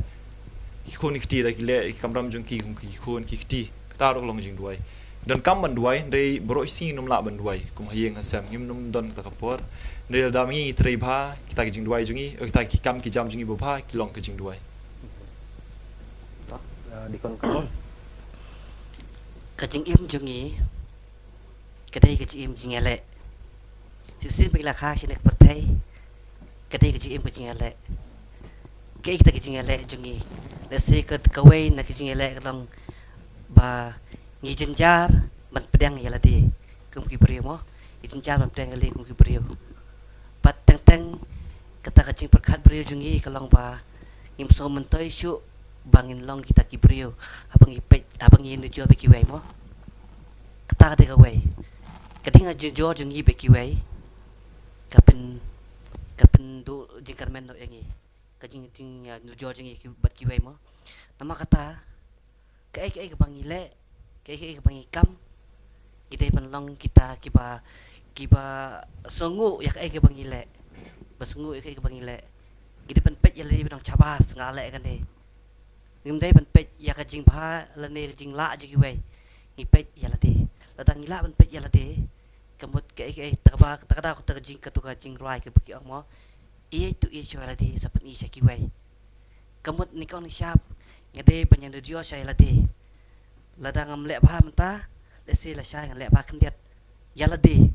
Ki khun ki kti da ki leh ka kamram jong ki kum ki khun ki kti, kata ruh ka long ka jingduwai. Donkam ban duwai, hynrei baroh shi sngi ngim lah ban duwai kum ha ïing ha sem, ngim don kata ka por. Hynrei lada ma ngi ngi trei bha kita ki jingduwai jong ngi, eh, kita ki kam ki jam jong ngi ba bha, ki long ka jingduwai. Ka jingim jong ngi ka dei ka jingim jingïaleh. Shisien ba ngi la kha shane ka pyrthei, ka dei ka jingim ka jingïaleh. Kaei kata ka jingïaleh jong ngi? Lehse ka, kawei na ka jingïaleh ka long ba ngi jynjar ban pdiang ïa lade kum ki briew mo. Ngi jynjar ban pdiang ïa lade kum ki briew. Bad teng teng kata ka jingpyrkhat briew jong ngi ka long ba ngim sngew myntoi shuh ba ngin long kita ki briew haba ngi peit, haba ngi nujor bad kiwei mo. Kata ka dei kawei. Ka dei ka jingjynjar jong ngi bad kiwei, ka pyn, ka pynduh jingkyrmen noh ïa ngi. Ka jing, jing, ah, nujor jong ngi ki, bad kiwei mo. Namar kata, kaei kaei kaba ngi leh, kaei kaei kaba ngi kam, ngi dei ban long kita kiba, kiba sngewnguh ïa kaei kaba ngi leh. Ba sngewnguh ïa kaei kaba ngi leh. Ngi dei ban peit ïa lade ba dang shabas nga leh kane. Ngim dei ban peit ïa ka jingbha lane ka jinglah jong kiwei. Ngi peit ïa lade. Lada ngi lah ban peit ïa lade, Ka mut kaei kaei, ta kaba, ta ka daw, ta ka jing, katu ka jingrwai kaba ki ong mo. Ïeit to ïeit shuwa ïa lade, sa pyni sha kiwei. Ka mut nyngkong nyngshap, nga dei ban ïanujor shuwa ïa lade. Lada ngam leh bha mynta, lehse lashai ngan leh bha khyndiat. Ïa lade.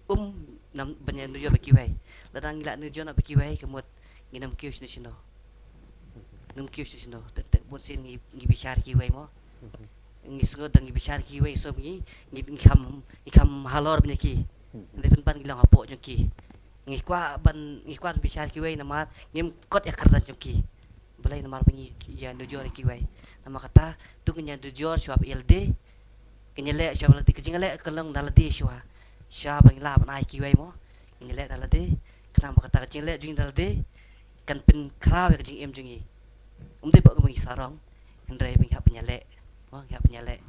Um, nam, ban ïanujor bad kiwei. Lada ngi la nujor noh bad kiwei, ka mut ngin ym kiew shano shano. Ngin ym kiew shano shano. Te, te, bunsien ngi, ngi bishar kiwei mo. Ngi sngew da ngi bishar kiwei, so ngi, ngi, ngi kham, ngi kham halor bad ki. Hynrei pynban ngi long hapoh jong ki. Ngi kwah ban, ngi kwah ban bishar kiwei namar ngim kot ïa ka kyrdan jong ki. Balei? Namar ba ngi ïanujor ïa kiwei. Namar kata, to ngin ïanujor shuwa ïa lade. Ngin ïaleh shuwa ïa lade, ka jingleh ka long na lade shuwa. Shuwa ba ngi lah ban ai kiwei mo, ngin ïaleh na lade. Khnang ba kata ka jingleh jong ngi na lade kan pynkhraw ïa ka jingim jong ngi. Um dei ba ngi sarong, hynrei ba ngi hap ban ïaleh. Mo, ngi hap ban ïaleh.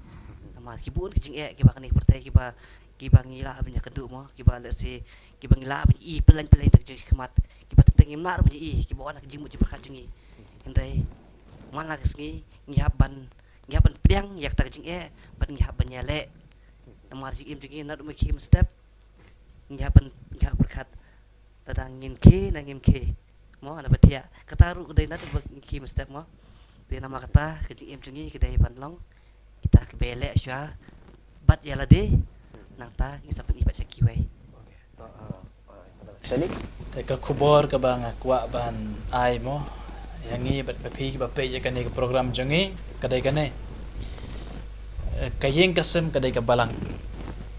Namar ki bun ki jingeh kiba kane ka pyrthei kiba, kiba ngi lah ban ïakynduh mo, kiba lehse, kiba ngi lah ban ïohi pyllein pyllein da ka jingkhmat, kiba teng teng ngim lah ban ïohi, kiba wan ha ka jingmut jingpyrkhat jong ngi. Hynrei man la ka sngi ngi hap ban, ngi hap ban pdiang ïa kata ka jingeh bad ngi hap ban ïaleh. Namar jingim jong ngi nat um khie mynstep. Ngi hap ban, ngi hap pyrkhat lada ngin khie ne ngim khie. Mo, na ba thiah. Kata ruh ka dei nat um khie mynstep mo. Te namar kata ka jingim jong ngi ka dei ban long kita kiba ïaleh shuwa bad ïa lade. Nangta ngin sa pyni pat sha kiwei. Te ka khubor kaba nga kwah ban ai mo ïa ngi bad ba phi kiba peit ïa kane ka program jong ngi ka dei kane. Eh, ka ïing ka sem ka dei ka balang.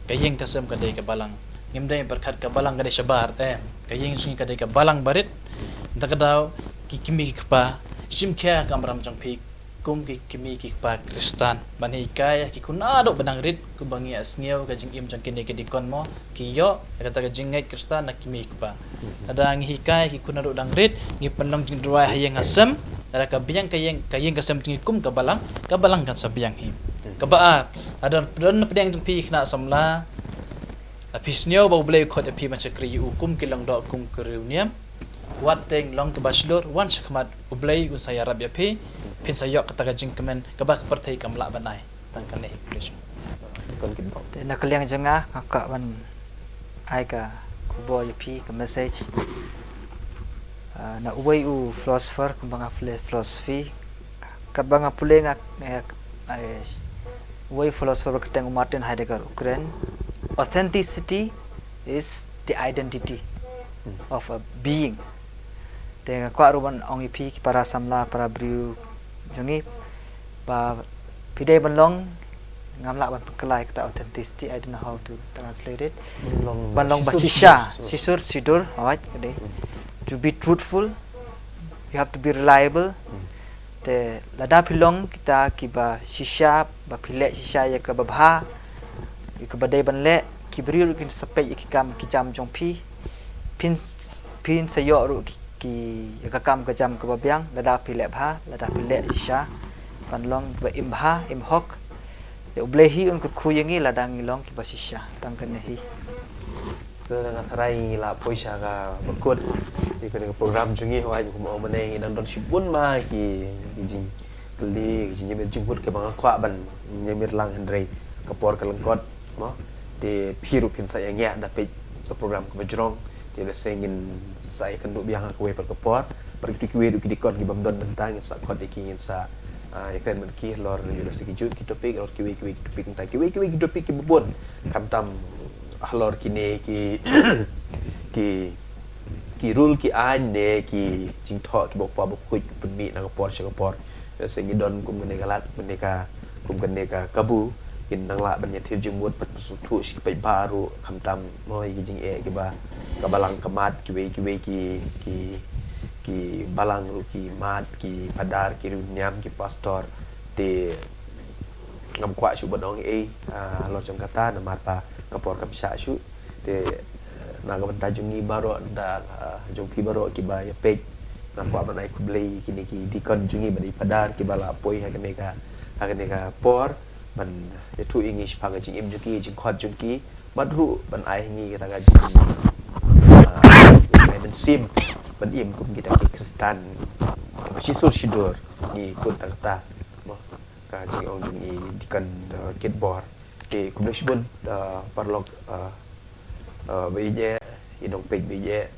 Ka ïing ka sem ka dei ka balang. Ngim dei pyrkhat ka balang ka dei shabar, eh, ka ïing jong ngi ka dei ka balang barit. Nangta ka daw ki kmie ki kpa, shim khia ka kamram jong phi kum ki kmie ki kpa Khristan ban hikai ïa ki khun naduh ba dang rit, kumba ngi ïa sngew ka jingim jong kine ki dikon mo, ki ïoh ïa kata ka jingngeit Khristan na ki kmie ki kpa. Lada ngi hikai ïa ki khun naduh dang rit, ngi pynlong jingduwai ha ïing ha sem, lada ka biang ka ïing, ka ïing ka sem jong ngi kum ka balang, ka balang kan sa biang hi. Kaba ar, lada don pdiang jong phi khynnah samla, lada phi sngew ba U Blei u khot ïa phi ban shakri ïa u kum ki lyngdoh kum ki riewniam, wat teng long kaba shlur, wan shakhmat, U Blei un sa ïarap ïa phi, phin sa ïoh kata ka jingkmen kaba ka pyrthei kam lah ban ai. Tang kane hi, Blei. Te na ka liang jong nga, nga kwah ban ai ka khubor ïa phi, ka message. Ah, na uwei u philosopher, kumba nga pule philosophy, katba nga pule nga, eh, eh, uwei u philosopher kyrteng u Martin Heidegger u kren, authenticity is the identity of a being. Te nga kwah ruh ban ong ïa phi ki para samla, para briew jong ngi, ba phi dei ban long, ngam lah ban pynkylla ïa kata authenticity, I don't know how to translate it. Ban long ba shisha, shisur, sidur, hooid, ka dei. To be truthful, you have to be reliable. Te lada phi long kita kiba shisha, ba phi leh shisha ïa kaba bha, ïa kaba dei ban leh, ki briew ruh kin sa peit ïa ki kam ki jam jong phi. Phin, phin sa ïoh ruh ki, ki, ïa ka kam ka jam kaba biang, lada phi leh bha, lada phi leh shisha. Ban long ba im bha, im hok. Te U Blei hi un kyrkhu ïa ngi lada ngi long kiba shisha. Tang kane hi. Te nga tharai ngi la poi sha kaba kut ïa kane ka program jong ngi, hooid, kumba ong mynne ngi dang don shibun ma ki, ki jingkylli, ki jingïamir jingmut kaba nga kwah ban ïamir lang, hynrei ka por ka lyngkot mo. Te phi ruh phin sa ïa ngiah da peit ka program kaba jrong. Te lehse ngin sa ïakynduh biang ha kawei pat ka por. Bad kito kiwei ruh ki dikon ki bym don bynta ngin sa khot ïa ki, ngin sa, ah, ïakren bad ki halor ïa lehse ki juh ki topic, halor kiwei kiwei ki topic, bynta kiwei kiwei ki topic kiba bun. Khamtam halor kine ki, ki, ki rule, ki aiñ ne ki jingthoh kiba u kpa ba u khuid u pynmih na ka por sha ka por. Lehse ngi don kum kane ka lad, kane ka, kum kane ka kabu, kin nang lah ban ïathir jingmut, ban pynsngewthuh sha ki paidbah ruh, khamtam mo ïa ki jingeh kiba ka balang ka mat, kiwei kiwei ki, ki, ki balang ruh ki mat, ki phadar, ki riewniam, ki pastor. Te ngam kwah shuh ban ong ei, ah, halor jong kata, namar ba ka por kam shah shuh. Te, eh, na ka bynta jong ngi baroh, da, ah, jong phi baroh kiba ïa peit, nga kwah ban ai khublei ïa kine ki dikon jong ngi bad i phadar kiba la poi ha kane ka, ha kane ka por ban ïathuh ïa ngi shaphang ka jingim jong ki, jingkhot jong ki, bad ruh ban ai ha ngi kata ka jing, ah, jingmai mynsiem ban im kum kita ki Khristan kiba shisur shidur. Ngi kut tang kata mo, ka jingong jong i dikon, ah, Kitbor. Te khublei shibun, ah, paralok, ah, Uh, ba ïeit, i nongpeit ba ïeit,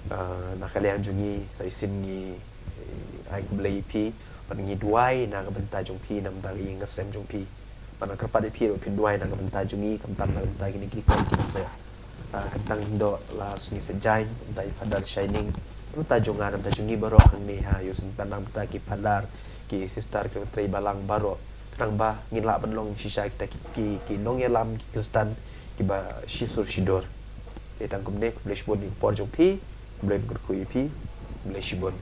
uh, na ka liang jong ngi sa shisien ngi, eh, ai khublei ïa phi, bad ngi duwai na ka bynta jong phi, na ka bynta ka ïing ka sem jong phi. Bad nga kyrpad ïa phi ruh phin duwai na ka bynta jong ngi, khamtam na ka bynta kine ki kong ki nongsiej. Ah, khamtam ïa u Father Saitjaiñ, khamtam ïa u Father Shining, na ka bynta jong nga, na ka bynta jong ngi baroh hangne ha Ïewsyntan, na ka bynta ki Father, ki Sister, ki trei balang baroh. Khnang ba ngin lah ban long shisha kita ki, ki, ki nongïalam, ki Khristan kiba shisur shidur. Te tang kumne, khublei shibun ïa ka por jong phi, khublei ban kyrkhu ïa phi, khublei shibun.